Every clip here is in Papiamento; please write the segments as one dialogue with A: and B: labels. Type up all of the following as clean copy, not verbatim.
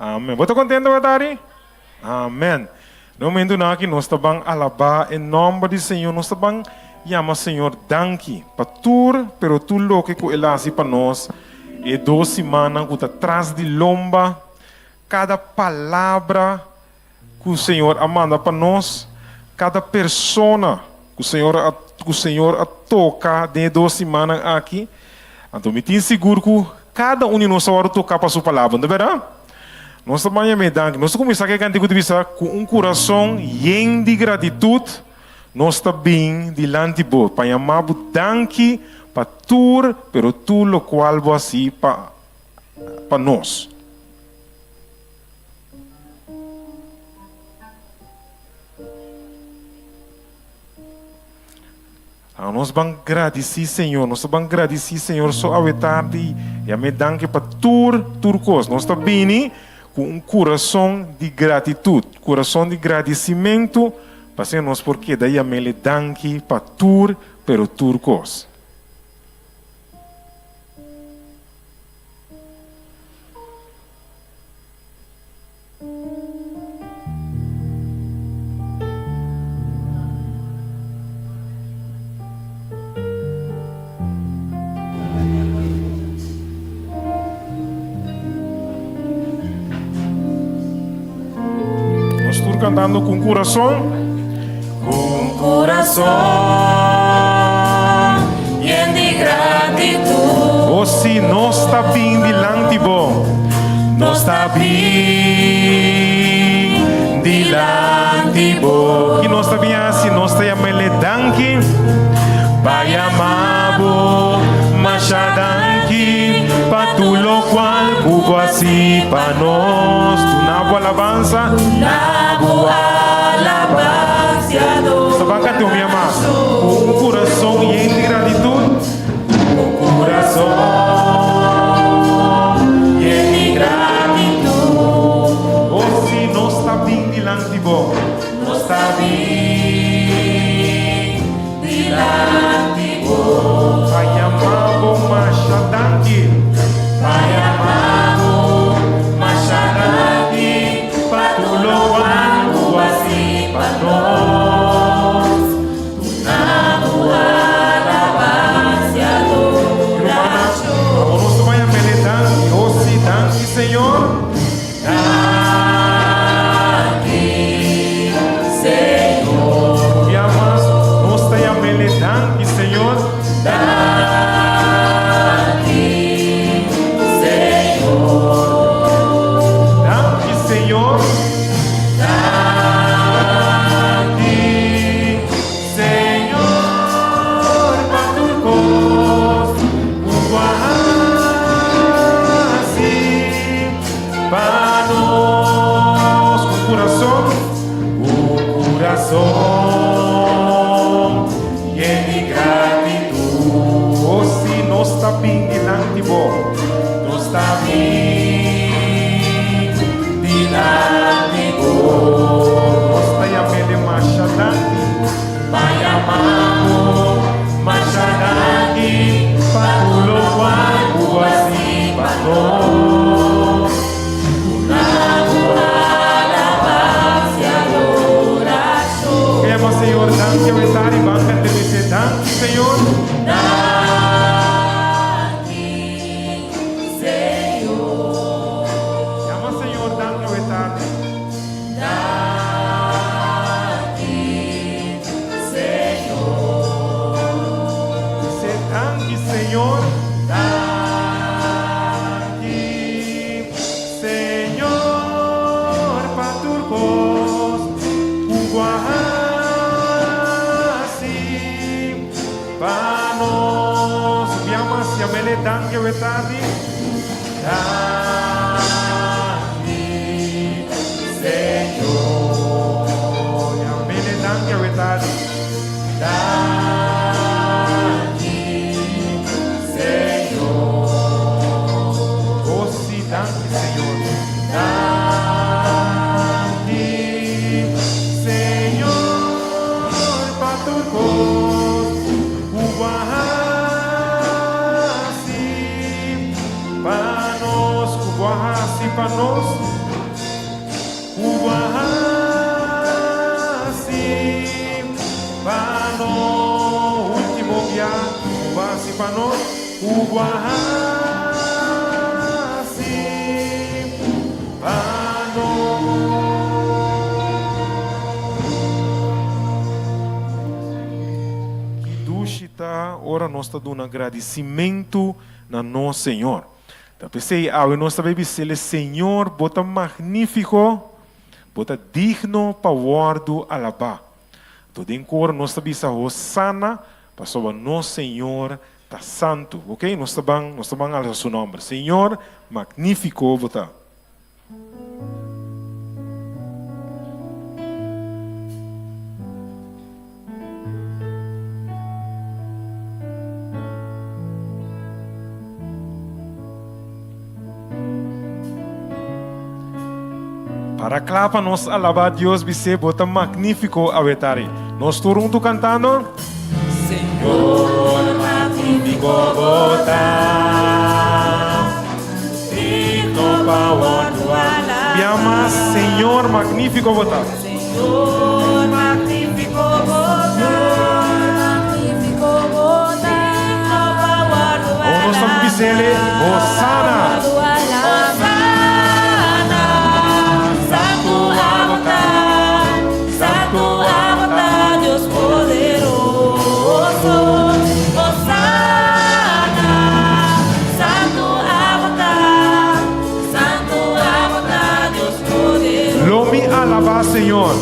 A: Amen. Bo ta contento Watari? Amen. Na momentunan aki nos ta ban alabá e nòmber di Señor, nos ta ban yama Señor danki pa tur, pero tur loke ku El a hasi pa nos e dos simannan ku ta tras di lomba, kada palabra ku Señor a manda pa nos, kada persona ku Señor a ku Señor a toka den e dos simannan aki. Anto mi tin sigur ku kada un di nos a wòrdu toká pa Su palabra, no ta bèrdat? Nos ta baña me danki. Nos ta kuminsá ku e kantiku di bisa, Ku un kurason yen di gratitut nos ta bin dilanti bo pa yama bo danki pa tur, pero tur lokual bo hasi pa pa nos. A nos ban gradisí Señor, nos ta ban gradisí Señor so awe tardi i a mi danki pa tur, tur kos. Nos ta bini ku un kurason di gratitut, kurason di gradisimentu, pa asina nos por keda yam'El danki pa tur, pero tur kos. Nos tur cantando cu un curason.
B: Cu un curason yen di gratitud.
A: O si nos ta bin dilanti bo.
B: Nos ta bin dilanti bo.
A: Ki nos ta bin hasi? Nos ta yama el e danki.
B: Pa yama bo masha danki pa tur lokual ku bo hasi pa nos.
A: Duna bo alabansa.
B: Duna bo alabansa i adorashon.
A: Nos ta ban kanta un bia mas. Ku un kurason yen di gratitut.
B: Un kurason yen di gratitut.
A: O si nos ta bin dilanti bo.
B: Nos ta bin dilanti bo.
A: Pa yama bo masha danki.
B: Pa yama bo masha danki pa tur lokual ku bo hasi pa nos.
A: Abo nos ta baña mele danki, oh si, danki Señor.
B: Danki Señor.
A: Un bia mas nos ta yamele danki Señor.
B: Danki Señor.
A: Danki Señor.
B: Danki Señor pa tur kos ku bo a hasi pa nos.
A: Ku kurason,
B: ku kurason yen di gratitud.
A: O si nos ta bin dilanti bo.
B: Nos ta bin dilanti bo.
A: Nos ta yam'é de masha danki.
B: Pa yama bo masha danki pa tur lokual ku bo hasi pa nos. Duna bo alabansa i adorashon.
A: Ke yama Señor danki awe tardi ban kant'é bis'é danki Señor.
B: Danki Señor.
A: Yama Señor danki awe tardi.
B: Danki Señor.
A: Bis'é danki Señor.
B: Danki Señor pa tur kos ku bo a hasi pa nos.
A: Yama yam'El danki awe tardi.
B: Danki Señor.
A: Yam'El danki awe tardi.
B: Danki Señor.
A: Oh si, danki Señor.
B: Danki Señor pa tur kos ku bo a hasi
A: Pa nos, ku bo a hasi pa nos. Ku bo a hasi pa nos. Ki dushi ta ora nos ta duna gradisimentu na nos Señor. Ta p'esei awe nos ta bay bis'El, Señor, bo ta magnífiko, bo ta digno pa wòrdu alabá. Anto den koro nos ta bisa Hosana pasobra nos Señor ta santu. Ok, nos ta ban, nos ta ban alsa su nomber. Señor, magnífiko bo ta. Para kla pa nos alabá Dios bis'é bo ta magnífiko awe tari. Nos tur huntu kantando.
B: Señor, magnífiko bo ta, digno pa wòrdu alabá.
A: Bia mas, Señor, magnífiko bo ta.
B: Señor, magnífiko bo ta.
C: Magnífiko bo ta.
B: Digno pa wòrdu
A: O nos ta
B: alabá.
A: bis'é, Hosana.
B: Hosana, Santu abo ta, Santu abo ta, Dios poderoso. Hosana, Santu abo ta, Santu abo ta, Dios poderoso.
A: Lo mi alabá Señor.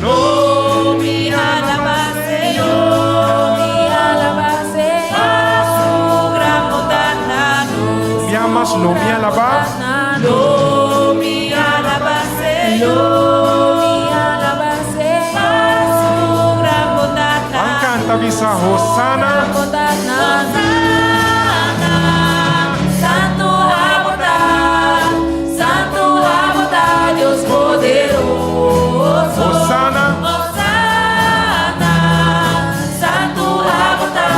B: Lo mi alabá Señor.
C: Lo mi alabá Señor.
B: Pa su gran bondat na nos.
A: Bia mas lo mi alabá.
B: Lo mi alabá Señor.
C: Lo mi alabá Señor.
B: Pa su gran bondat na
A: Ban kanta bisa Hosana.
B: Hosana, Santu abo ta, Santu abo ta, Dios poderoso.
A: Hosana.
B: Hosana, Santu abo ta,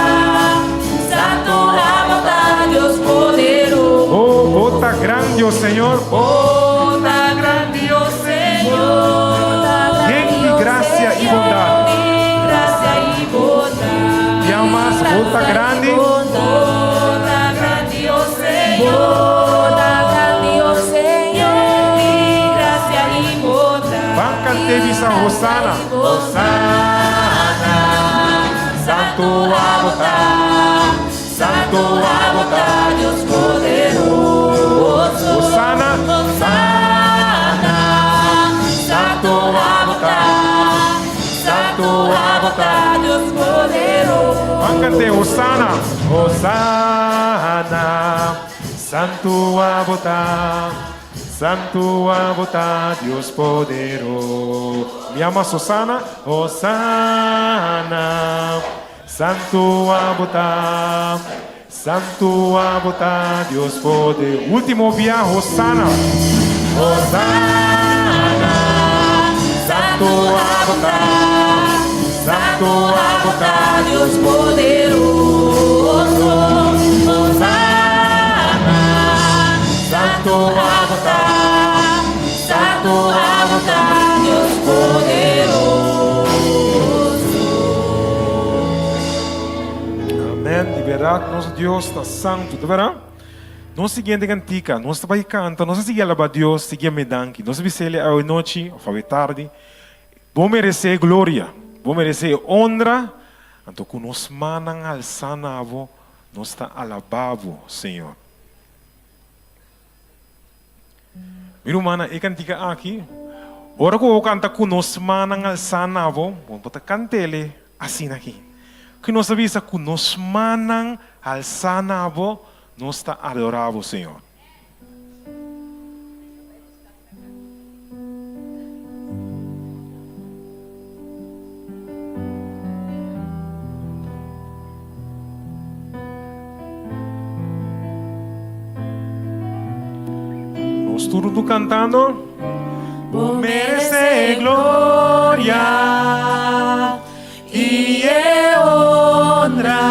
B: Santu abo ta, Dios poderoso.
A: Oh, bo ta grandi, oh Señor.
B: Bo ta grandi, oh Señor.
A: Yen di grasia i bondat.
B: Di grasia i bondat.
A: Bia mas, bo ta grandi.
B: Bo ta grandi, oh Señor.
C: Bo ta grandi, oh Señor.
B: Di grasia i bondat.
A: Ban kant'é bisa Hosana.
B: Hosana, Santu abo ta, Santu abo ta, Dios poderoso.
A: Hosana.
B: Hosana, Santu abo ta, Santu abo ta, Dios poderoso.
A: Ban kant'é Hosana. Hosana, Santu abo ta, Santu abo ta, Dios poderoso. Bia mas Hosana. Hosana, Santu abo ta, Santu abo ta, Dios poderoso. Último bia, Hosana.
B: Hosana, Santu abo ta, Santu abo ta, Dios poderoso. Hosana, Santu abo ta, Santu abo ta, Dios poderoso.
A: Amèn. Di bèrdat, nos Dios ta santu. Ta bèrdat? Nos siguiente kantika, nos ta bai kanta, nos a sigui alabá Dios, sigui yam'é danki. Nos a bis'é awe nochi òf awe tardi, Bo meresé gloria, bo meresé honra, anto ku nos mannan alsá na bo, nos ta alabá bo, Señor. Mi rumannan, e kantika aki, ora ku bo kanta ku nos mannan alsá na bo, bo no ta kant'el asina aki. Ku nos ta bisa ku nos mannan alsá na bo, nos ta adorá bo, Señor. Nos tur huntu kantando. Bo meresé gloria i e honra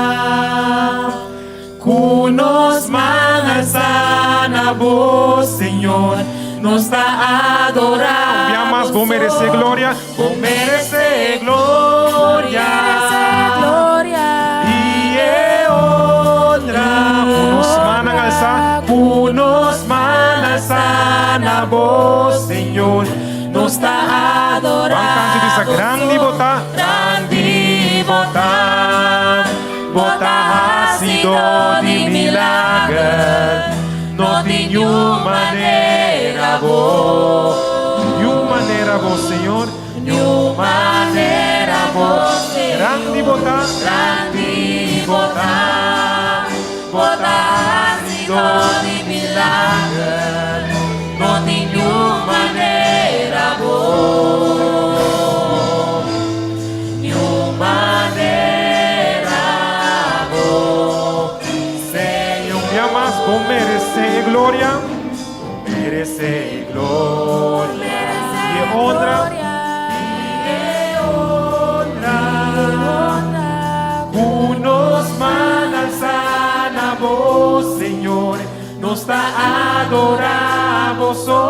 A: ku nos man alsa na bo, Señor, nos ta adorá. Un bia mas, bo meresé gloria. Bo meresé gloria i e honra.
B: manera bo, Señor. Nos ta adorá
A: Ban canta y bisa,
B: bo
A: Grandi bo ta.
B: Grandi bo ta. Bo ta hasidó di milager. No tin niun manera bo.
A: Niun manera bo, Señor.
B: Niun manera bo, Señor.
A: Grandi bo ta.
B: Grandi bo ta. Bo ta hasidó di milager. No tin niun manera bo. Niun manera bo, Señor.
A: Un bia mas, bo meresé e gloria. Bo meresé e gloria. I e honra.
B: I e honra. Ku nos man alsá na bo, Señor, nos ta adorá bo so.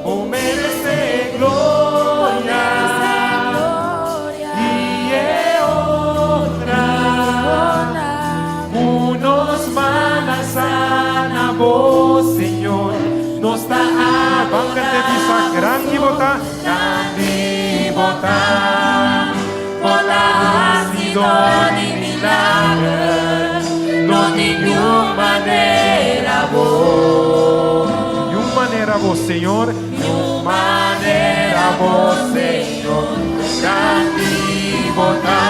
A: Bo meresé gloria.
B: I e honra. Ku nos man alsá na bo, Señor, nos ta
A: Ban kant'é bisa, grandi bo ta.
B: Grandi bo ta. Bo ta hasidó di milager. No tin niun manera bo.
A: Niun manera bo, Señor.
B: Niun manera bo, Señor. Grandi bo ta.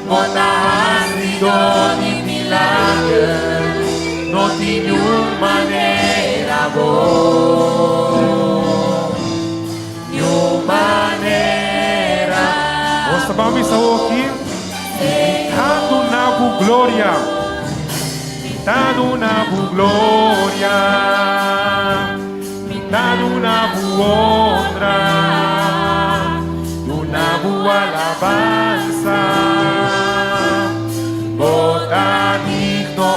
B: Bo ta hasidó di milager. No tin niun manera bo. Niun manera.
A: Nos ta ban bisa aki. Ta duna bo gloria. Ta duna bo gloria. Ta duna bo honra. Duna bo alabansa. Bo ta digno.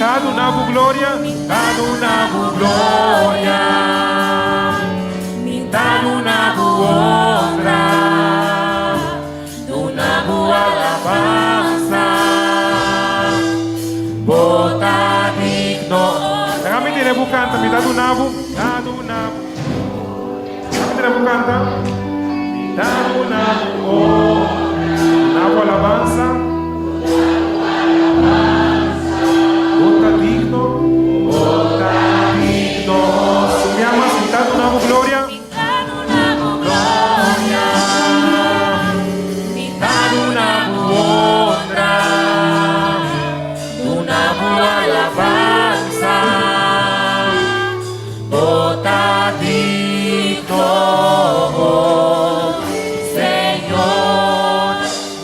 A: Ta duna bo gloria. Ta duna bo gloria.
B: Ta duna bo honra. Duna bo alabansa. Bo ta digno.
A: Déjame tene bo kanta, mi ta duna bo, ta duna bo. Déjame tene bo kanta. Mi ta duna bo honra. Duna bo alabansa. Bo ta digno.
B: Bo ta digno.
A: Mi ama, mi ta duna bo gloria.
B: Gloria. Ta duna bo honra. Duna bo alabansa. Bo ta digno. Señor.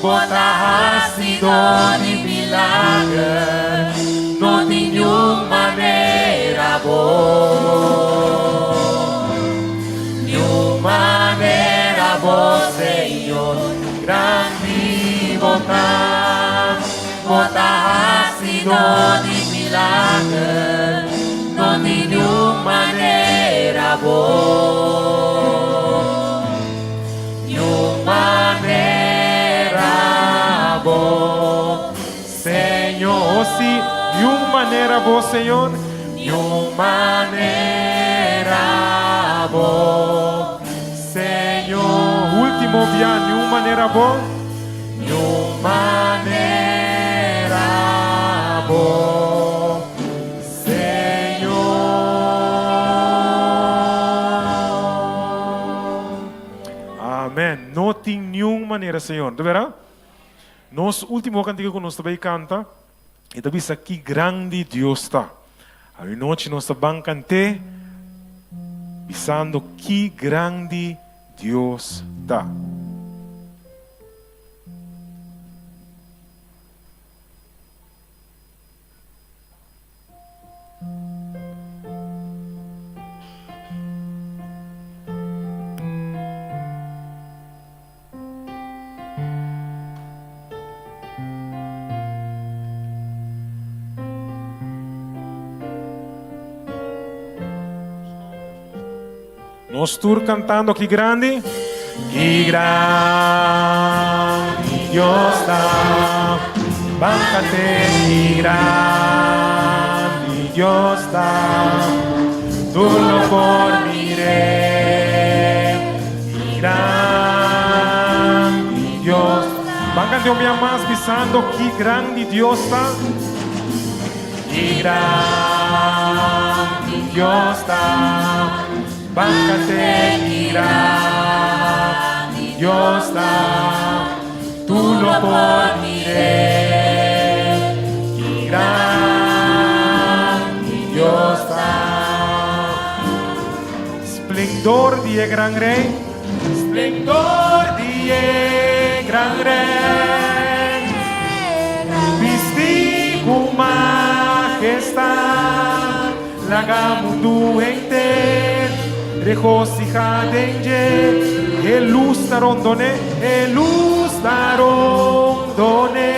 B: Bo ta hasidó di milager. No tin niun manera bo. Niun manera bo, Señor. Grandi bo ta. Bo ta hasidó di milager. No tin niun manera bo. Niun manera bo,
A: Señor, oh sí, niun manera bo, Señor.
B: Niun manera bo, Señor.
A: Último bia, niun manera bo.
B: Niun manera bo, Señor.
A: Amèn. No tin niun manera, Señor. Di bèrdat? Nos último kantika ku nos ta bai kanta, e ta bisa ki grandi Dios ta. Anochi nos ta ban kant'é bisando ki grandi Dios ta. Nos tur kantando ki grandi.
B: Ki grandi Dios ta. Ban kant'é ki grandi Dios ta. Tur lo por mir'é. Ki grandi Dios.
A: Ban canta un bia mas bisando ki grandi Dios ta.
B: Ki grandi Dios ta. Ban cant'é ki grandi Dios ta. Tur lo por mir'é. Ki grandi Dios ta.
A: Splendor di e gran Rey.
B: Splendor di e gran Rey. Bisti ku majestad. Laga mundu henter regosihá den dje.
A: E lus ta rondon'é.
B: E lus ta rondon'é.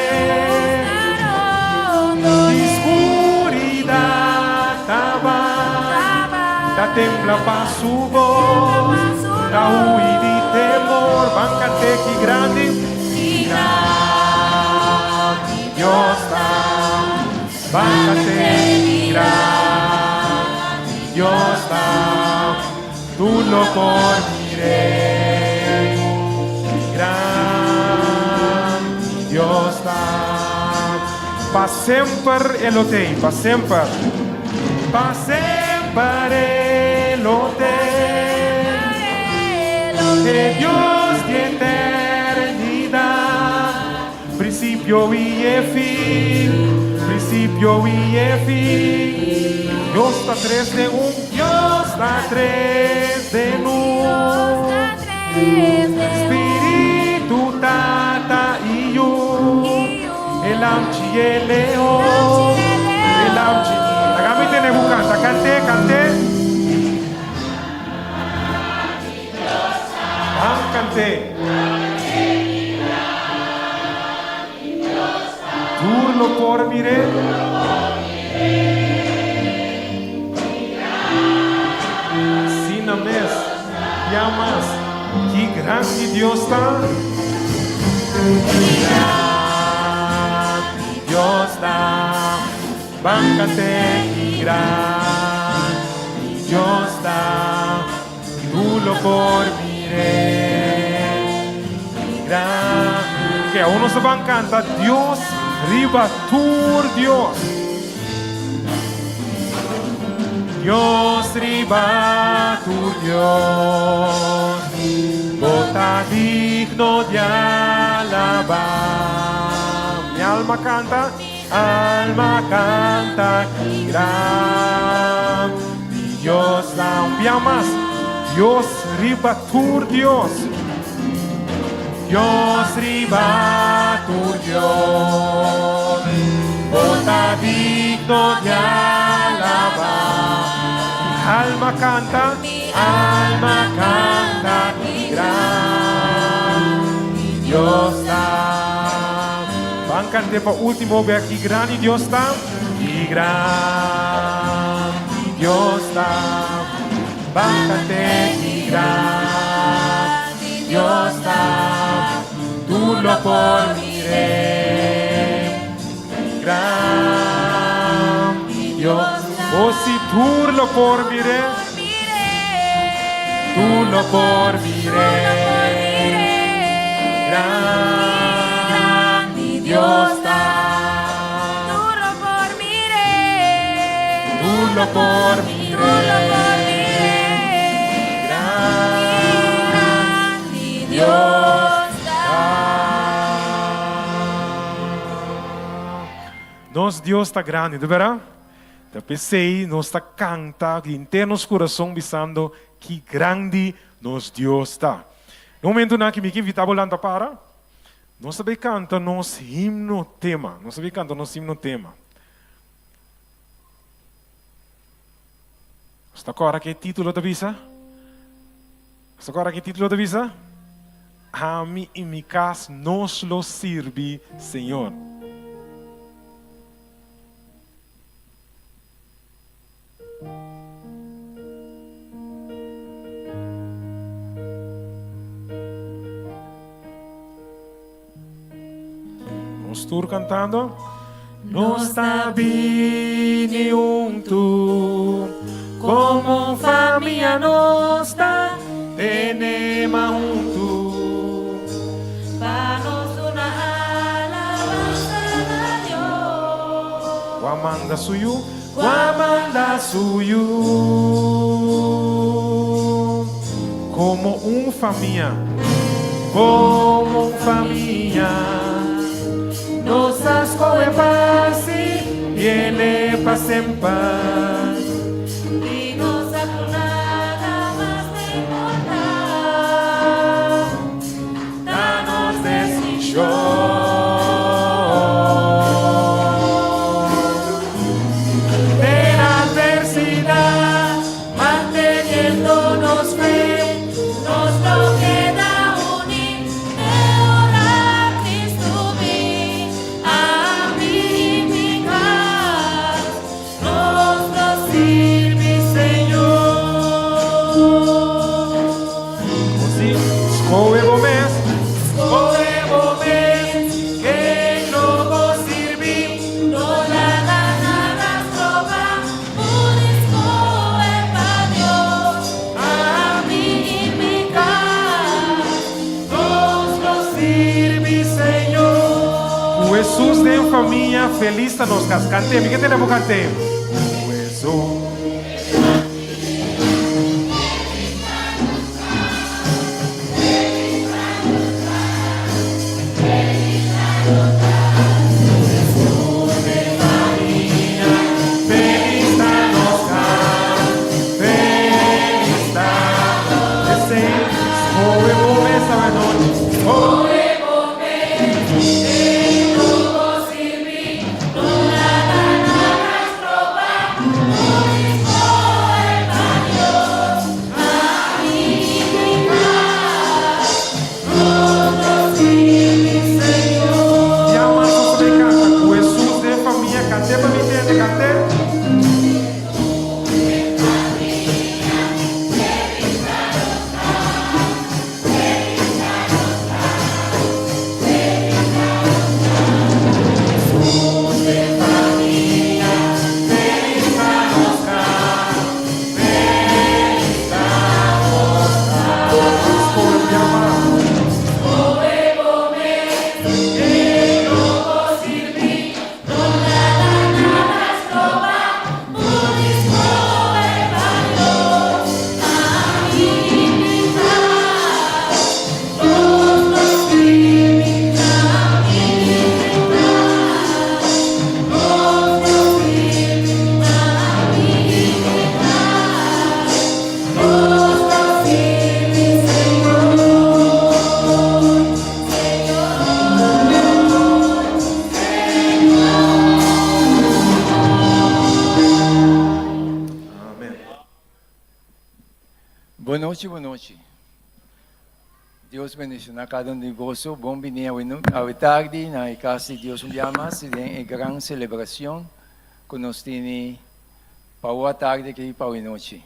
B: Di skuridat ta bai.
A: Ta tembla pa su bos. Ta hui di temor. Ban kant'é ki grandi.
B: Ki grandi Dios ta. Ban kant'é ki grandi Dios ta.
A: Tur lo por mir'é.
B: Ki grandi Dios ta.
A: Pa semper e lo t'ei, pa semper.
B: Pa semper e lo t'ei. E Dios di eternidat,
A: Prinsipio i e fin, prinsipio i e fin. Dios ta tres den un.
B: Dios ta tres den un. Spiritu, Tata i Yu.
A: E Lamchi i e Leon. E Lamchi. Laga mi tene bo kanta. Kant'é, kant'é. Ban kant'é. Tur lo por mir'é. Asina mes, bia mas, ki grandi Dios ta.
B: Ki grandi Dios ta.
A: Ban kant'é, ki grandi Dios ta.
B: Tur lo por mir'é. Ki gran.
A: Ke awo nos ta ban kanta Dios riba tur Dios.
B: Dios riba tur Dios. Bo ta digno di alabá.
A: Mi alma kanta.
B: Alma kanta ki gran di Dios ta.
A: Un bia mas, Dios riba tur Dios.
B: Dios riba tur Dios. Bo ta digno di alabá.
A: Mi alma kanta.
B: Mi alma kanta ki gran di Dios ta.
A: Ban kant'é pa último bes ki grandi Dios ta.
B: Ki grandi Dios ta. Ban kant'é ki grandi Dios ta. Tur lo por mir'é. Ki grandi Dios ta.
A: O si tur lo por mir'é.
B: Tur lo por mir'é. Grandi Dios ta.
C: Tur lo por mir'é.
B: Tur lo por mir'é. Grandi Dios ta.
A: Nos Dios ta grandi, ta berdad? Ta p'esei nos ta kanta di henter nos kurason bisando ki grandi nos Dios ta. Na momentunan aki mi ke invitá bo lanta para. Nos ta bai kanta nos himno tema. Nos ta bai kanta nos himno tema. Nos ta kòrda ke título ta bisa? Nos ta kòrda ke título ta bisa? Ami i mi kas nos lo sirbi Señor. Nos tur cantando.
B: Nos ta bini huntu. Komo famia nos ta tene man huntu.
C: Pa nos duna alabansa na Dios.
A: Ku a manda su yu.
B: Ku a manda su yu.
A: Komo un famia.
B: Komo un famia. Nos a skohe pa sirbié pa semper.
C: I nos sa ku nada mas ta importá.
B: Ta nos desishon. Den atversidat, manteniendo nos fe,
C: Nos lo keda uní, te ora Kristu bin, ami i mi kas, nos lo sirbi Señor.
A: Asina, skohe bo mes.
B: Skohe bo mes, ken lo bo sirbi.
C: No laga nada stroba bo di skohe pa Dios. Ami i mi kas,
B: Nos lo sirbi Señor.
A: Ku Hesus den famia, felis ta nos kas. Kant'é, mi ke tende bo kant'é. Ku Hesus.
B: Felis ta nos kas, felis ta
A: Esei, skohe bo mes awe nochi.
B: Skohe
C: bo mes, ken lo bo sirbi. No laga nada stroba bo di skohe pa Dios. Ami i mi kas, nos lo sirbi Señor.
A: Yama nos den kanta. Ku Hesus den famia, kant'é pa mi tende, kant'é. Skohe yama.
C: Skohe bo mes, ken lo bo sirbi. No laga nada stroba bo di skohe pa Dios. Ami i mi kas, nos lo sirbi. Ami i mi kas, nos lo sirbi. Ami i mi kas, nos lo sirbi Señor. Señor, Señor.
A: Amèn.
D: Bon nochi, bon nochi. Dios bendishoná kada un di boso. Bon bini awe tardi na e kas di Dios un bia mas den e gran selebrashon ku nos tini pa awe tardi aki pa awe nochi.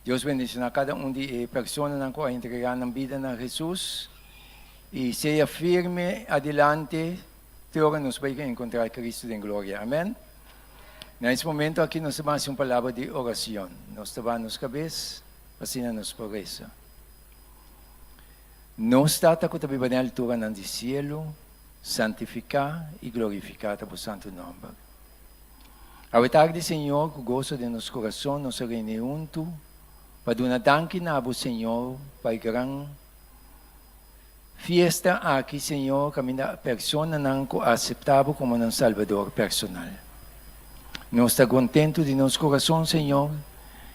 D: Dios bendishoná kada un di e personanan ku a entregá nan bida na Hesus i sea firme adelante te ora nos bai enkontrá Kristu den gloria. Amèn. Na es momento aki nos ta ban hasi un palabra di oracion. Nos ta baha nos cabes pa asina nos por reza. Nos Tata cu ta biba den alturanan di cielo, santifica y glorifica ta bo santo nomber. Awe tardi, Señor, cu goso den nos curason nos a reuni hunto pa duna danki na bo, Señor, pa e gran Fiesta aki, Señor, caminda personanan cu a acepta Bo como nan Salbador personal. Nos ta contento di nos corazon, Señor,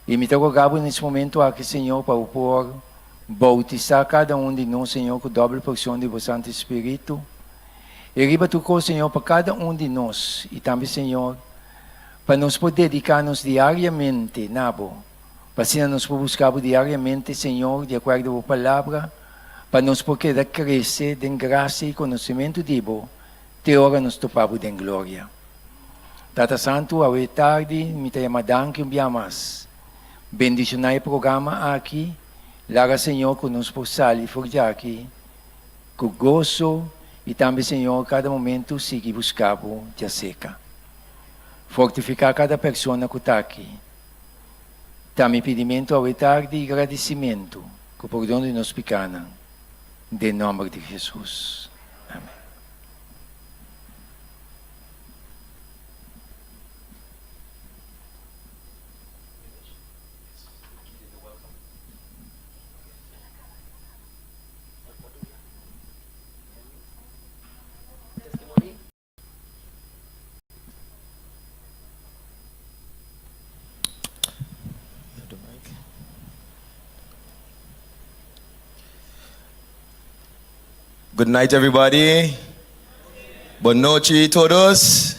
D: y mi ta roga Bo nes momento aki, Señor, pa Bo por bautisa cada un di nos, Señor, cu doble porcion di Bo Santo Spiritu. Y riba tur cos, Señor, pa cada un di nos, y tambe, Señor, pa nos por dedica nos diariamente na Bo, Pa asina nos por busca Bo diariamente, Señor, di acuerdo Bo Palabra, pa nos por keda crece den gracia y conocimento di Bo te ora nos topa Bo den gloria. Tata Santu, awe tardi mi ta yama danki un bia mas. Bendiciona e programa aki, laga, Señor, cu nos por sali for djaki cu goso y tambe, Señor, cada momento sigui busca Bo djaseca. Fortifica cada persona cu ta aki. Ta mi pidimentu awe tardi i gradisimentu ku pordon di nos pikanan, den nòmber di Hesus. Amen.
E: Good night, everybody. Bon nochi, todos.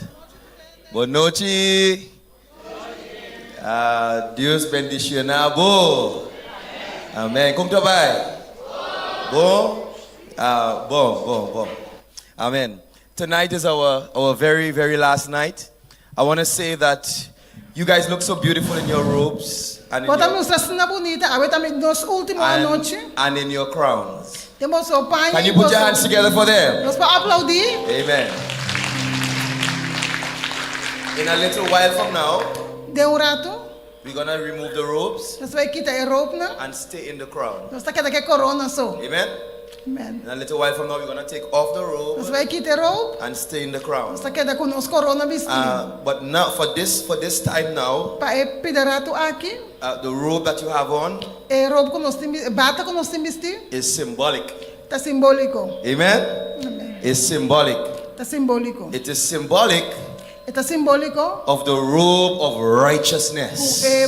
E: Bon nochi. Ah, Dios bendiciona bo. Amen. Con ta bay? Bon? Ah, bon, bon, bon. Amen. Tonight is our, our very, very last night. I want to say that you guys look so beautiful in your robes and in
F: Bo ta
E: your,
F: mustra asina bunita. Awe ta mi nos ultimo
E: and,
F: anochi.
E: and in your crowns.
F: Den boso paña
E: Can
F: i
E: you put your
F: boso.
E: hands together for them?
F: Nos por aplaudí.
E: Amen. In a little while from now,
F: Den un ratu,
E: we're gonna remove the robes
F: nos bai kita e roopnan.
E: and stay in the crown.
F: Nos ta keda ku e korona so.
E: Amen.
F: Amen.
E: In a little while from now, we're gonna take off the robe
F: Nos bai kita e roop,
E: and stay in the crown.
F: nos ta keda ku nos korona bistí.
E: But now, for this, for this time now,
F: Pa e pida ratu aki,
E: the robe that you have on
F: e roop ku nos tin, e bata ku nos tin bistí
E: is symbolic.
F: ta simbóliko.
E: Amen.
F: Amen.
E: It's symbolic.
F: Ta simbóliko.
E: It is symbolic
F: E ta simbóliko
E: of the robe of
F: ku
E: righteousness.
F: e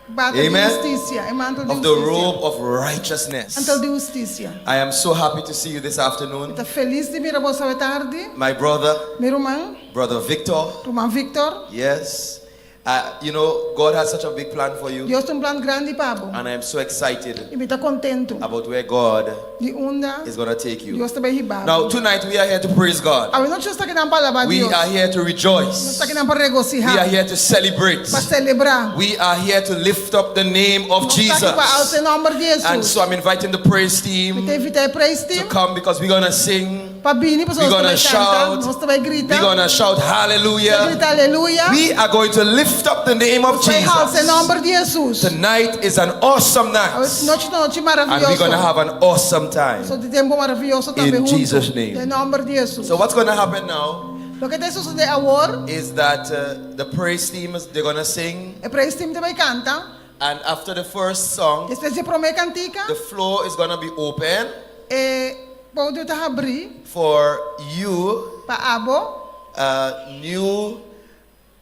F: bata di
E: Amen.
F: hustisia, e mantel di
E: Of the
F: hustisia.
E: robe of righteousness.
F: Mantel di hustisia.
E: I am so happy to see you this afternoon.
F: Mi ta felis di mira boso awe tardi.
E: My brother,
F: Mi ruman,
E: brother Victor.
F: ruman Victor.
E: Yes. Uh, you know, God has such a big plan for you.
F: Dios tin un plan grandi pa bo.
E: And I am so excited
F: I mi ta kontentu
E: about where God
F: di unda
E: is going to take you.
F: Dios ta bai hiba bo.
E: Now, tonight we are here to praise God.
F: Awe nochi nos ta kinan pa alabá
E: We
F: Dios.
E: are here to
F: Nos
E: rejoice.
F: ta kinan pa
E: We are
F: regosihá,
E: here to celebrate.
F: pa selebrá.
E: We are here to lift up the name of
F: Nos ta aki pa alsa
E: Jesus.
F: e nòmber di
E: And
F: Hesus.
E: so I'm inviting the praise
F: Mi
E: team
F: ta invitá e praise
E: to
F: team
E: come because we're going to sing.
F: pa bini pasobra
E: We're
F: nos ta
E: gonna
F: bai kanta,
E: shout.
F: nos ta bai grita,
E: We're gonna shout
F: nos ta
E: hallelujah.
F: grita aleluya.
E: We are going to lift up the name of
F: Nos bai halsa e
E: Jesus.
F: nòmber di Hesus.
E: Tonight is an awesome night.
F: Nochi ta nochi
E: And we're gonna
F: maravioso.
E: have an awesome time.
F: So di tempu maravioso tambe
E: In
F: huntu.
E: Jesus' name.
F: Den nòmber di Hesus.
E: So what's gonna happen now
F: Loke ta sosodé awor,
E: is that uh, the praise team is they're gonna sing
F: e praise team ta bai kanta.
E: and after the first song
F: Despues di e promé kantika,
E: the floor is gonna be open
F: e podio ta habrí
E: for you
F: pa abo,
E: uh, new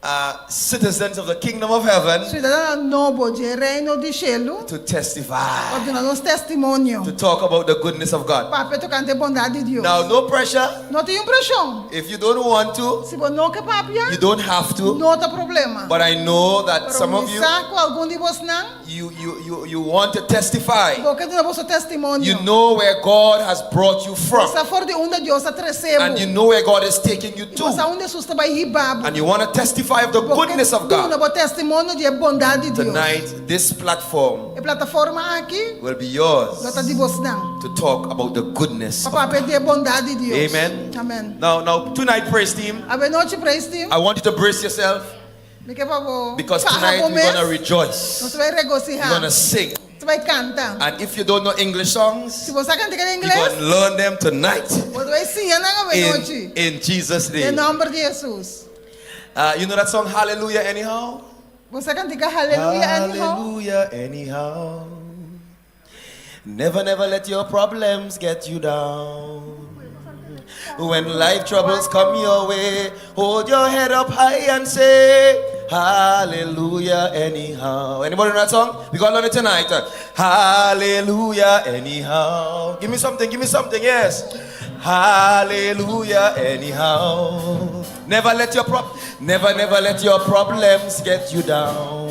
E: uh, citizens of the kingdom of heaven
F: siudadanonan nobo dje Reino di Shelu,
E: to
F: pa
E: testify,
F: duna nos testimonio,
E: to talk about the goodness of God.
F: papia tokante e bondat di Dios.
E: Now, no pressure.
F: No tin un preshon.
E: If you don't want to,
F: Si bo no ke papia,
E: you don't have to.
F: no ta problema.
E: But I know that
F: Pero
E: some
F: mi
E: of you,
F: sa ku algun di bosnan,
E: you, you, you, you want to testify.
F: bo ke duna boso testimonio.
E: You know where God has brought you from.
F: Bo sa for di unda Dios a trese bo.
E: And you know where God is taking you
F: I bo sa
E: to.
F: unda Jesus ta bai hiba bo.
E: And you want to testify of the
F: Bo ke
E: goodness of
F: duna
E: God.
F: bo testimonio di e bondat di Dios.
E: Tonight, this platform
F: E plataforma aki
E: will be yours
F: lo ta di bosnan.
E: to talk about the goodness
F: Pa
E: of
F: papia di e bondat di Dios.
E: Amen.
F: Amen.
E: Now, now, tonight, praise team,
F: Awe nochi praise team.
E: I want you to brace yourself
F: Mi ke pa bo
E: because
F: faha
E: tonight
F: bo
E: we're
F: mes.
E: going to rejoice.
F: Nos ta bai regosihá.
E: We're going to sing.
F: Nos ta bai kanta.
E: And if you don't know English songs,
F: Si bo sa kantika na
E: you're
F: ingles,
E: going to learn them tonight
F: bo ta bai siña nan awe
E: in,
F: nochi.
E: in Jesus'
F: Den
E: name.
F: nòmber di Hesus.
E: Uh, you know that song, Hallelujah, Anyhow?
F: Bo sa kantika Hallelujah Anyhow?
E: Hallelujah, anyhow. Never, never let your problems get you down. When life troubles come your way, hold your head up high and say, Hallelujah, anyhow. Anybody know that song? We gonna learn it tonight. Hallelujah, anyhow. Give me something, give me something, yes. Hallelujah, anyhow. Never let your prop, never, never let your problems get you down.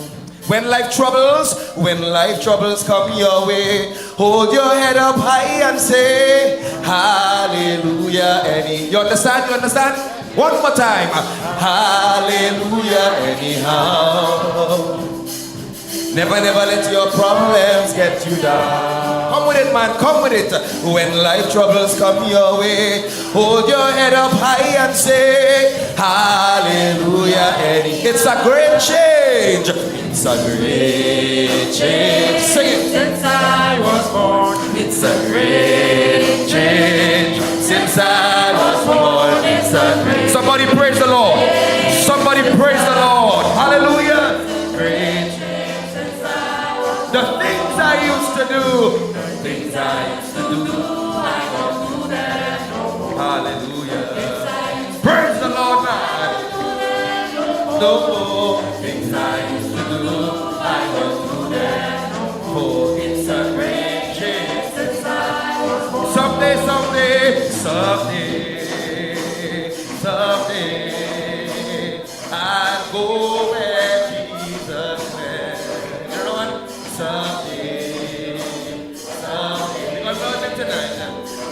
E: When life troubles, when life troubles come your way, hold your head up high and say, Hallelujah, any. You understand? You understand? One more time. Hallelujah, anyhow. Never, never let your problems get you down. Come with it, man. Come with it. When life troubles come your way, hold your head up high and say, Hallelujah. And it's a great change. It's a great change. Sing it.
B: Since I was born,
E: It's a great change. Since I was born, it's a great. Somebody praise the Lord. Somebody praise the Lord. Hallelujah. Great change. The things I used to do. The things I used to do. I don't do them no more. Hallelujah. Praise the Lord now. No more things I used to do. I don't do them no more. For it's a great change. Someday, someday, someday, someday, I'll go where Jesus went. You know what? Someday, someday, because Lord said tonight,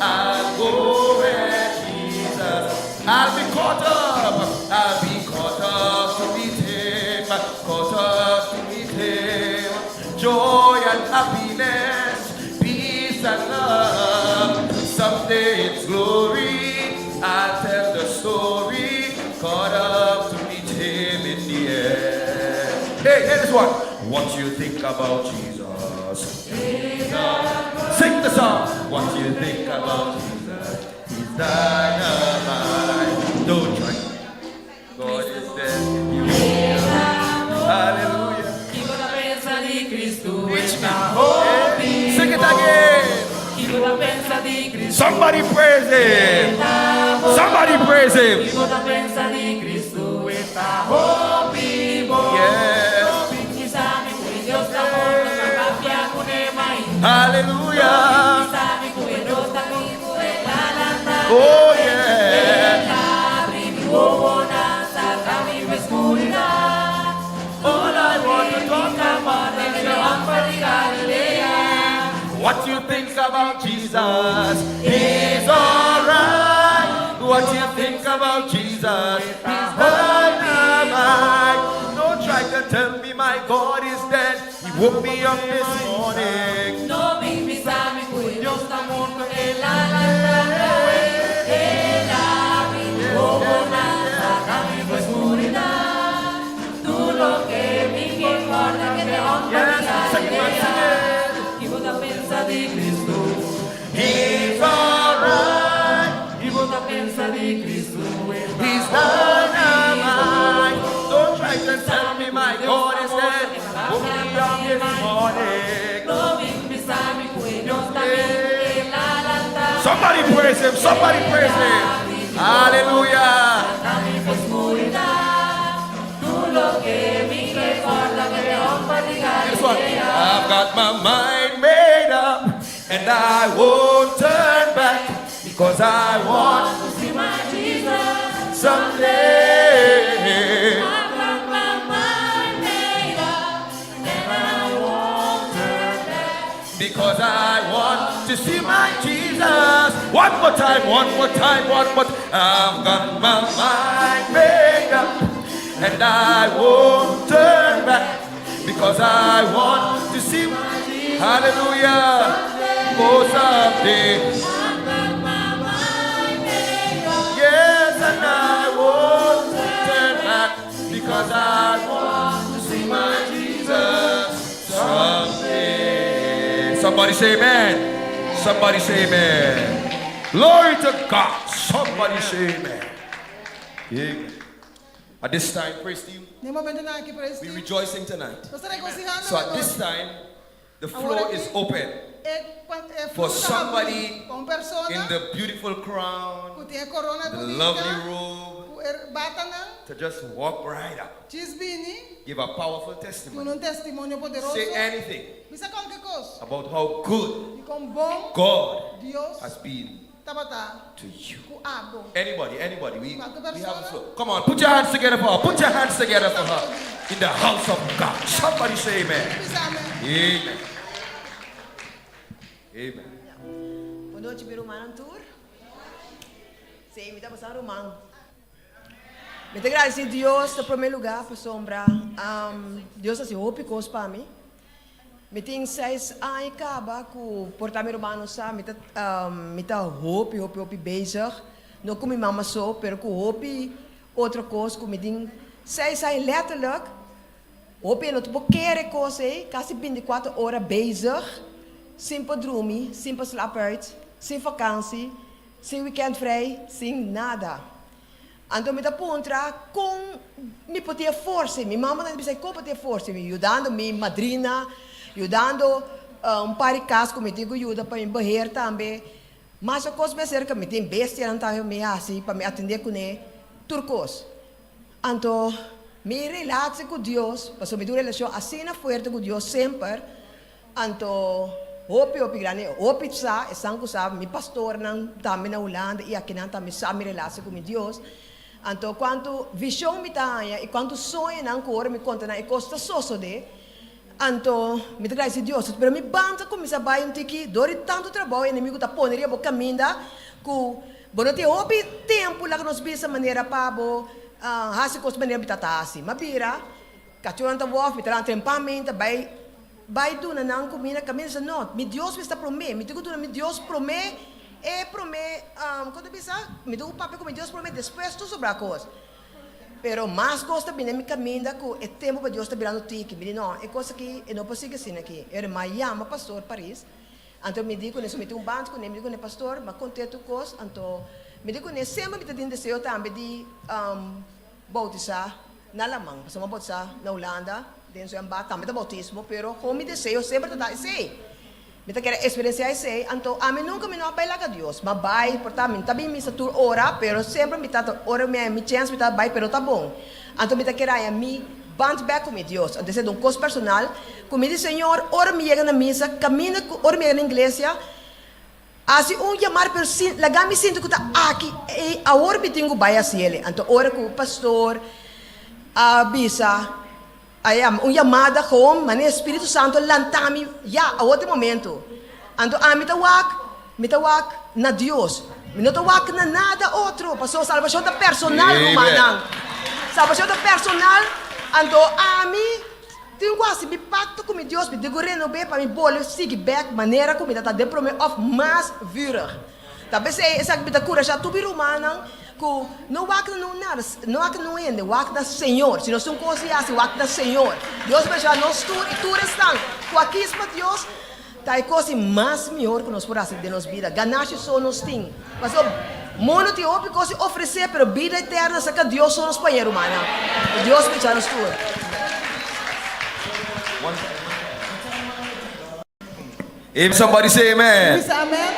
E: I'll go where Jesus. I'll be caught up. I'll be caught up to meet Him. Caught up to meet Him. Joy and happiness, peace and love. Someday it's glory. I'll tell the story. Caught up to meet Him in the air. Hey, here's this one. What you think about Jesus? Sing the song. What you think about Jesus? He's dynamite. Don't try. God is dead. You will. Hallelujah.
B: Kiko bo ta pensa di Kristu
E: Teach me.
B: ta hopi.
E: Sing it again.
B: Kiko bo ta pensa di Kristu
E: Somebody praise him. Somebody praise him.
B: Kiko bo ta pensa di Kristu ta hopi bon.
E: Yes.
B: Sabi ku Dios ta morto m'a papia kuné mainta.
E: Hallelujah.
B: Sabi ku Dios ta bibu el a lanta.
E: Oh yeah.
B: El a habri mi wowonan saka mi for di skuridat.
E: All I want to talk about is
B: E hòmber di Galilea.
E: What you think about Jesus? He's alright. What you think about Jesus? He's dynamite. Don't try to tell me my God is dead. He woke me up this morning.
B: No bin bisa mi ku Dios ta morto el a lanta. El a habri mi wowonan saka mi for di skuridat. Tur loke mi ke kòrda ku e hòmber
E: Yes, sing it, man, sing it.
B: Kiko bo ta pensa di Kristu.
E: He's alright.
B: Kiko bo ta pensa di Kristu.
E: He's dynamite. Don't try to tell me my God is dead. Woke me up this morning.
B: No bin bisa mi ku Dios ta bibu el a lanta.
E: Somebody praise him. Somebody praise him. Hallelujah.
B: Saka mi for di skuridat. Tur loke mi ke kòrda ku e hòmber di
E: This one.
B: Galilea.
E: I've got my mind made up and I won't turn back because I want
B: To see my Jesus.
E: someday.
C: I've got my mind made up, and I won't turn back.
E: Because I want to see my Jesus. One more time, one more time, one more. I've got my mind made up and I won't turn back because I want to see my Jesus. Hallelujah. Oh, someday.
C: I've got my mind made up.
E: Yes, and I won't turn back because I want to see my Jesus someday. Somebody say amen. Somebody say amen. Glory to God. Somebody say amen. Amen. At this time, praise team,
F: Na e momentonan aki praise
E: we're
F: team.
E: rejoicing tonight.
F: Nos ta regosihando.
E: So at this time, the floor is open for somebody
F: Un persona
E: in the beautiful crown,
F: ku tin e korona
E: the
F: bunita,
E: lovely robe,
F: ku e batanan,
E: to just walk right up,
F: djis bini,
E: give a powerful
F: ku
E: testimony,
F: un testimonio poderoso.
E: say anything
F: Bisa kualke kos.
E: about how good
F: I kon bon
E: God
F: Dios
E: has been
F: tabata
E: to you.
F: ku abo.
E: Anybody, anybody, we have a floor. Come on, put your hands together for her. Put your hands together for her in the house of God. Somebody say amen.
F: Bisa amen.
E: Amen. Amen.
G: Bon nochi, mi rumannan tur. Si, mi ta pasando ruman. Mi ta gradisí Dios na promé lugá pasobra. Dios a hasi hopi kos pa mi. Mi tin seis aña kaba ku por ta mi rumannan sa mi ta mi ta hopi hopi hopi bezig no ku mi mama so pero ku hopi otro kos ku mi tin seis aña letterlijk hopi e no ta por kere kos ei kasi bintikuater ora bezig sin por drumi sin por slap uit sin vakansi sin weekend vrij sin nada. Anto mi ta puntra kon mi por tin e forsa. Mi mama ta bisa kon por tin e forsa. Mi yudando mi madrina, yudando un par di kas ku mi tin ku yuda pa mi beheer tambe. Mas e kos mi aserka mi tin bestianan tambe mi hasi pa mi atende kuné tur kos. Anto mi relatie ku Dios, pasobra mi tin un relashon asina fuerte ku Dios semper. Anto hopi hopi grandi, hopi sa, esnan ku sa, mi pastornan tambe na Hulanda i akinan tambe sa mi relatie ku mi Dios. Anto kuantu vishon mi ta haña i kuantu soñonan ku ora mi konta nan e kos ta sosodé, anto mi ta gradisí Dios. Pero mi banda kuminsá bai un tiki dor di tantu trabou e enemigu ta pone riba bo kaminda ku bo no tin hopi tempu laga nos bisa manera pa bo hasi kos manera mi ta ta hasi. Mi a bira kachónan ta wòf, mi ta lanta trempan menta bai. Bai duna nan kumida kaminda sa no, mi Dios mi sta promé, mi tin ku duna mi Dios promé e promé, kon ta bisa? Mi tin ku papia ku mi Dios promé despues tur sobrá kos. Pero mas kos ta bini na mi kaminda ku e tempu pa Dios ta birando tiki. Mi di no, e kos aki e no por sigui asina aki. E ora mi a yama pastor Paris, anto mi di kuné, so mi tin un band kuné, mi di kuné, pastor, mi a kont'é tur kos, anto mi di kuné semper mi ta tin deseo tambe di Bautisá na laman, pasobra mi a bautisá na Hulanda den zwembad, tambe ta bautismo, pero kon mi deseo semper ta ta esei. Mi ta kere eksperensiá esei, anto ami nunka mi no a bai laga Dios. Mi a bai, por ta mi no ta bin misa tur ora, pero semper mi ta ora mi haña mi chèns mi ta bai, pero ta bon. Anto mi ta kere haña mi band bèk ku mi Dios. Anto esei ta un kos personal ku mi di Señor, ora mi yega na misa, kaminda ku ora mi yega na iglesia, Hasi un yamar pero sin laga mi sinti ku ta aki ei awor mi tin ku bai hasi ele. Anto ora ku pastor a bisa a yama un yamada gewoon manera e Spiritu Santo lanta mi ya awor ta e momento. Anto ami ta wak mi ta wak na Dios mi no ta wak na nada otro pasobra salbashon ta personal rumannan salbashon ta personal anto ami Tin ku hasi mi pakto ku mi Dios, mi tin ku renob'é pa mi bolbe sigui bèk manera ku mi ta ta den promé òf mas vurig. Ta p'esei esaki mi ta kurashá tur mi rumannan ku no wak na nun nada, no wak na nun hende, wak na Señor. Si nos tin un kos di hasi, wak na Señor. Dios bendishoná nos tur i tur esnan ku a kis pa Dios. Ta e kos di mas mihor ku nos por hasi den nos bida. Ganashi so nos tin. Pasobra mundu tin hopi kos di ofresé, pero bida eterno sa ka Dios so nos paña, rumannan. Ku Dios bendisha nos tur.
E: Amen somebody say amen.
F: Bisa amen.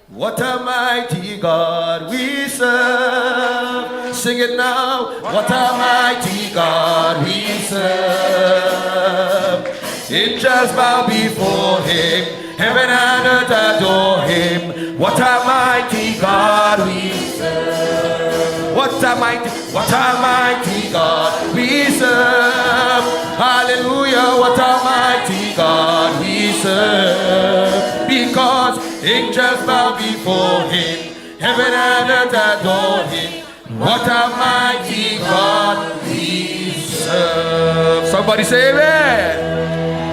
E: What a mighty God we serve. Sing it now. What a mighty God we serve. Angels bow before him. Heaven and earth adore him. What a mighty God we serve. What a mighty, what a mighty God we serve. Hallelujah, what a mighty God we serve. Because angels bow before him, heaven and earth adore him. What a mighty God we serve. Somebody say amen.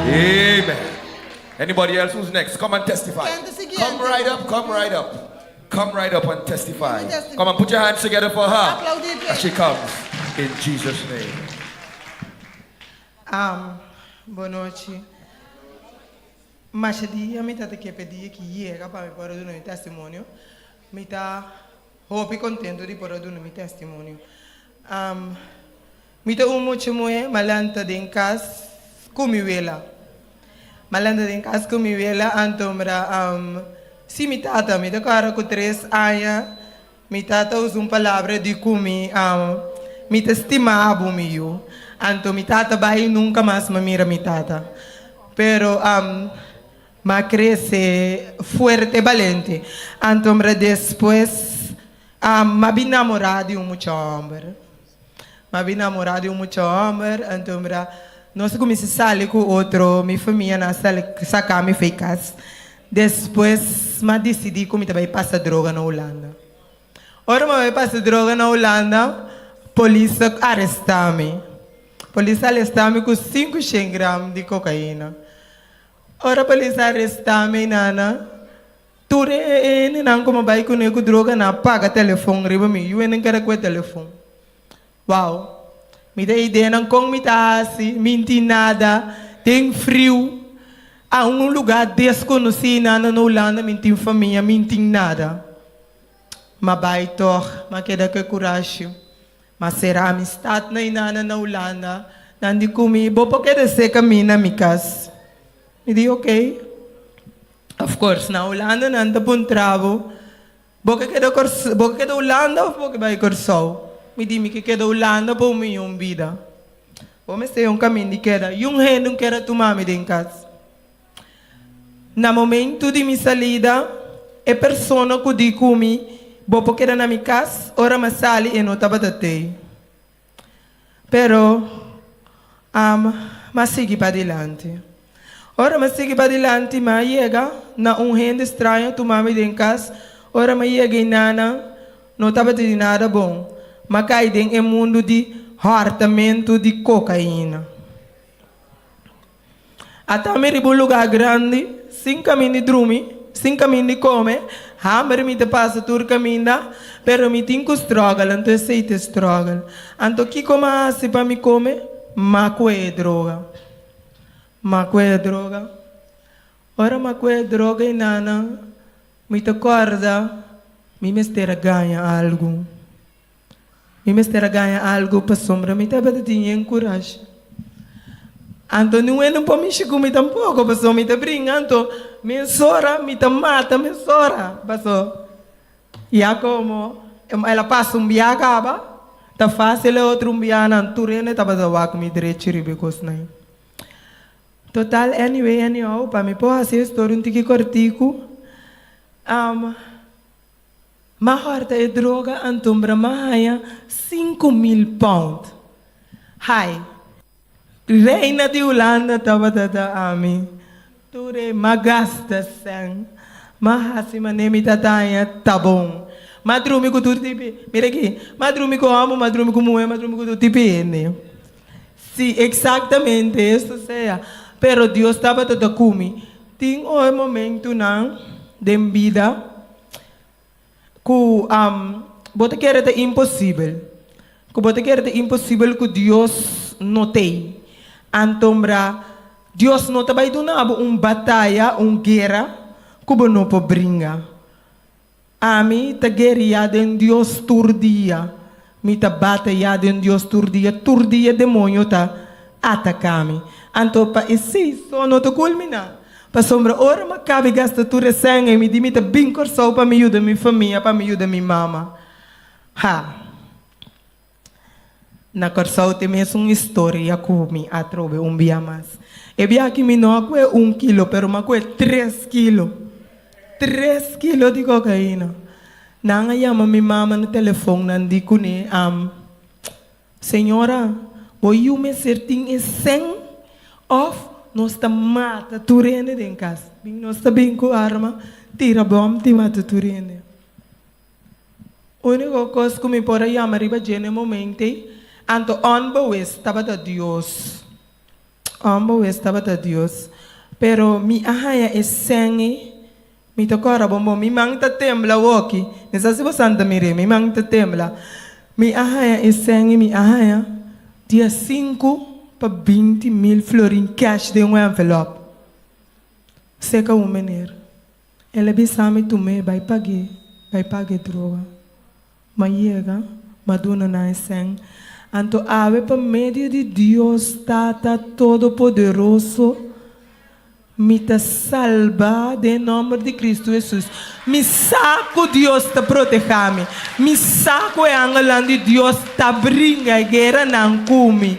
E: Amen. Anybody else who's next? Come and testify.
F: Ken ta siguiente?
E: Come right up, come right up. Come right up and testify.
F: Let me testify.
E: Come and put your hands together for her
F: Aplaudí.
E: as she comes in Jesus' name.
H: Bon nochi. Masha dia mi ta ta ke p'e dia ki yega pa mi por a duna mi testimonio. Mi ta hopi contento di por a duna mi testimonio. Mi ta un mucha muhé, m'a lanta den kas ku mi wela. M'a lanta den kas ku mi wela, anto mira si mi tata, mi ta kòrda ku tres aña mi tata usa un palabra di ku mi, mi ta stima bo mi yu. Anto mi tata bai i nunka mas m'a mira mi tata. Pero m'a krese fuerte balente. Anto mira despues m'a bin namorá di un mucha hòmber. M'a bin namorá di un mucha hòmber, anto mira, nos a kuminsá sali ku otro, mi famianan a sali saka mi fei kas. Despues m'a disidí ku mi ta bai pasa droga na Hulanda. Ora m'a bai pasa droga na Hulanda, polis a arestá mi. Polis a arestá mi ku 500 gram di kokaina. Ora polis a arestá mi, nana, tur e hendenan ku mi a bai kuné ku droga nan a paga telefon riba mi. Yu hende kere ku e telefon. Wow! Mi ta ideanan kon mi ta hasi, mi n'tin nada, den friu, a un lugá deskonosí nana na Hulanda, mi n'tin famia, mi n'tin nada. M'a bai tòg, m'a keda ku e kurashi. M'a sera amistat na e nana na Hulanda, nan di ku mi, Bo por keda seka mi na mi kas? Mi di, Okey. Of course, na Hulanda nan ta puntra bo. Bo ke keda Kòrsou, bo ke keda Hulanda òf bo ke bai Kòrsou? Mi di mi ke keda Hulanda pa un mion bida. Bo mester un kamin di keda. Yun hende un keda tuma mi den kas. Na momentu di mi salida, e persona ku di ku mi, Bo por keda na mi kas, ora mi a sali e no tabata tei. Pero, am, m'a sigui padilanti. Ora m'a sigui padilanti, m'a yega na un hende straño tuma mi den kas. Ora m'a yega einana, no tabata di nada bon. M'a kai den e mundu di hòrtamentu di kokaina. Ata mi riba un lugá grandi, sin kaminda di drumi, sin kaminda di kome, hamber mi ta pasa tur kaminda, pero mi tin ku struggle, anto esei ta e struggle. Anto kiko m'a hasi pa mi kome? M'a kue e droga. M'a kue e droga. Ora m'a kue e droga einana, mi ta kòrda mi mester a gaña algu. Mi mester a gaña algu pasobra mi tabata tin yen kurashi. Anto niun hende no por mishi ku mi tampoko pasobra mi ta bringa anto mesora mi ta mata mesora paso ya komo el a pasa un bia kaba ta fasil e otro un bianan tur hende tabata wak mi drechi riba e kosnan. Total anyway anyhow pa mi por hasi e story un tiki kortiku. M'a hòrta e droga antombra m'a haña 5000 pound. Hai! Reina di Hulanda tabata ta ami. Tur e m'a gasta sèn. M'a hasi manera mi ta ta haña ta bon. M'a drumi ku tur tipi, mira aki, m'a drumi ku hòmber, m'a drumi ku muhé, m'a drumi ku tur tipi hende. Si, eksaktamente, eso sea. Pero Dios tabata ta ku mi. Tin un momentunan den bida ku bo ta kere ta imposibel, ku bo ta kere ta imposibel ku Dios no t'ei. Antombra Dios no ta bai duna bo un bataya, un guera ku bo no por bringa. Ami ta gueria den Dios tur dia. Mi ta bataya den Dios tur dia. Tur dia demoño ta ataká mi. Anto pa esei so no ta kulminá. Pasobra ora mi a kabi gasta tur e sèn ei, mi di mi ta bin Kòrsou pa mi yuda mi famia, pa mi yuda mi mama. Ha! Na Kòrsou tin mesun historia ku mi atrobe un bia mas. E bia aki mi no a kue un kilo, pero mi a kue tres kilo. Tres kilo di kokaina. Nan a yama mi mama na telefon, nan di kuné, Señora, bo yu mester tin e sèn òf nos ta mata tur hende den kas. Bin nos ta bin ku arma, tira bòm, tin mata tur hende. Úniko kos ku mi por a yama riba dje na e momento ei, anto onbewis tabata Dios. Onbewis tabata Dios. Pero mi a haña e sèn ei, mi ta kòrda bon bon, mi man ta tembla awoki, mi sa si bosan ta mir'é, mi man ta tembla. Mi a haña e sèn ei, mi a haña dia sinku pa 20,000 florin kèsh den un ènvelòp. Seka un meneer. El a bisa mi tum'é bai pag'é, bai paga e droga. M'a yega, m'a duna nan e sèn. Anto awe pa medio di Dios Tata Todopoderoso mi ta salbá den e nòmber di Kristu Hesus. Mi sa ku Dios ta protehá mi. Mi sa ku e angelnan di Dios ta bringa e gueranan ku mi.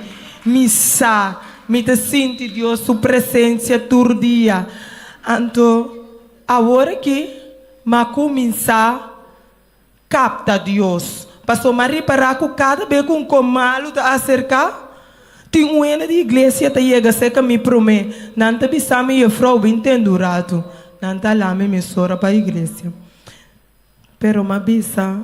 H: Mi sa. Mi ta sinti Dios su presensia tur dia. Anto, awor aki m'a kuminsá kapta Dios, pasobra m'a ripará ku kada be ku un kos malu ta aserká, tin un hende di iglesia ta yega serka mi promé. Nan ta bisa mi, Jefrou, bin tende un ratu. Nan ta hala mi mesora pa iglesia. Pero m'a bisa,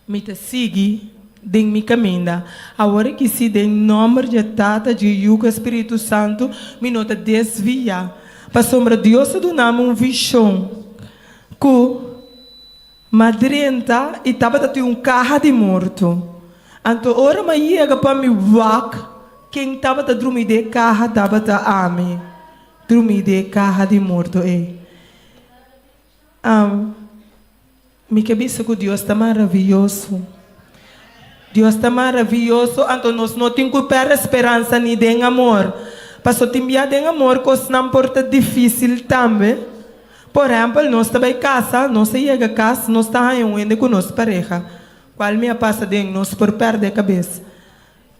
H: Mi ta sigui. den mi kaminda. Awor aki si den nòmber dje Tata, dje Yu ku e Spiritu Santu mi no ta desviá, pasobra Dios a duna mi un vishon ku m'a drenta i tabata tin un kaha di morto. Anto ora m'a yega pa mi wak ken tabata drumi den e kaha tabata ami drumi den e kaha di morto ei. Mi ke bisa ku Dios ta maravioso. Dios ta maravioso, anto nos no tin ku pèrdè speransa ni den amor. Paso tin bia den amor kosnan por ta difísil tambe. Por ehèmpel, nos ta bai kasa, nos a yega kas, nos ta haña un hende ku nos pareha, kual mi a pasa den, nos por pèrdè kabes.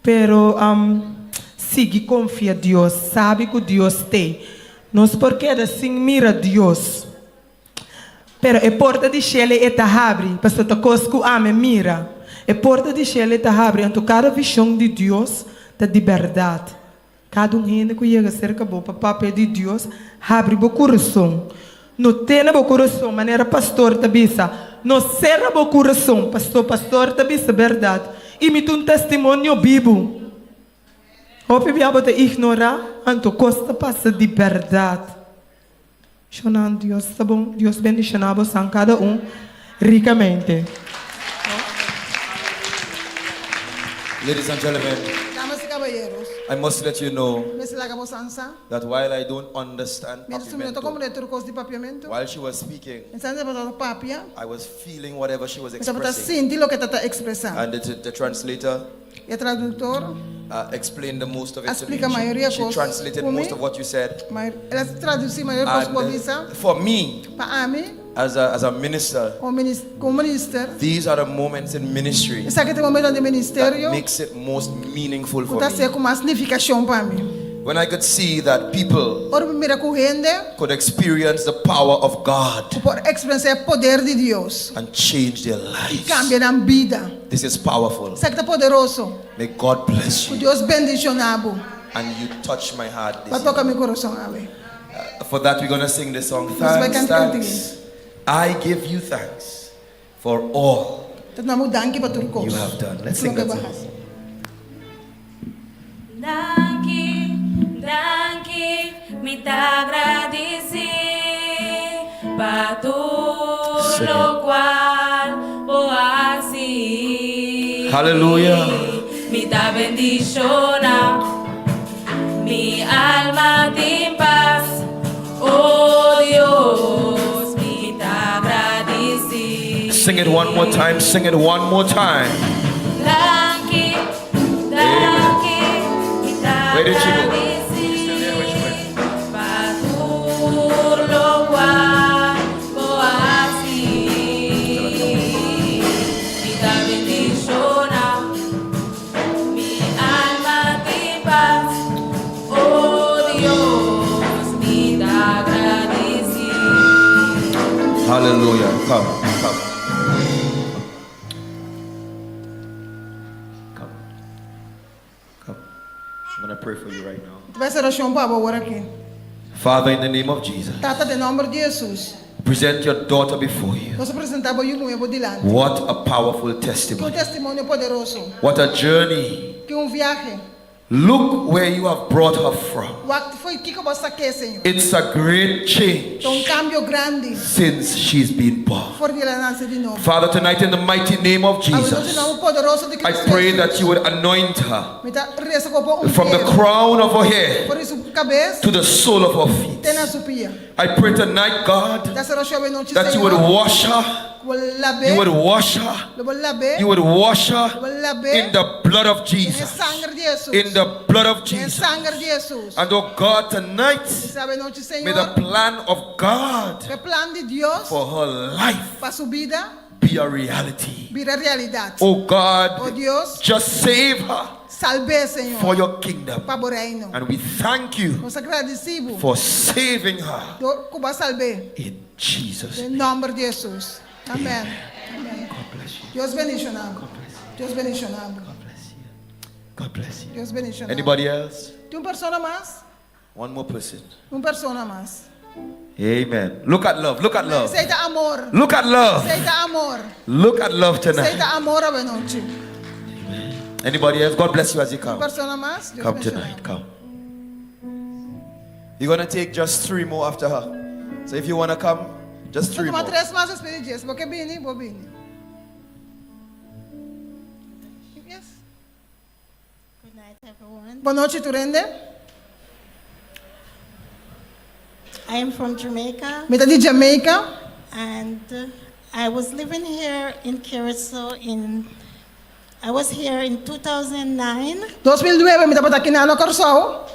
H: Pero sigui konfia Dios, sabi ku Dios t'ei. Nos por keda sin mira Dios. Pero e porta di shele e ta habri, pasobra ta kos ku ami a mira. E porta di shele e ta habri, anto kada vishon di Dios ta di bèrdat. Kada un hende ku yega serka bo pa papia di Dios, habri bo kurason. No tene bo kurason, manera pastor ta bisa, no sera bo kurason, pasobra pastor ta bisa bèrdat, i mi ta un testimonio bibu. Hopi bia bo ta ignorá, anto kos ta pasa di bèrdat. Shonan Dios ta bon. Dios bendiciona bosan cada un ricamente.
E: Ladies and gentlemen,
F: Damas y caballeros,
E: I must let you know
F: mester laga bosan sa,
E: that while I don't understand
F: mientras mi no ta
E: Papiamento,
F: comprende tur cos di papiamento,
E: while she was speaking,
F: mientras e tabata papia,
E: I was feeling whatever she was
F: mi tabata
E: expressing.
F: sinti loke e tabata expresa.
E: And the, the translator
F: E traductor
E: explained the most of
F: a
E: it to me.
F: splica mayoria
E: She, she
F: cos
E: translated
F: ku mi.
E: most of what you said.
F: Ma el a traduci mayor cos
E: And
F: ku bo bisa.
E: for me,
F: Pa ami,
E: as a, as a minister,
F: como minis- como minister,
E: these are the moments in ministry
F: esaki ta e momentonan di
E: that
F: ministerio
E: makes it most meaningful
F: ku
E: for
F: ta
E: me.
F: ser ku mas nificacion pa mi.
E: When I could see that people
F: Ora mi mira ku hende
E: could experience the power of God
F: ku por experiencia e poder di Dios
E: and change their
F: i
E: lives.
F: cambia nan bida.
E: This is powerful.
F: Esaki ta poderoso.
E: May God bless
F: Ku
E: you.
F: Dios bendiciona bo.
E: And you touch my heart this
F: Bo a toca
E: evening.
F: mi corazon awe.
E: Uh, for that, we're going to sing this song.
F: Nos bai
E: Thanks,
F: canta e
E: thanks. I give you thanks for all
F: Ta duna bo danki pa tur cos.
E: you have done. Let's sing
F: Loke
E: that
F: bo a
E: song.
F: haci.
C: Danki, danki, mi ta gradisí pa tur
E: Sing it.
C: lokual bo a hasi.
E: Hallelujah.
C: Mi ta bendishoná, mi alma tin pas, oh Dios, mi ta gradisí.
E: Sing it one more time. Sing it one more time.
C: Danki, danki, mi ta
E: Where did she go?
C: gradisí
E: She's still there? Where she went?
C: pa tur lokual bo a hasi. Mi ta bendishoná, mi alma tin pas, oh Dios, mi ta gradisí.
E: Hallelujah. Come, come. Come. Come. I'm going to pray for you right now.
F: Mi ta bai hasi orashon pa bo awor aki.
E: Father, in the name of Jesus,
F: Tata, den nòmber di Hesus,
E: present your daughter before you.
F: nos a presentá bo yu muhé bo dilanti.
E: What a powerful
F: Ki un
E: testimony.
F: testimonio poderoso!
E: What a journey.
F: Ki un viahe!
E: Look where you have brought her from.
F: Wak fo'i kiko bo a sak'é, Señor.
E: It's a great change
F: Ta un kambio grandi
E: since she's been born.
F: for di el a nase di nobo.
E: Father, tonight in the mighty name of
F: Awe nochi
E: Jesus,
F: nòmber poderoso di
E: I
F: Cristo
E: pray
F: Hesus,
E: that you would anoint her
F: mi ta resa ku bo
E: from the
F: ungié
E: crown of her head
F: for di su kabes
E: to the sole of her feet.
F: te na su pia.
E: I pray tonight, God,
F: Ta hasi orashon awe nochi,
E: that you would
F: Señor,
E: wash her.
F: ku bo lab'é,
E: You would wash her.
F: lo bo lab'é,
E: You would wash her
F: lo bo lab'é
E: in the blood of
F: den e
E: Jesus.
F: sanger di Hesus.
E: In the blood of
F: Den e
E: Jesus.
F: sanger di Hesus.
E: And oh God, tonight,
F: Bisa awe nochi,
E: may the
F: Señor,
E: plan of God
F: ku e plan di Dios
E: for her life
F: pa su bida
E: be a reality.
F: bira realidat.
E: Oh God,
F: Oh Dios,
E: just save her
F: salb'é, Señor,
E: for your kingdom.
F: pa bo reino.
E: And we thank you
F: Nos ta gradisí bo
E: for saving her
F: dor ku bo a salb'é.
E: in Jesus'
F: Den
E: name.
F: nòmber di Hesus. Amèn. Amèn.
E: God bless you.
F: Dios bendishoná bo.
E: God bless you.
F: Dios bendishoná bo.
E: God bless you. God bless you.
F: Dios bendishoná bo.
E: Anybody else?
F: Tin un persona mas?
E: One more person.
F: Un persona mas.
E: Amen. Look at love. Look at love.
F: Esei ta amor.
E: Look at love.
F: Esei ta amor.
E: Look at love
F: Esei
E: tonight.
F: ta amor awe nochi.
E: Anybody else? God bless you as you
F: Un
E: come.
F: persona mas? Dios
E: Come
F: bendiciona.
E: tonight. Come. You're gonna take just three more after her. So if you wanna come, just
F: Nos
E: three
F: tuma
E: more.
F: tres mas despues di dje. Bo ke bini, bo bini. Yes.
I: Good night, everyone.
F: Bon nochi, tur hende.
I: I am from Jamaica,
F: Mi ta di Jamaica.
I: and I was living here in Curacao in. I was here in 2009,
F: 2009 mi tabata aki na Kòrsou.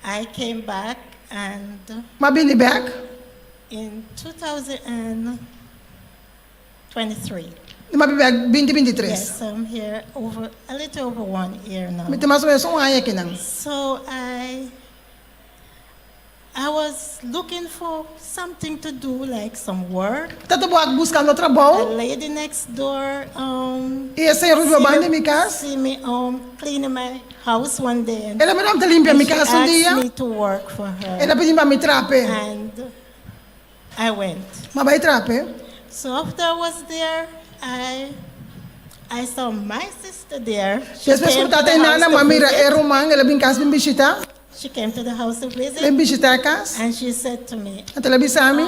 I: I came back, and
F: M'a bini bèk.
I: in 2023.
F: M'a bini bèk 2023.
I: Yes, I'm here over a little over one year now.
F: Mi tin mas o ménos un aña akinan.
I: So I I was looking for something to do, like some work.
F: Tabata buskando
I: A
F: trabou.
I: lady next door um,
F: I e señora riba banda di mi kas.
I: see me um, cleaning my house one day and
F: El a mira mi ta limpia mi
I: she
F: kas un
I: asked
F: dia.
I: me to work for her.
F: El a pidi pa mi traha p'e.
I: And I went.
F: M'a bai traha p'e.
I: So after I was there, I I saw my sister there. She
F: Despues
I: came
F: ku
I: to
F: tata
I: the
F: i nana,
I: house
F: m'a
I: to
F: mira
I: visit.
F: e ruman, el a bin kas bin bishitá.
I: She came to the house to
F: El a
I: visit.
F: bin bishitá e kas.
I: And she said to me,
F: Anto el a bisa mi,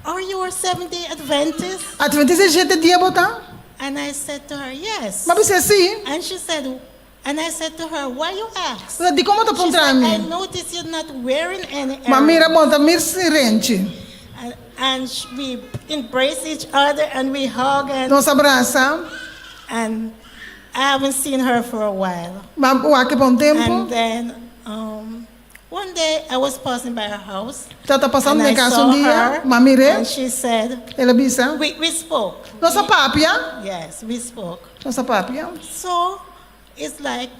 I: Are you a Seventh-day Adventist?
F: Adventista di shete dia bo ta?
I: And I said to her, Yes.
F: M'a bis'é sí.
I: And she said, and I said to her, Why you ask?
F: Di kon bo ta
I: She
F: puntra
I: said,
F: mi?
I: I notice you're not wearing any
F: M'a mira
I: earrings.
F: bo no ta bisti renchi.
I: And, and we embrace each other and we hug and,
F: Nos a brasa.
I: and I haven't seen her for a while.
F: M'a wak e pa un tempu.
I: And then um, one day I was passing by her house.
F: Tabata pasando
I: And
F: den
I: I
F: kas
I: saw
F: un dia,
I: her,
F: m'a mir'é.
I: And she said,
F: El a bisa.
I: we, we spoke.
F: Nos a papia.
I: Yes, we spoke.
F: Nos a papia.
I: So it's like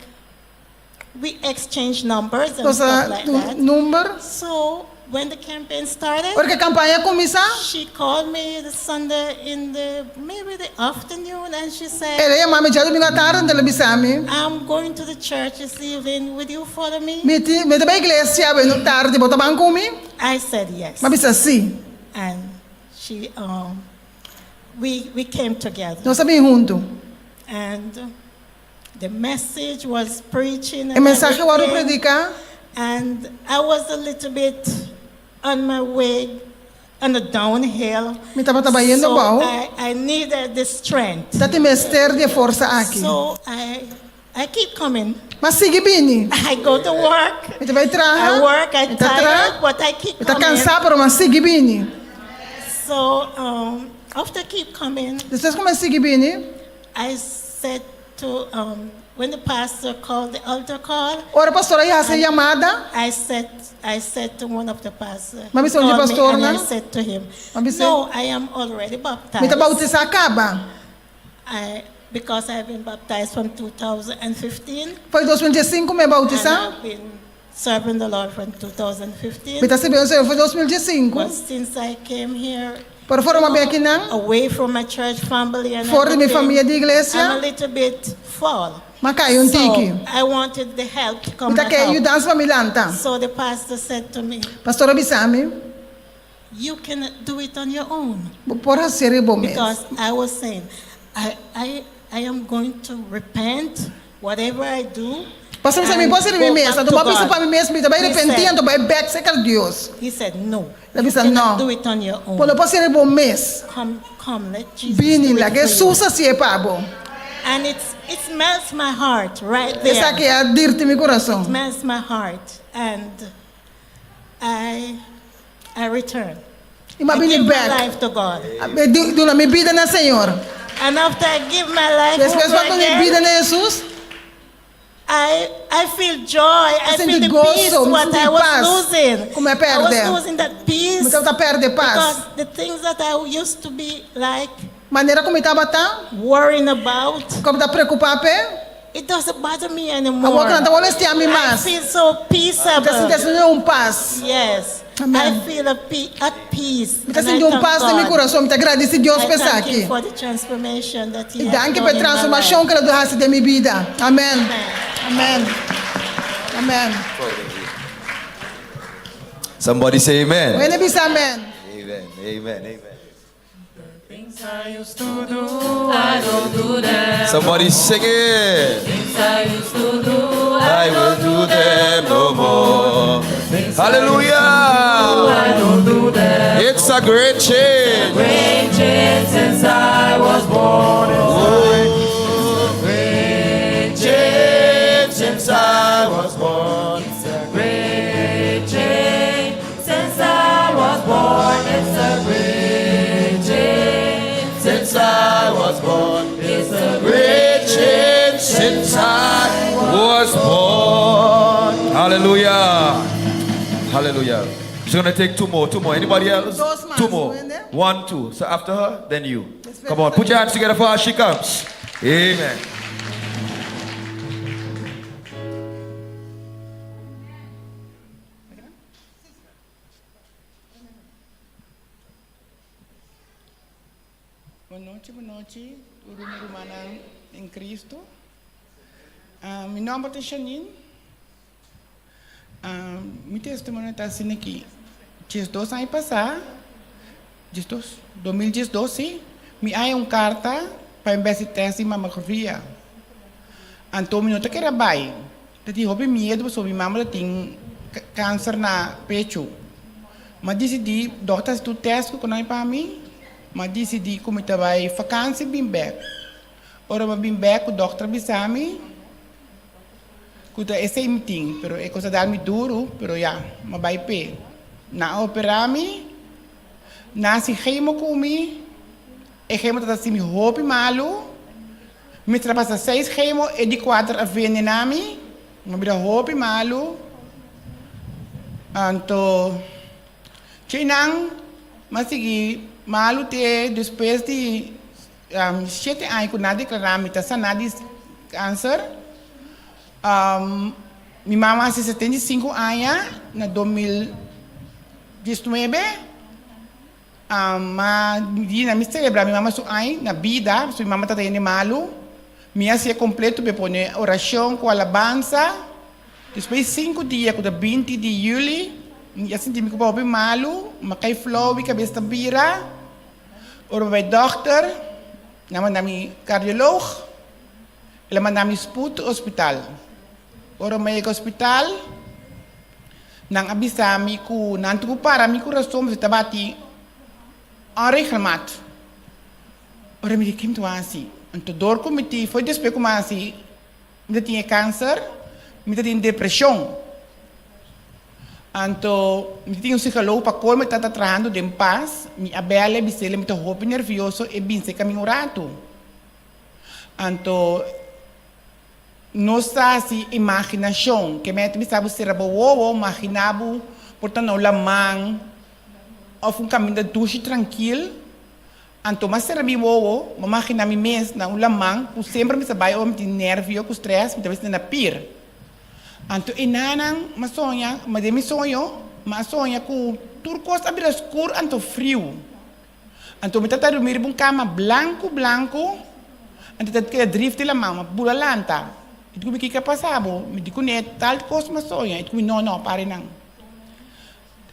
I: we exchange numbers and
F: Nos a
I: stuff like that.
F: number.
I: So when the campaign started,
F: Ora ku e kampaña a kuminsá,
I: she called me the Sunday in the maybe the afternoon and she said,
F: el a yama mi djadumingu atardi, el a bisa mi.
I: I'm going to the church this evening. Would you follow me?
F: Mi ti, mi ta bai iglesia awe tardi, bo ta ban ku mi?
I: I said yes.
F: M'a bisa sí.
I: And she um, we we came together.
F: Nos a bin huntu.
I: And the message was preaching.
F: E
I: And
F: mensahe wòrdu
I: everything.
F: prediká.
I: And I was a little bit on my way on the downhill.
F: Mi tabata bayendo
I: So
F: abou.
I: I, I needed the strength.
F: Tabatin mester di e forsa aki.
I: So I, I keep coming.
F: M'a sigui bini.
I: I go to work.
F: Mi ta bai traha.
I: I work, I
F: Mi ta
I: tired,
F: traha.
I: but I keep
F: Mi ta
I: coming.
F: kansá, pero m'a sigui bini.
I: So um, after keep coming,
F: Despues ku m'a sigui bini.
I: I said to um, when the pastor called the altar call,
F: Ora pastor a hasi yamada.
I: I said I said to one of the pastors,
F: M'a bisa un di
I: called me
F: pastor
I: and I
F: nan.
I: said to him,
F: M'a bis'é.
I: No, I am already baptized.
F: Mi ta boutisá kaba.
I: I, because I've been baptized from 2015.
F: For di 2015 mi a
I: And
F: boutisá.
I: I've been serving the Lord from 2015.
F: Mi ta sirbi Señor for di 2015.
I: But since I came here,
F: Pero for di m'a bin akinan.
I: away from my church family and
F: For di mi
I: everything,
F: famia di iglesia.
I: I'm a little bit fall.
F: M'a kai un tiki.
I: So I wanted the help to come
F: Mi ta
I: and
F: ke
I: help.
F: yudansa pa mi lanta.
I: So the pastor said to me,
F: Pastor a bisa mi.
I: You cannot do it on your own.
F: Bo por hasié riba bo mes.
I: Because I was saying, I, I, I am going to repent whatever I do.
F: Pastor a bisa mi
I: and
F: por hasié riba mi
I: go
F: mes.
I: back
F: Anto
I: to
F: m'a bisa
I: God.
F: pa mi mes, mi ta bai
I: He
F: repentí,
I: said-
F: anto bai bèk serka Dios.
I: He said, No.
F: El a
I: You
F: bisa,
I: cannot
F: No.
I: do it on your own.
F: Bo no por hasié riba bo mes.
I: Come, come, let Jesus
F: Bini,
I: do it
F: laga
I: for you.
F: Hesus hasié pa bo.
I: And it's, it melts my heart right there.
F: Esaki a dirti mi kurason.
I: It melts my heart. And I, I return.
F: I m'a
I: I
F: bini
I: give my
F: bèk.
I: life to God.
F: Mi duna mi bida na Señor.
I: And after I give my life
F: Despues
I: over
F: ku a duna mi
I: again,
F: bida na Hesus,
I: I, I feel joy. I
F: Mi
I: feel
F: sinti
I: the
F: goso,
I: peace
F: mi
I: what
F: sinti
I: I was
F: pas
I: losing.
F: ku mi a
I: I was
F: pèrdè.
I: losing that peace.
F: Mi tabata pèrdè pas.
I: Because the things that I used to be like
F: Manera ku mi tabata,
I: worrying about,
F: ku mi ta preokupá p'e,
I: it doesn't bother me anymore.
F: awor ku nan ta molestiá mi
I: I
F: mas.
I: feel so
F: Mi ta
I: peaceable.
F: sinti asina un pas.
I: Yes.
F: Amen.
I: I feel a pe at peace.
F: Mi ta
I: And I
F: sinti un
I: thank
F: pas den mi
I: God.
F: kurason. Mi ta gradisí Dios
I: I
F: pa
I: thank
F: esaki.
I: Him for the transformation that He
F: I
I: has
F: danki
I: done
F: pa e
I: in my
F: transformashon
I: life.
F: ku el a hasi den mi bida. Amen. Amen. Amen.
E: Somebody say amen.
F: Wende bisa amen.
E: Amen, amen, amen. Somebody sing it. I will do them no more. Hallelujah. It's a great change.
B: Great change since I was born.
E: Oh, great change since I was born.
B: It's a great change since I was born. It's a great change
E: Since I was born.
B: It's a
E: Great change since I was born. Hallelujah. Hallelujah. She's gonna take two more. Two more. Anybody else?
F: Dos mas,
E: Two more.
F: ¿entiende?
E: One, two. So after her, then you.
F: Yes,
E: Come on, put your hands together for her. She comes. Amen.
H: Bon nochi, bon nochi, tur mi rumannan den Cristo. Ah, mi nomber ta Janine. Ah, mi testimonio ta asina aki. 12 aña pasá, 12, 2012, sí, mi a haña un karta pa mi bai hasi tèst di mamografia. Anto mi no ta kere bai. Ta tin hopi miedu pasobra mi mama ta tin kanser na pechu. M'a disidí, dòkter hasi tur tèst ku konai pa mi, m'a disidí ku mi ta bai fakansi bin bèk. Ora m'a bin bèk ku dòkter a bisa mi ku ta esei mi tin, pero e kos a dal mi duru, pero ya, m'a bai p'e. Nan a operá mi, nan a hasi gemo ku mi, e gemo ta hasi mi hopi malu, mi mester a pasa seis gemo, e di kuater a venená mi, m'a bira hopi malu. Anto djeinan m'a sigui malu te despues di shete aña ku nan a deklará mi ta saná di kanser. Mi mama a hasi 75 aña na 2019. Ma di na mi selebrá mi mama su aña na bida, pasobra mi mama tabata hende malu. Mi a hasié kompleto pa e pone orashon ku alabansa. Despues di sinku dia ku ta 20 di yüli, mi a sinti mi ku hopi malu, mi a kai flou, mi kabes ta bira. Ora mi bai dòkter, nan a manda mi kardiolog, el a manda mi sput hospital. Ora mi a yega hospital, nan a bisa mi ku nan tin ku para mi kurason pasobra ta bati onregelmat. Ora mi di, kin mi ta hasi? Anto dor ku mi tin, foi despues ku mi a hasi Mi ta tin e kanser, mi ta tin depreshon. Anto mi ta tin un psikologo pa kor mi ta trahando den pas, mi a bel e bis'el mi ta hopi nervioso e bin seka mi un ratu. Anto nos ta hasi imaginashon, ke mester bisa bo sera bo wowo, magina bo por ta na un laman òf un kaminda dushi trankil. Anto m'a sera mi wowo, m'a magina mi mes na un laman ku semper mi sa bai ora mi tin nervio ku stress, mi ta bai sinta na pir. Anto e nanan m'a soña, ma den mi soño m'a soña ku tur kos a bira skur anto friu. Anto mi ta durmi riba un kama blanku blanku, anto ta keda drif di laman, m'a bula lanta. E di ku mi, Kiko a pasa bo? Mi di kuné tal kos m'a soña. E di ku mi, No, no, pare nan.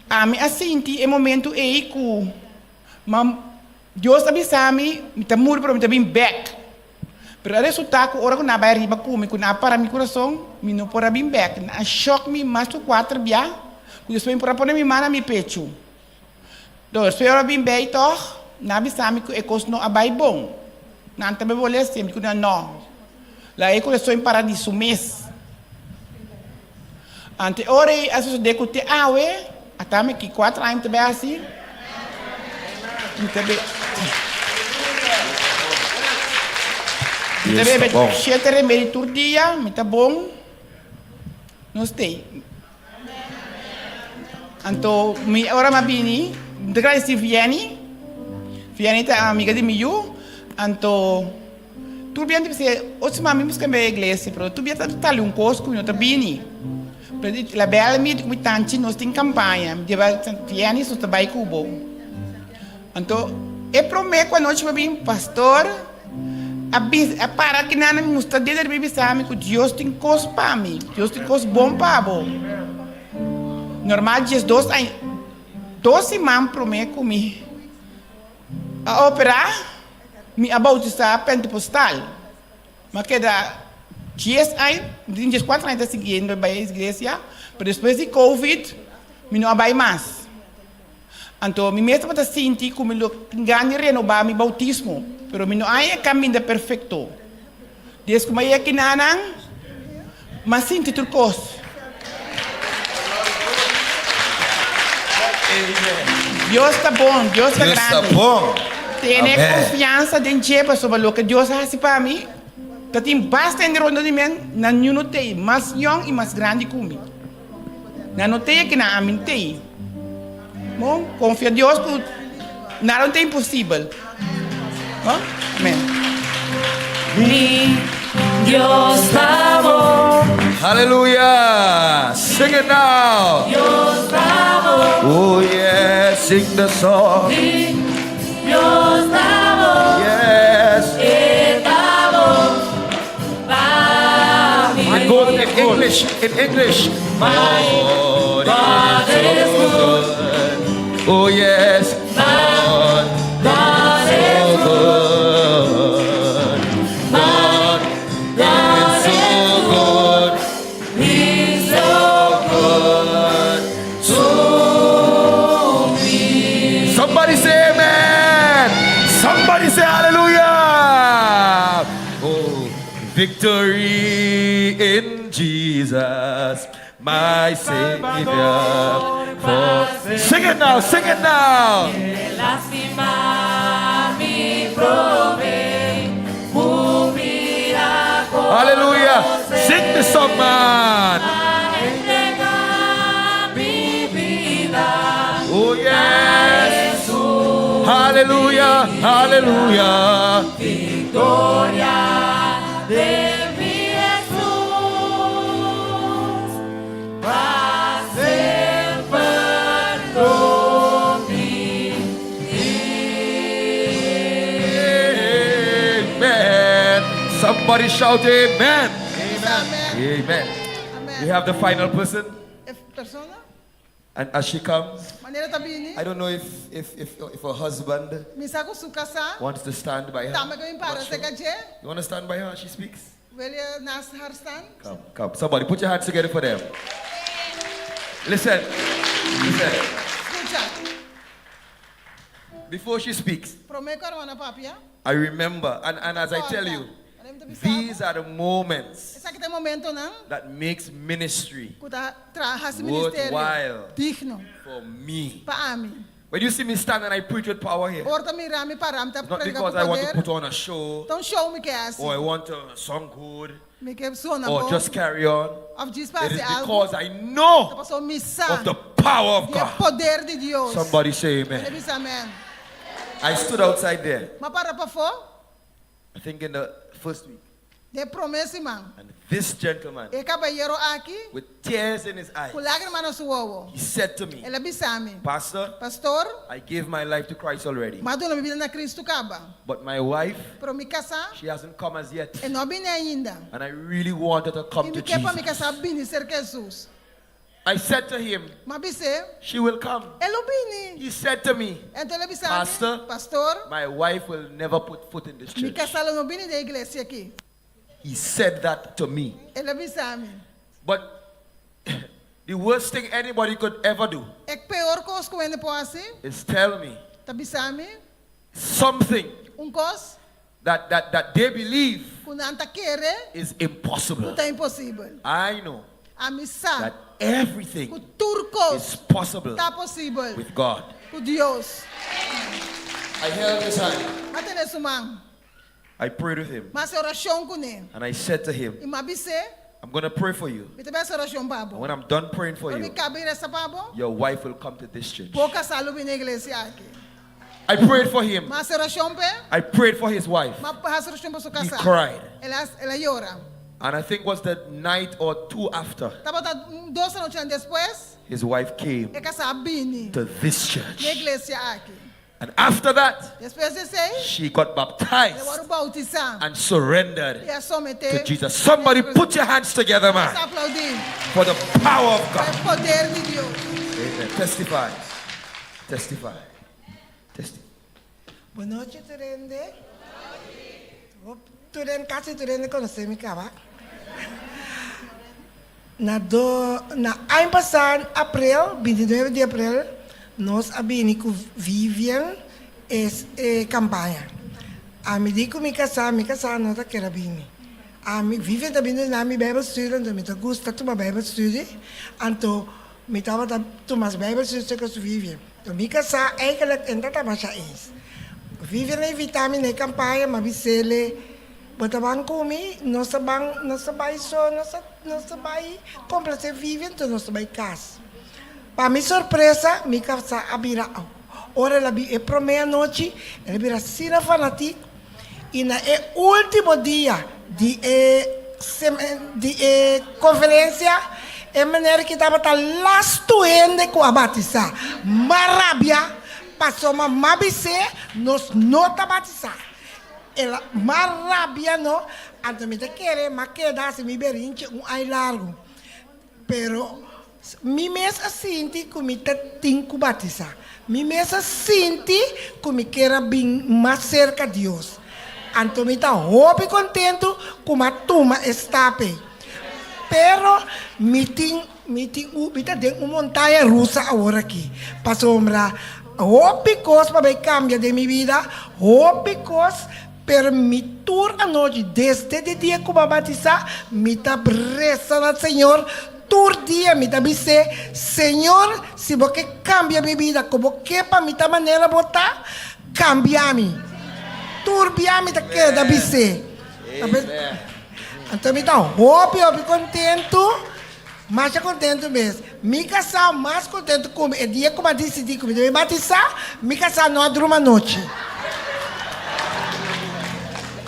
H: Ami a sinti e momentu ei ku. Ma Dios a bisa mi, mi ta muri pero mi ta bin bek. Pero a resulta ku ora ku nan a bai riba ku mi, ku nan a para mi kurason, mi no por a bin bek. Nan a shòk mi mas ku kuater bia, ku despues mi por a pone mi man na mi pechu. Despues ora a bin bei tòg, nan a bisa mi ku e kos no a bai bon. Nan ta bebolestia, mi di ku nan no. Laga e kurason para di su mes. Anto e ora ei a sosodé ku te awe, ata mi ki kuater aña mi ta bai hasi, mi ta be mi ta bebe shete remedi tur dia, mi ta bon, no stay. Anto mi ora mi a bini, mi ta gradisí Vieny, Vieny ta amiga di mi yu, anto tur bia mi ta bisa, otro siman mi buska bai iglesia, pero tur bia ta tali un kos ku mi no ta bini. Pero la bel mi di ku mi tanchi nos tin kampaña, mi deba Vieny nos ta bai ku bo. Anto e promé ku anochi mi a bin, pastor a bisa, a para kinan a mustra dede riba i bisa mi ku Dios tin kos pa mi, Dios tin kos bon pa bo. Normal 12 aña, dos siman promé ku mi a operá, mi a boutisá Pentecostal. Mi a keda 10 aña, mi tin 14 aña ta siguiendo bai e iglesia, pero despues di Covid mi no a bai mas. Anto mi mes tabata sinti ku mi lo tin gana di renobá mi boutismo, pero mi no a haña e kaminda perfekto. Des ku mi a yega kinanan, mi a sinti tur kos. Dios ta bon, Dios ta grandi. Tene konfiansa den dje pasobra loke Dios a hasi pa mi ta tin basta hende rondó di mi, nan niun no t'ei mas yòn i mas grandi ku mi. Nan no t'ei aki nan, ami n'tei. Bon, konfia Dios ku nada no ta imposibel. Bon, amen.
B: Mi Dios ta bon.
J: Hallelujah! Sing it now!
B: Dios ta bon.
J: Oh yeah, sing the song.
B: Mi Dios ta bon.
J: Yes.
B: E ta bon pa mi.
J: And go in English, in English.
B: My
J: God
B: God is
J: is so
B: good.
J: good. Oh yes,
B: My
J: God
B: God
J: is
B: is
J: so
B: good.
J: good.
B: My
J: God
B: God
J: is so
B: is
J: good.
B: He's so
J: Good
B: to me.
J: Somebody say amen. Somebody say hallelujah. Oh, victory in Jesus, my Savior. For sing it now, sing it now.
B: Lastima mi promé, ku mi a
J: Hallelujah. Sing the song, man.
B: Entregá mi bida.
J: Oh, yes. Hallelujah, hallelujah.
B: Viktoria den mi Jesus. Pa semper lo mi
J: Amen. Somebody shout amen.
F: Amen.
J: Amen.
F: Amen.
J: We have the final person.
F: E persona?
J: And as she comes,
F: Manera e ta bini.
E: I don't know if, if, if, if her husband
F: Mi sa ku su kasá.
E: wants to stand by her.
F: Tambe ke bin para
E: Not sure.
F: serka dje.
E: You want to stand by her as she speaks?
F: Wil je naast haar staan?
E: Come, come. Somebody put your hands together for them.
J: Listen, listen.
F: Skucha.
J: Before she speaks,
F: Promé ku ruman papia.
J: I remember, and as I tell you, these are the moments
F: Esaki ta e momentonan
J: that makes ministry
F: ku ta traha hasi ministerio
J: worthwhile
F: digno
J: for me.
F: pa ami.
J: When you see me stand and I preach with power here,
F: Ora ta mira mi para mi ta
J: it's not
F: prediká ku
J: because I want to
F: poder.
J: put on a show
F: Ta un show mi ke hasi.
J: or I want to sound good
F: Mi ke sona
J: or
F: bon.
J: just carry on.
F: Òf djis
J: It is
F: pa hasi algu.
J: because I know
F: Ta pasobra mi sa
J: of the power of
F: di e
J: God.
F: poder di Dios.
J: Somebody say
F: Hende
J: amen.
F: bisa amen.
J: I stood outside there,
F: M'a para pafó.
J: I think in the first week,
F: Den promé siman.
J: and this gentleman,
F: E kabayero aki,
J: with tears in his eyes,
F: ku lágrima na su wowo,
J: he said to me,
F: el a bisa mi,
J: Pastor,
F: Pastor,
J: I gave my life to Christ already,
F: m'a duna mi bida na Kristu kaba,
J: but my wife,
F: pero mi kasá,
J: she hasn't come as yet,
F: e no a bini ainda.
J: and I really want her to
F: I
J: come
F: mi
J: to
F: ke pa mi
J: Jesus.
F: kasá bini serka Hesus.
J: I said to him,
F: M'a bis'é,
J: She will come.
F: E lo bini.
J: He said to me,
F: Anto el a bisa mi,
J: Pastor,
F: Pastor,
J: my wife will never put foot in this
F: mi
J: church.
F: kasá lo no bini den e iglesia aki.
J: He said that to me.
F: El a bisa mi.
J: But the worst thing anybody could ever do
F: E peor kos ku hende por hasi,
J: is tell me
F: ta bisa mi
J: something
F: un kos
J: that, that, that they believe
F: ku nan ta kere
J: is
F: ku
J: impossible.
F: ta imposibel.
J: I know
F: Ami sa
J: that everything
F: ku tur kos
J: is possible
F: ta posibel
J: with God.
F: ku Dios.
E: I held his hand.
F: M'a tene su man.
J: I prayed with him
F: M'a hasi orashon kuné.
J: and I said to him,
F: I m'a bis'é,
J: I'm going to pray for you.
F: Mi ta bai hasi orashon pa bo.
J: And when I'm done praying for
F: Ora mi
J: you,
F: kaba di resa pa bo,
J: your wife will come to this church.
F: bo kasá lo bini e iglesia aki.
J: I prayed for him.
F: M'a hasi orashon p'e.
J: I prayed for his wife.
F: M'a hasi orashon pa su
J: He
F: kasá.
J: cried.
F: El a, el a yora.
J: And I think was the night or two after,
F: Tabata un dos anochinan despues,
J: his wife came
F: e kasá a bini
J: to this
F: na
J: church.
F: iglesia aki.
J: And after that,
F: Despues di esei,
J: she got
F: el a
J: baptized
F: wòrdu boutisá
J: and surrendered
F: i a someté
J: to Jesus. Somebody put your hands together, man,
F: Nos aplaudí
J: for the power of
F: pa
J: God.
F: e poder di Dios.
J: Amen. Testify. Testify. Testify.
F: Bon nochi tur hende. Tur hende, kasi tur hende konosé mi kaba. Na do, na aña pasá aprel, 29 di aprel, nos a bini ku Vivian e e kampaña. Ami di ku mi kasá, mi kasá no ta kere bini. Ami, Vivian ta bini duna mi Bijbelstudie, anto mi ta gusta tuma Bijbelstudie, anto mi tabata tuma Bijbelstudie serka su Vivian. Anto mi kasá eigenlijk e no ta tamasha eens. Vivian a invitá mi na e kampaña, mi a bis'é, Bo ta ban ku mi? Nos ta ban, nos ta bai so, nos ta, nos ta bai komplasé Vivian, anto nos ta bai kas. Pa mi sorpresa, mi kasá a bira, ora el a bin e promé anochi, el a bira asina fanatik, i na e último dia di e di e konferensia, e manera ki tabata lastu hende ku a batisá. M'a rabia, pasobra m'a bis'é, nos no ta batisá. El a m'a rabia no, anto mi ta kere m'a keda hasi mi berinchi un ai largu. Pero mi mes a sinti ku mi ta tin ku batisá. Mi mes a sinti ku mi kier a bin mas serka Dios. Anto mi ta hopi kontentu ku m'a tuma e stap ei. Pero mi tin mi tin mi ta den un montaña rusa awor aki. Pasobra hopi kos pa bai kambia den mi bida, hopi kos. Pero mi tur anochi, desde di dia ku bo a batisá, mi ta resa na Señor tur dia. Mi ta bis'é, Señor, si bo ke kambia mi bida, ku bo ke pa mi ta manera bo ta, kambia mi. Tur bia mi ta keda bis'é. Anto mi ta hopi, hopi kontentu, masha kontentu mes. Mi kasá mas kontentu ku mi. E dia ku mi a disidí ku mi ta bin batisá, mi kasá no a druma anochi.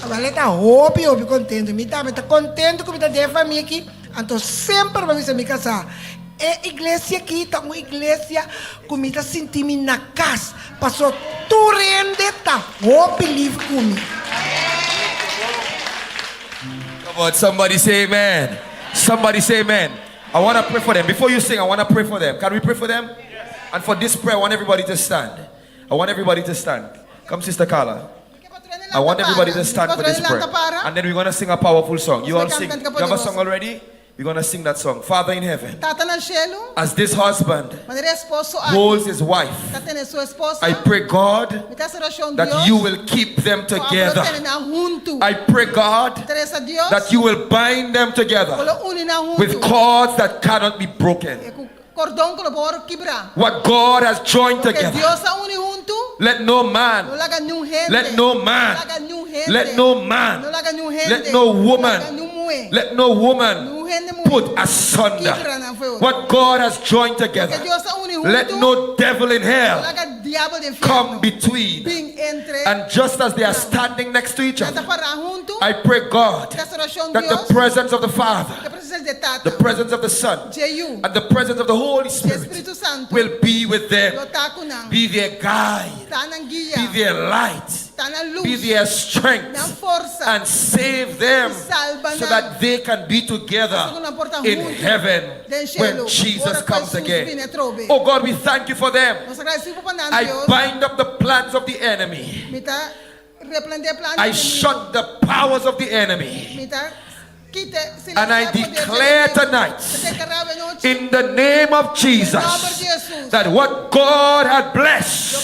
F: Awor e ta hopi, hopi kontentu. Mi tambe ta kontentu ku mi ta den e famia aki. Anto semper mi a bisa mi kasá, e iglesia aki ta un iglesia ku mi ta sinti mi na kas, pasobra tur hende ta hopi lif ku mi.
J: Come on, somebody say amen. Somebody say amen. I want to pray for them. Before you sing, I want to pray for them. Can we pray for them? And for this prayer, I want everybody to stand. I want everybody to stand. Come, Sister Carla. I want everybody to stand for this prayer. And then we're going to sing a powerful song. You all sing. You have a song already? We're going to sing that song. Father in heaven,
F: Tata na shelu,
J: as this husband
F: manera esposo aki
J: holds his wife,
F: ta tene su esposa,
J: I pray, God,
F: mi ta hasi orashon
J: that
F: Dios
J: you will keep them
F: ku abo lo
J: together.
F: tene nan huntu.
J: I pray, God,
F: Mi ta resa Dios
J: that you will bind them
F: ku
J: together
F: lo uni nan
J: with
F: huntu
J: cords that cannot be broken.
F: e ku kordon ku lo por wòrdu kibrá.
J: What God has joined
F: Loke
J: together,
F: Dios a uni huntu,
J: let no
F: no
J: man,
F: laga niun hende,
J: let no man,
F: no laga niun hende,
J: let no man,
F: no laga niun hende,
J: let no
F: no
J: woman,
F: laga niun muhé,
J: let no woman
F: niun hende muhé
J: put asunder
F: kibra nan fo'i otro.
J: what God has joined together.
F: Loke Dios a uni huntu,
J: Let no devil in
F: no
J: hell
F: laga diabel den
J: come
F: fièrnu
J: between.
F: bin entre
J: And just as they are
F: nan.
J: standing next to each
F: Nan ta
J: other,
F: pará huntu,
J: I pray, God,
F: ta hasi orashon
J: that the
F: Dios,
J: presence of the Father,
F: ku e presensia di Tata,
J: the presence of the Son,
F: dje Yu,
J: and the presence of the Holy
F: dje
J: Spirit
F: Spiritu Santu
J: will be with them.
F: lo ta ku nan.
J: Be their guide,
F: Ta nan guia.
J: be their light,
F: Ta nan lus.
J: be their strength,
F: Nan forsa.
J: and save them
F: I salba
J: so
F: nan.
J: that they can be together
F: Pasobra nan por ta
J: in
F: huntu
J: heaven
F: den
J: when
F: shelu,
J: Jesus
F: ora ku
J: comes
F: Jesus
J: again.
F: bini atrobe.
J: Oh God, we thank you for them.
F: Nos ta gradisido pa nan,
J: I
F: Dios.
J: bind up the plans of the enemy.
F: Mi ta reprendé plan di
J: I
F: enemigu.
J: shut the powers of the enemy.
F: Mi ta
J: And I declare tonight, in the name of Jesus, that what God had blessed,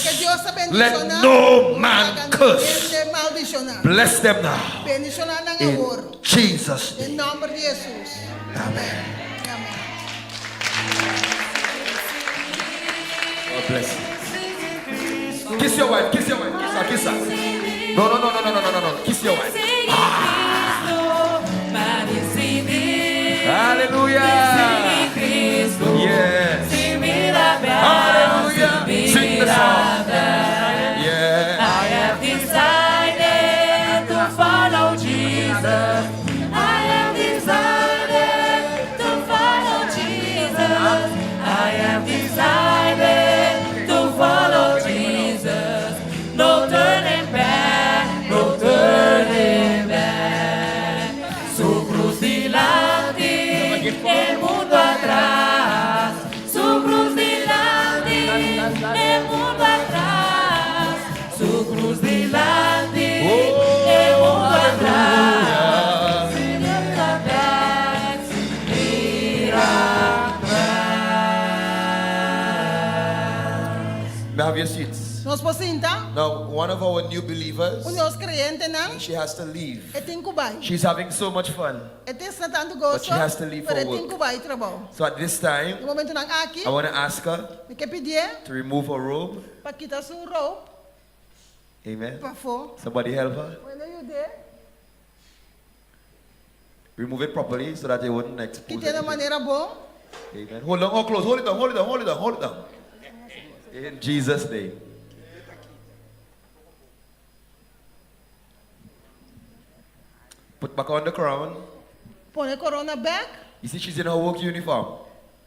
J: let no man curse. Bless them now. In Jesus' name. Amen. God bless you. Kiss your wife, kiss your wife, kiss her, kiss her. No, no, no, no, no, no, no, no. Kiss your wife. Ah. Hallelujah. Yes. Hallelujah. Sing the song. Yeah.
B: I have decided to follow Jesus. I have decided to follow Jesus. I have decided to follow Jesus. No turning back, no turning back. Su krus dilanti, e mundu atras.
J: May I have your seats.
I: Nos por sinta?
J: Now, one of our new believers,
I: Un di nos kreyentenan,
J: she has to leave.
I: e tin ku bai.
J: She's having so much fun.
I: E ta tantu goso,
J: But she has to leave
I: pero
J: for
I: e tin
J: work.
I: ku bai trabou.
J: So at this time,
I: Na e momentonan aki,
J: I want to ask her
I: mi ke pidié
J: to remove her robe.
I: pa kita su robe
J: Amen.
I: pafó.
J: Somebody help her.
I: Un hende yud'é.
J: Remove it properly so that it wouldn't expose.
I: Kit'é na
J: anything.
I: manera bon.
J: Amen. Hold on, oh, close. Hold it down, hold it down, hold it down, hold it down. In Jesus' name. Put back on the crown.
I: Pone korona bèk.
J: You see, she's in her work uniform.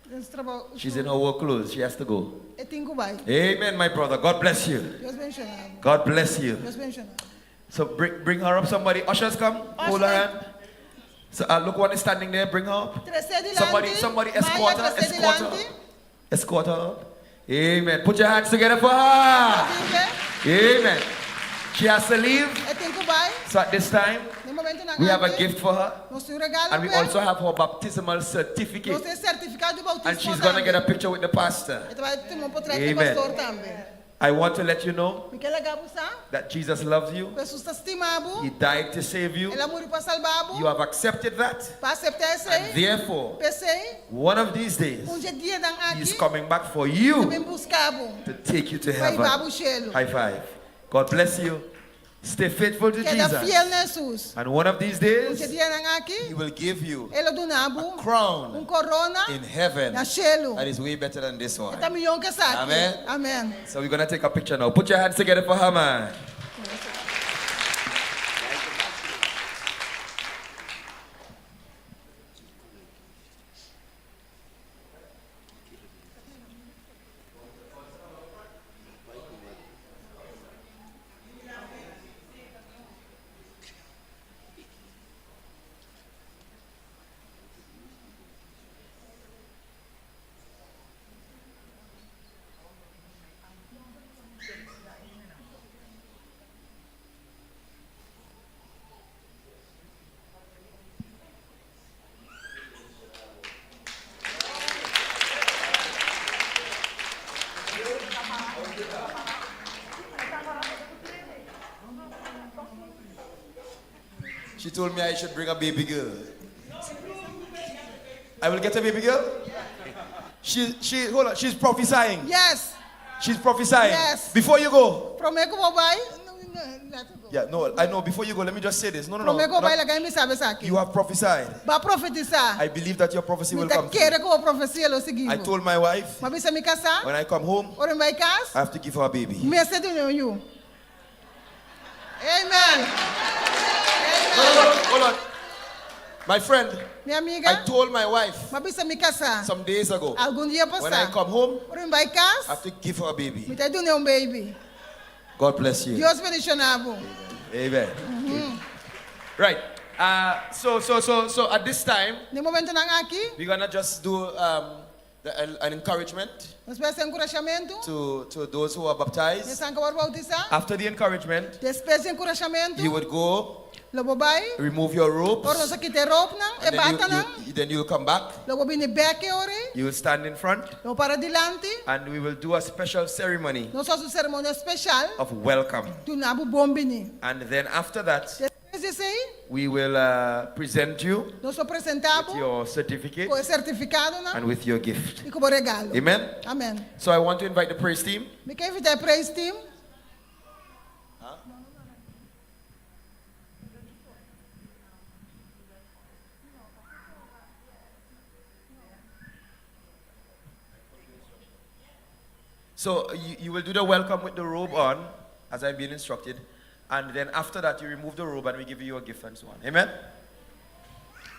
I: Den su trabou.
J: She's in her work clothes. She has to go.
I: E tin ku bai.
J: Amen, my brother. God bless you.
I: Dios bendishoná bo.
J: God bless you.
I: Dios bendishoná bo.
J: So bring, bring her up, somebody. Ushers, come. Hold her hand. So uh, look, one is standing there. Bring her up.
I: Tres'é dilanti.
J: Somebody, somebody escort her.
I: Maya, tres'é
J: Escort her.
I: dilanti.
J: Escort her up. Amen. Put your hands together for her. Amen. She has to leave.
I: E tin ku bai.
J: So at this time,
I: Na e momentonan
J: we have a
I: aki,
J: gift for her.
I: Nos tin un regalo
J: And we
I: p'e.
J: also have her baptismal certificate.
I: Nos tin sertifikado di boutismo
J: And she's going to
I: tambe.
J: get a picture with the pastor.
I: E ta bai tuma un potrèt ku e
J: Amen.
I: pastor tambe.
J: I want to let you know
I: Mi ke laga bo sa
J: that Jesus loves you.
I: ku Hesus ta stima bo.
J: He died to save you.
I: El a muri pa salba bo.
J: You have accepted that.
I: B'a aseptá esei.
J: And therefore,
I: P'esei,
J: one of these days,
I: un di e dianan
J: he is
I: aki,
J: coming back for
I: e ta
J: you
I: bin buska bo
J: to take you to
I: pa hiba bo
J: heaven.
I: shelu.
J: High five. God bless you. Stay faithful to
I: Keda
J: Jesus.
I: fiel na Hesus.
J: And one of these
I: Un di e
J: days,
I: dianan aki,
E: He will give you
I: E lo duna bo
E: a crown
I: un korona
E: in heaven
I: na shelu.
E: that is way better than this one.
I: E ta mihó ku esaki.
E: Amen.
I: Amen.
J: So we're gonna take a picture now. Put your hands together for her, man.
E: She told me I should bring a baby girl. I will get a baby girl? She, she, hold on, she's prophesying.
I: Yes.
E: She's prophesying.
I: Yes.
E: Before you go.
I: Promé ku bo bai.
E: Yeah, no, I know. Before you go, let me just say this. No, no, no.
I: Promé ku bo bai,
E: Not-
I: laga mi bisa esaki.
E: you have prophesied.
I: B'a profetisá.
E: I believe that your prophecy will
I: Mi ta
E: come true.
I: kere ku bo profesia lo sigui.
E: I told my wife,
I: M'a bisa mi kasá.
E: when I come home,
I: Ora mi bai kas.
E: I have to give her a baby.
I: Mi mester dun'é un yu. Amen.
E: No, no, no, hold on. My friend,
I: Mi amiga.
E: I told my wife
I: M'a bisa mi kasá.
E: some days ago,
I: Algun dia
E: when I
I: pasá.
E: come home,
I: Ora mi bai kas.
E: I have to give her a baby.
I: Mi ta dun'é un baby.
E: God bless you.
I: Dios bendishoná bo.
J: Amen. Right. Uh, so, so, so, so at this time,
I: Na e momentonan aki,
E: we're gonna just do um, the, an, an encouragement
I: nos ta bai hasi enkurashamentu.
E: to, to those who are baptized.
I: Esnan ku a wòrdu boutisá.
J: After the encouragement,
I: Despues di enkurashamentu,
E: you would go
I: lo bo bai.
E: Remove your robes.
I: Ora nos a kita e robenan, e
E: And then you,
I: batanan.
E: you, then you'll come back.
I: Lo bo bini bèk e ora ei.
J: You will stand in front.
I: Lo bo para dilanti.
J: And we will do a special ceremony.
I: Nos lo hasi un seremonia spesial.
J: Of welcome.
I: Duna bo bon bini.
J: And then after that.
I: Despues di esei.
J: We will uh, present you.
I: Nos lo presentá bo.
J: With your certificate.
I: Ku e sertifikadonan.
J: And with your gift.
I: I ku bo regalo.
J: Amen.
I: Amen.
J: So I want to invite the praise team.
I: Mi ke invitá e praise team.
J: So you, you will do the welcome with the robe on, as I've been instructed. And then after that, you remove the robe and we give you your gift and so on. Amen?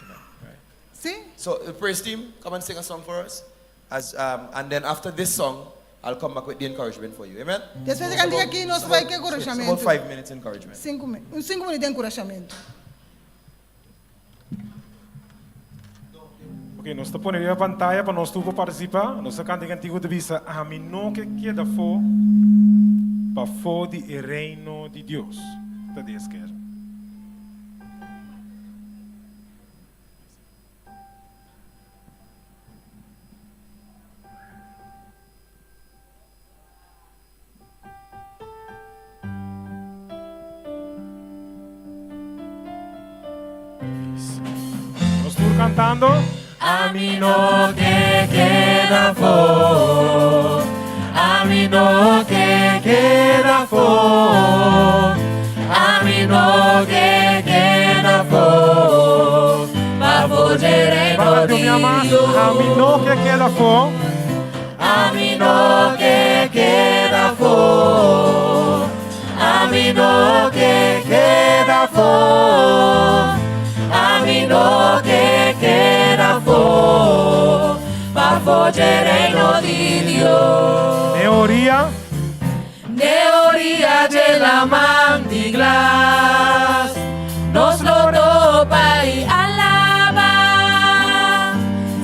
J: Amen. Right.
I: See?
E: So the praise team, come and sing a song for us. As, um, and then after this song, I'll come back with the encouragement for you. Amen?
I: Despues di e kantika aki, nos bai ku enkurashamentu.
E: About five minutes encouragement.
I: Sinku, un sinku minüt di enkurashamentu.
A: Ok, nos ta pone riba pantaya pa nos tur por partisipá. Nos ta kanta e kantiku ta bisa, Ami no ke keda afó, pafó di e Reino di Dios. Ta di esker. Kantando.
B: Ami no ke keda afó. Ami no ke keda afó. Ami no ke keda afó. Pafó dje reino di Dios.
A: Ami no ke keda afó.
B: Ami no ke keda afó. Ami no ke keda afó. Ami no ke keda afó. Pafó dje reino di Dios.
A: N'e oriya.
B: N'e oriya dje laman di glas. Nos lo topa i alabá.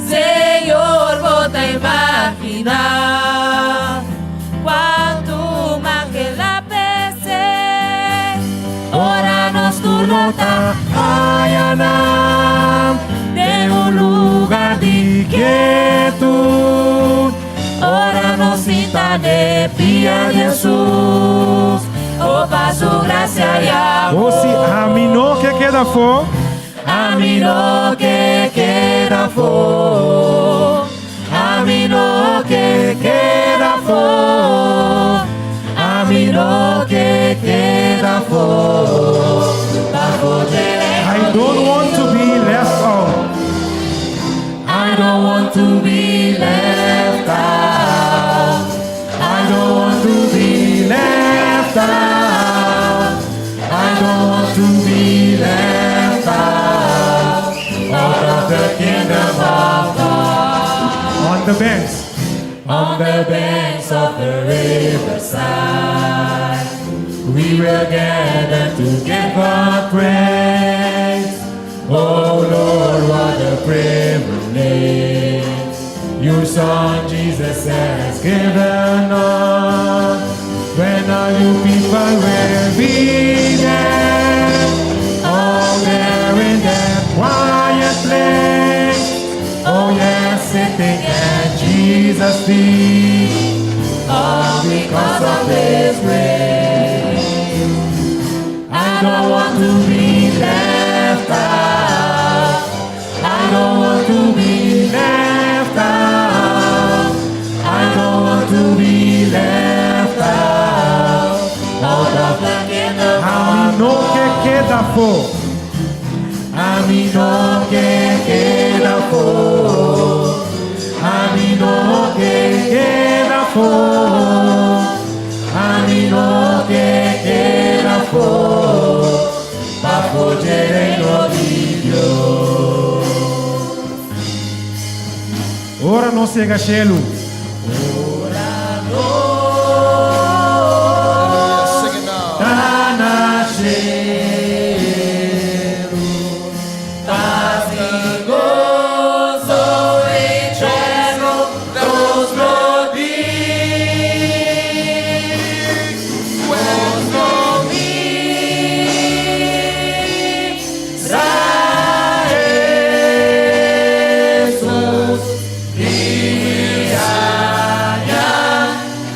B: Señor, bo ta imaginá kuantu angel a p'esei. Ora nos tur lo ta
A: ayanan den un lugá di kietut.
B: Ora nos sinta n'e pia di Hesus, o pa su grasia i amor.
A: O si ami no ke keda afó.
B: Ami no ke keda afó. Ami no ke keda afó. Ami no ke keda afó.
A: I don't want to be left out.
B: I don't want to be left out.
A: I don't want to be left out. I don't want to be left out. Out of the kingdom of God. On the banks.
B: On the banks of the riverside, we will gather to give God praise. Oh Lord, what a privilege your Son Jesus has
A: given us. When all you people will be there, all there in that quiet place. Oh yes, sitting at Jesus' feet,
B: all because of His grace. I don't want to be left out. I don't want to be left out. I don't want to be left out. Out of the kingdom.
A: Ami no ke keda afó.
B: Ami no ke keda afó. Ami no ke
A: keda afó.
B: Ami no ke keda afó. Pafó dje reino di Dios.
A: Ora nos yega shelu.
B: Ora nos ta na shelu. Pas i goso eterno nos lo tin. Nos lo mira Hesus i haña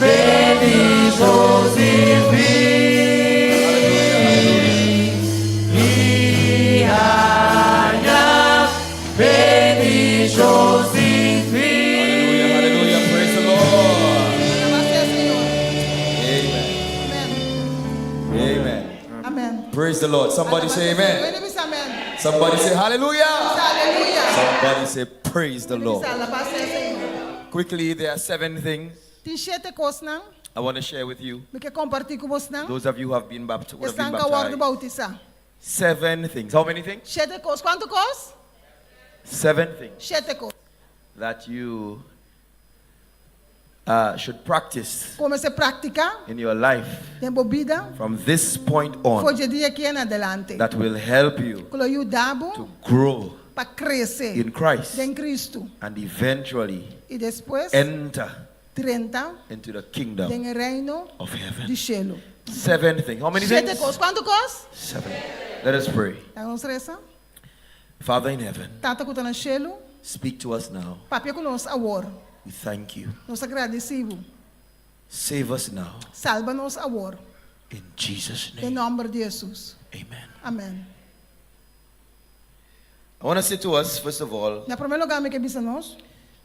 B: bendishon sin fin. I haña bendishon sin fin.
J: Hallelujah. Praise the Lord. Amen. Amen.
H: Amen.
J: Praise the Lord. Somebody say amen.
H: Amen.
J: Somebody say hallelujah.
H: Hallelujah.
J: Somebody say praise the Lord.
H: Alabá sea Señor.
J: Quickly, there are seven things
H: Tin shete kosnan.
J: I want to share with you.
H: Mi ke kompartí ku boso.
J: Those of you who have been baptized, have been
H: Esnan ku a wòrdu
J: baptized.
H: boutisá.
J: Seven things. How many things?
H: Shete kos. Kuantu kos?
J: Seven things
H: Shete kos.
J: that you should practice
H: Ku mester praktiká
J: in your life
H: den bo bida.
J: from this point on
H: For di e dia aki en adelante.
J: that will help you
H: Ku lo yuda bo
J: to grow
H: pa krese
J: in Christ
H: den Kristu.
J: and eventually
H: I despues
J: enter
H: drenta
J: into the kingdom
H: den reino
J: of heaven.
H: di shelu.
J: Seven things. How many
H: Shete
J: things?
H: kos. Kuantu kos?
J: Seven. Let us pray.
H: Laga nos resa.
J: Father in heaven,
H: Tata ku ta na shelu.
J: speak to us now.
H: Papia ku nos awor.
J: We thank you.
H: Nos ta gradisí bo.
J: Save us now.
H: Salba nos awor.
J: In Jesus'
H: Den
J: name.
H: nòmber di Hesus.
J: Amen.
H: Amèn.
J: I want to say to us, first of all,
F: Na promé lugá mi ke bisa nos,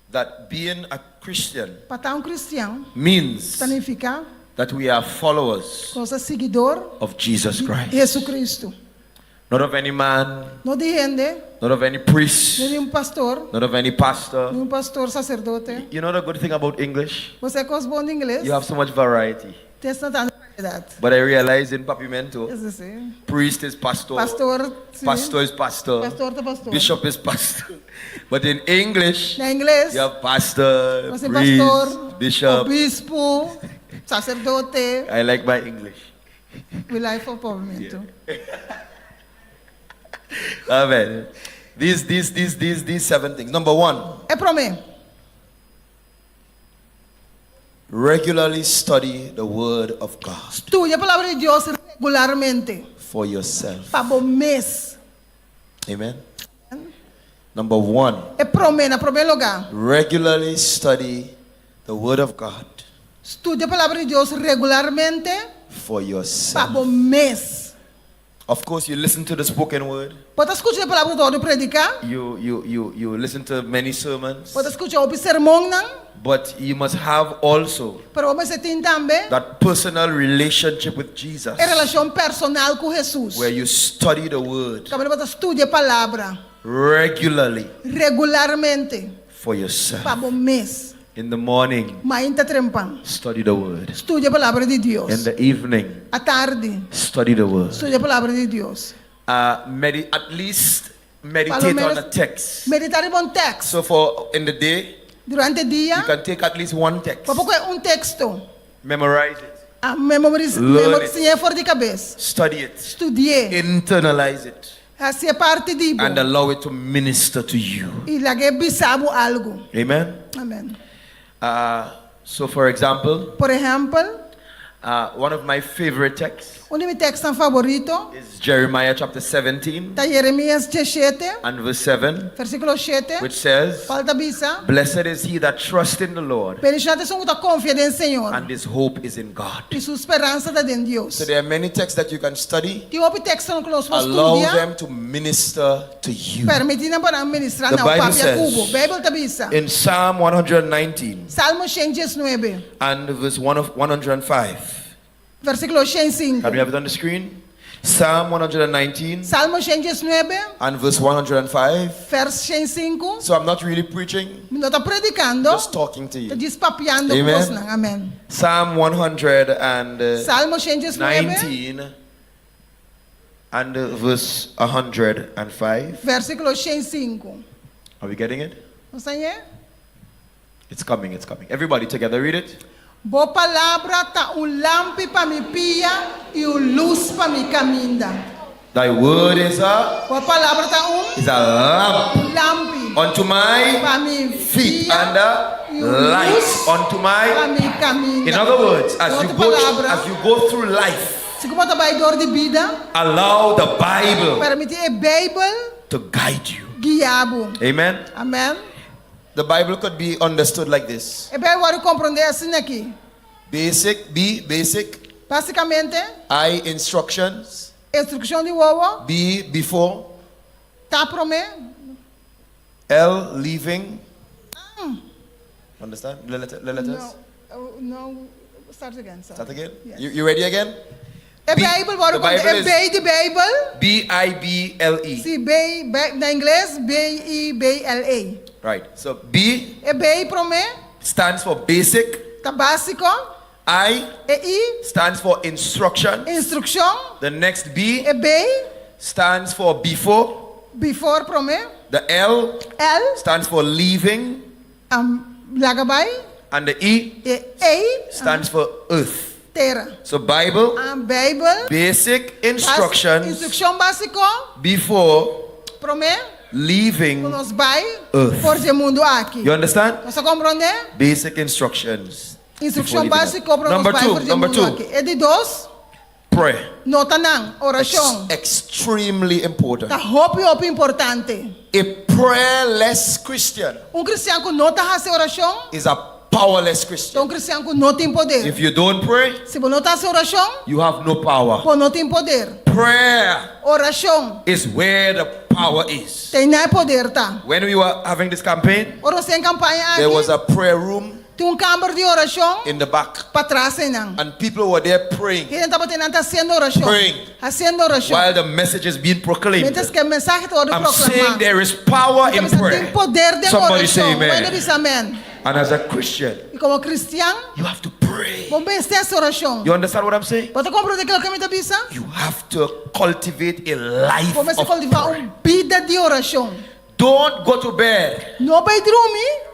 J: that being a Christian
F: pa ta un kristian
J: means
F: ta nifiká
J: that we are followers
F: ku nos ta siguidor
J: of Jesus
F: di
J: Christ.
F: Jesucristo.
J: Not of any man,
F: No di hende,
J: not of any priest,
F: no di un pastor,
J: not of any pastor.
F: ni un pastor saserdote.
J: You know the good thing about English?
F: Bo sa e kos bon di ingles?
J: You have so much variety.
F: Tin asina tantu variedat.
J: But I realize in Papiamento,
F: Es así.
J: priest is pastor,
F: Pastor, sí.
J: pastor is pastor,
F: Pastor ta pastor.
J: bishop is pastor. But in English,
F: Na ingles,
J: you have pastor,
F: bo tin
J: priest,
F: pastor,
J: bishop.
F: obispo, saserdote.
J: I like my English.
F: We like for Papiamento.
J: Amen. These, these, these, these, these seven things. Number one,
F: E promé,
E: Regularly study the Word of God
F: studia Palabra di Dios regularmente
E: for yourself.
F: pa bo mes.
E: Amen. Number one,
F: E promé, na promé lugá,
E: regularly study the Word of God
F: studia Palabra di Dios regularmente
E: for
F: pa
E: yourself.
F: bo mes.
J: Of course, you listen to the spoken word.
F: Bo ta skucha e palabra ku ta wòrdu prediká,
J: You, you, you, you listen to many sermons.
F: bo ta skucha hopi sermonnan,
J: But you must have also
F: pero bo mester tin tambe
J: that personal relationship with Jesus
F: e relashon personal ku Hesus.
J: where you study the word
F: Kaminda bo ta studia e palabra
J: regularly
F: regularmente
J: for yourself.
F: pa bo mes.
J: In the morning,
F: Mainta trempan,
J: study the word.
F: studia e palabra di Dios.
J: In the evening,
F: Atardi,
J: study the word.
F: studia e palabra di Dios.
J: Uh, medi- at least
F: Pa lo
J: meditate on
F: menos
J: a text.
F: Meditá riba un tekst.
J: So for in the day,
F: Durante dia,
J: you can take at least one text.
F: bo por kohe un teksto,
J: Memorize it.
F: a memoris,
J: Learn
F: memor,
J: it.
F: siñ'é for di kabes,
J: Study it.
F: studi'é,
J: Internalize it.
F: hasié parti di bo
J: And allow it to minister to you.
F: i lag'é bisa bo algu.
J: Amen.
F: Amen.
J: Uh, so for example,
F: Por ehèmpel,
J: uh, one of my favorite texts
F: un di mi tekstnan faborito
J: is Jeremiah chapter 17
F: ta Jeremias diesshete,
J: and verse 7,
F: versíkulo shete,
J: which says,
F: kual ta bisa,
J: Blessed is he that trusts in the Lord
F: Bendishoná ta esun ku ta konfia den Señor
J: and his hope is in God.
F: i su speransa ta den Dios.
E: So there are many texts that you can study.
F: Tin hopi tekstonan ku nos por
E: Allow
F: studia,
E: them to minister to you.
F: permití nan pa nan ministrá
J: The
F: na
J: Bible
F: papia
J: says
F: ku bo. Beibel ta bisa,
J: In Psalm 119
F: Salmo shen diesnuebe,
J: and verse 1 of 105.
F: versíkulo shen sinku.
J: Can we have it on the screen? Psalm 119
F: Salmo shen diesnuebe,
E: And verse 105.
F: vers shen sinku.
E: So I'm not really preaching,
F: Mi no ta predikando,
E: just talking to
F: ta
E: you.
F: djis papiando ku
J: Amen.
F: bosnan. Amen.
J: Psalm 119
F: Salmo shen diesnuebe,
J: and verse 105.
F: versíkulo shen sinku.
J: Are we getting it?
F: Nos ta hañ'é?
J: It's coming, it's coming. Everybody together, read it.
F: Bo palabra ta un lampi pa mi pia i un lus pa mi kaminda.
J: Thy word is a
F: Bo palabra ta un
J: is a lamp
F: lampi
J: unto my
F: pa mi
J: feet
F: pia
J: and a
F: i un
J: light
F: lus
J: unto
F: pa
J: my
F: mi kaminda.
J: In other words, as
F: Otro
J: you go
F: palabra,
J: as you go through life,
F: si ku bo ta bai dor di bida,
J: allow the Bible
F: permití e Beibel
J: to guide you.
F: guia bo.
J: Amen.
F: Amen.
E: The Bible could be understood like this.
F: E Beibel wòrdu komprondé asina aki.
E: Basic, B, basic.
F: Básikamente,
E: I, instructions.
F: instrukshon di wowo,
E: B, before.
F: ta promé.
E: L, leaving. Understand? The, letter, the letters?
F: No, oh, no, start again. Sorry.
E: Start again?
F: Yes.
E: You, you ready again?
F: E
J: B-
F: Beibel wòrdu
J: the Bible
F: komprondé, e
J: is-
F: B di Beibel.
J: B I B L E.
F: Si, B, B, na ingles, B I B L E.
J: Right. So B
F: E B promé
J: stands for basic.
F: ta básiko.
J: I
F: E I
J: stands for instruction.
F: instrukshon.
J: The next B
F: E B
J: stands for before.
F: before promé.
J: The L
F: L
J: stands for leaving.
F: um, laga bai.
J: And the E
F: E A
J: stands for earth.
F: tera.
J: So Bible,
F: Um, Beibel
J: basic instructions
F: Instrukshon básiko
J: before
F: promé
J: leaving
F: ku nos bai
J: earth.
F: for di e mundu aki.
J: You understand?
F: Nos a komprondé?
J: Basic instructions.
F: Instrukshon
J: before leaving earth.
F: básiko pa nos
J: Number
F: bai
J: two,
F: for di e
J: number
F: mundu
J: two.
F: aki. E di dos,
J: Prayer.
F: notanan, orashon.
E: Extremely important.
F: Ta hopi hopi importante.
E: A prayerless Christian
F: Un kristian ku no ta hasi orashon,
E: is a powerless Christian.
F: ta un kristian ku no tin poder.
J: If you don't pray,
F: Si bo no ta hasi orashon,
J: you have no power.
F: bo no tin poder.
J: Prayer
K: Orashon.
J: is where the power is.
K: Ta einan e poder ta.
J: When we were having this campaign,
K: Ora nos tin kampaña
J: there was
K: aki,
J: a prayer room
K: tin un kamber di orashon
J: in the back,
K: patras einan.
J: and people were there praying
K: Hende tabata einan ta hasiendo orashon.
J: Praying.
K: Hasiendo orashon.
J: while the message is being proclaimed.
K: Mientras ku e mensahe ta wòrdu
J: I'm saying
K: proklamá.
J: there is power
K: Mi ta
J: in
K: bisa tin
J: prayer.
K: poder den
J: Somebody say
K: orashon. Bo hende
J: amen.
K: bisa amen.
J: And as a Christian,
K: I komo kristian,
J: you have to pray.
K: bo mester hasi orashon.
J: You understand what I'm saying?
K: Bo ta komprondé loke mi ta bisa?
J: You have to cultivate a life
K: Bo mester
J: of
K: kultivá
J: prayer.
K: un bida di orashon.
J: Don't go to bed
K: No bai drumi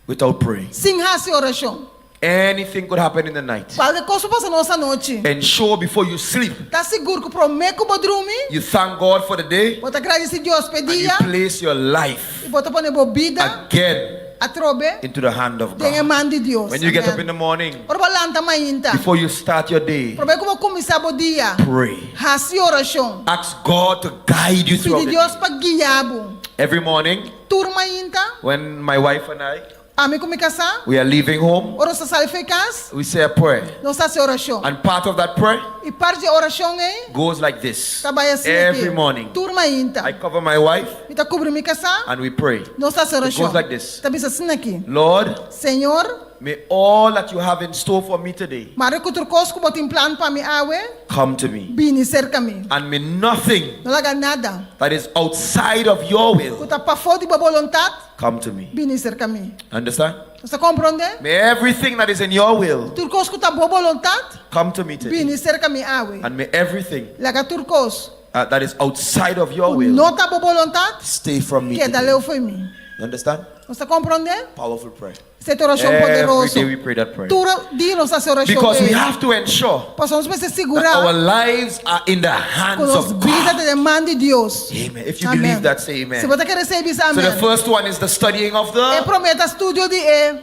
J: without praying.
K: sin hasi orashon.
J: Anything could happen in the night.
K: Kualke kos por pasa nos anochi.
J: Ensure before you sleep,
K: Ta sigur ku promé ku bo drumi,
J: you thank God for the day
K: bo ta gradisí Dios p'e
J: and you
K: dia
J: place your life
K: i bo ta pone bo bida
J: again
K: atrobe
J: into the hand of
K: den e
J: God.
K: man di Dios.
J: When you get up in
K: Amen.
J: the morning,
K: Ora bo lanta mainta,
J: before you start your day,
K: promé ku bo kuminsá bo dia,
J: pray.
K: hasi orashon.
J: Ask God to guide you throughout
K: Pidi
J: the
K: Dios
J: day.
K: pa guia bo.
J: Every morning,
K: Tur mainta,
J: when my wife and I
K: ami ku mi kasá,
J: we are leaving home,
K: ora nos ta sali for di kas,
J: we say a prayer.
K: nos ta hasi orashon.
J: And part of that prayer
K: I parti di e orashon ei
J: goes like this.
K: ta bai asina
J: Every
K: aki.
J: morning,
K: Tur mainta.
J: I cover my wife
K: Mi ta kubri mi kasá,
J: and we pray.
K: nos ta hasi
J: It
K: orashon.
J: goes like this.
K: Ta bisa asina aki.
J: Lord,
K: Señor,
J: may all that you have in store for me today
K: mare ku tur kos ku bo tin plan pa mi awe,
J: come to me.
K: bini serka mi.
J: And may nothing
K: No laga nada
J: that is outside of your
K: ku
J: will
K: ta pafó di bo boluntat
J: come to me.
K: bini serka mi.
J: Understand?
K: Nos ta komprondé?
J: May everything that is in your will
K: Tur kos ku ta bo boluntat
J: come to me today.
K: bini serka mi awe.
J: And may everything
K: Laga tur kos
J: that is outside of your
K: ku
J: will
K: no ta bo boluntat
E: stay from me
K: keda
E: today.
K: leu fo'i mi.
E: You understand?
K: Nos ta komprondé?
E: Powerful prayer.
K: Esei ta orashon
J: Every
K: poderoso.
J: day we pray that prayer.
K: Tur dia nos ta hasi orashon
J: Because we
K: ei.
J: have to ensure
K: Pasobra nos mester
J: that
K: sigurá
J: our lives are in the
K: ku
J: hands
K: nos
J: of
K: bida
J: God.
K: ta den man di Dios.
J: Amen. If you
K: Amen.
J: believe that, say amen.
K: Si bo ta kere esei, bisa
J: So the
K: amen.
J: first one is the studying of
K: E
J: the
K: promé ta studio di e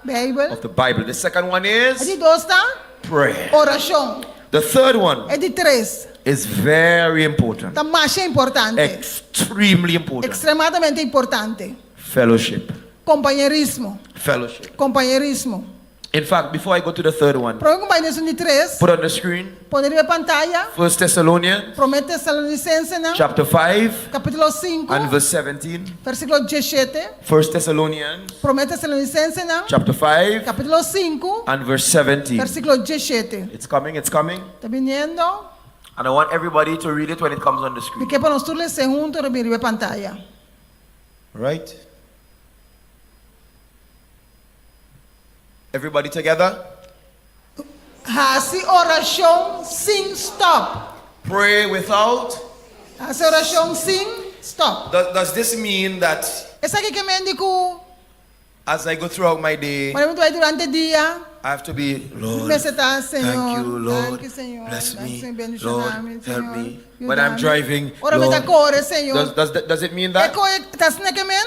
K: Beibel.
J: of the Bible. The second one
K: E
J: is
K: di dos ta
J: prayer.
K: orashon.
J: The third one
K: E di tres
J: is very important.
K: ta masha importante.
J: Extremely important.
K: Ekstremadamente importante.
J: Fellowship.
K: Kompañerismo.
J: Fellowship.
K: Kompañerismo.
J: In fact, before I go to the third one,
K: Promé ku bai na esun di tres,
J: put on the screen
K: pone riba e pantaya,
J: First Thessalonians
K: Promé Tesalonisensenan,
J: chapter 5
K: kapítulo sinku,
J: and verse 17.
K: versíkulo diesshete.
J: First Thessalonians
K: Promé Tesalonisensenan,
J: chapter 5
K: kapítulo sinku,
J: and verse 17.
K: versíkulo diesshete.
J: It's coming, it's coming.
K: Ta biniendo.
J: And I want everybody to read it when it comes on the
K: Mi
J: screen.
K: ke pa nos tur les'é huntu ora bin riba e pantaya.
E: Right? Everybody together?
K: Hasi orashon sin stop.
J: Pray without.
K: Hasi orashon sin stop.
E: Does, does this mean that
K: Esaki ke men di ku
E: as I go throughout my day,
K: ora mi ta bai durante dia,
E: I have to be, Lord,
K: mester ta, Señor,
E: thank you, Lord,
K: thank you, Señor,
E: bless
K: thank
E: me,
K: you, bendiciona
E: Lord,
K: mi,
E: help
K: Señor,
E: me.
K: yuda
J: When I'm
K: mi.
J: driving,
K: Ora mi ta
J: Lord.
K: kore, Señor.
J: Does, does, does it mean
K: E
J: that?
K: koe ta asina ke men?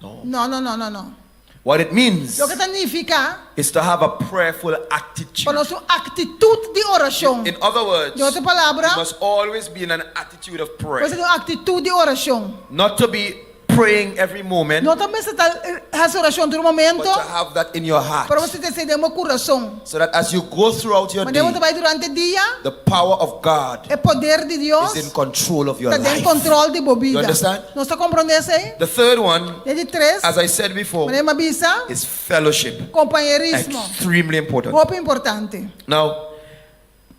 J: No.
K: No, no, no, no, no.
J: What it means
K: Loke ta nifiká
J: is to have a prayerful attitude.
K: pa nos un aktitut di orashon.
J: In other words,
K: Den otro palabra,
J: you must always be in an attitude of prayer.
K: Mester tin un aktitut di orashon.
J: Not to be praying every moment,
K: No ta mester ta hasi orashon tur momento,
E: But to have that in your heart.
K: pero mester tin esei den bo kurason.
E: So that as you go throughout your
K: Manera
E: day,
K: bo ta bai durante dia,
E: the power of God
K: e poder di Dios
E: is in control of your
K: ta den
E: life.
K: control di bo
E: You
K: bida.
E: understand?
K: Nos ta comprende esei?
J: The third one,
K: E di tres,
J: as I said before,
K: manera mi a bisa,
J: is fellowship.
K: Compañerismo.
J: Extremely important.
K: Hopi importante.
J: Now,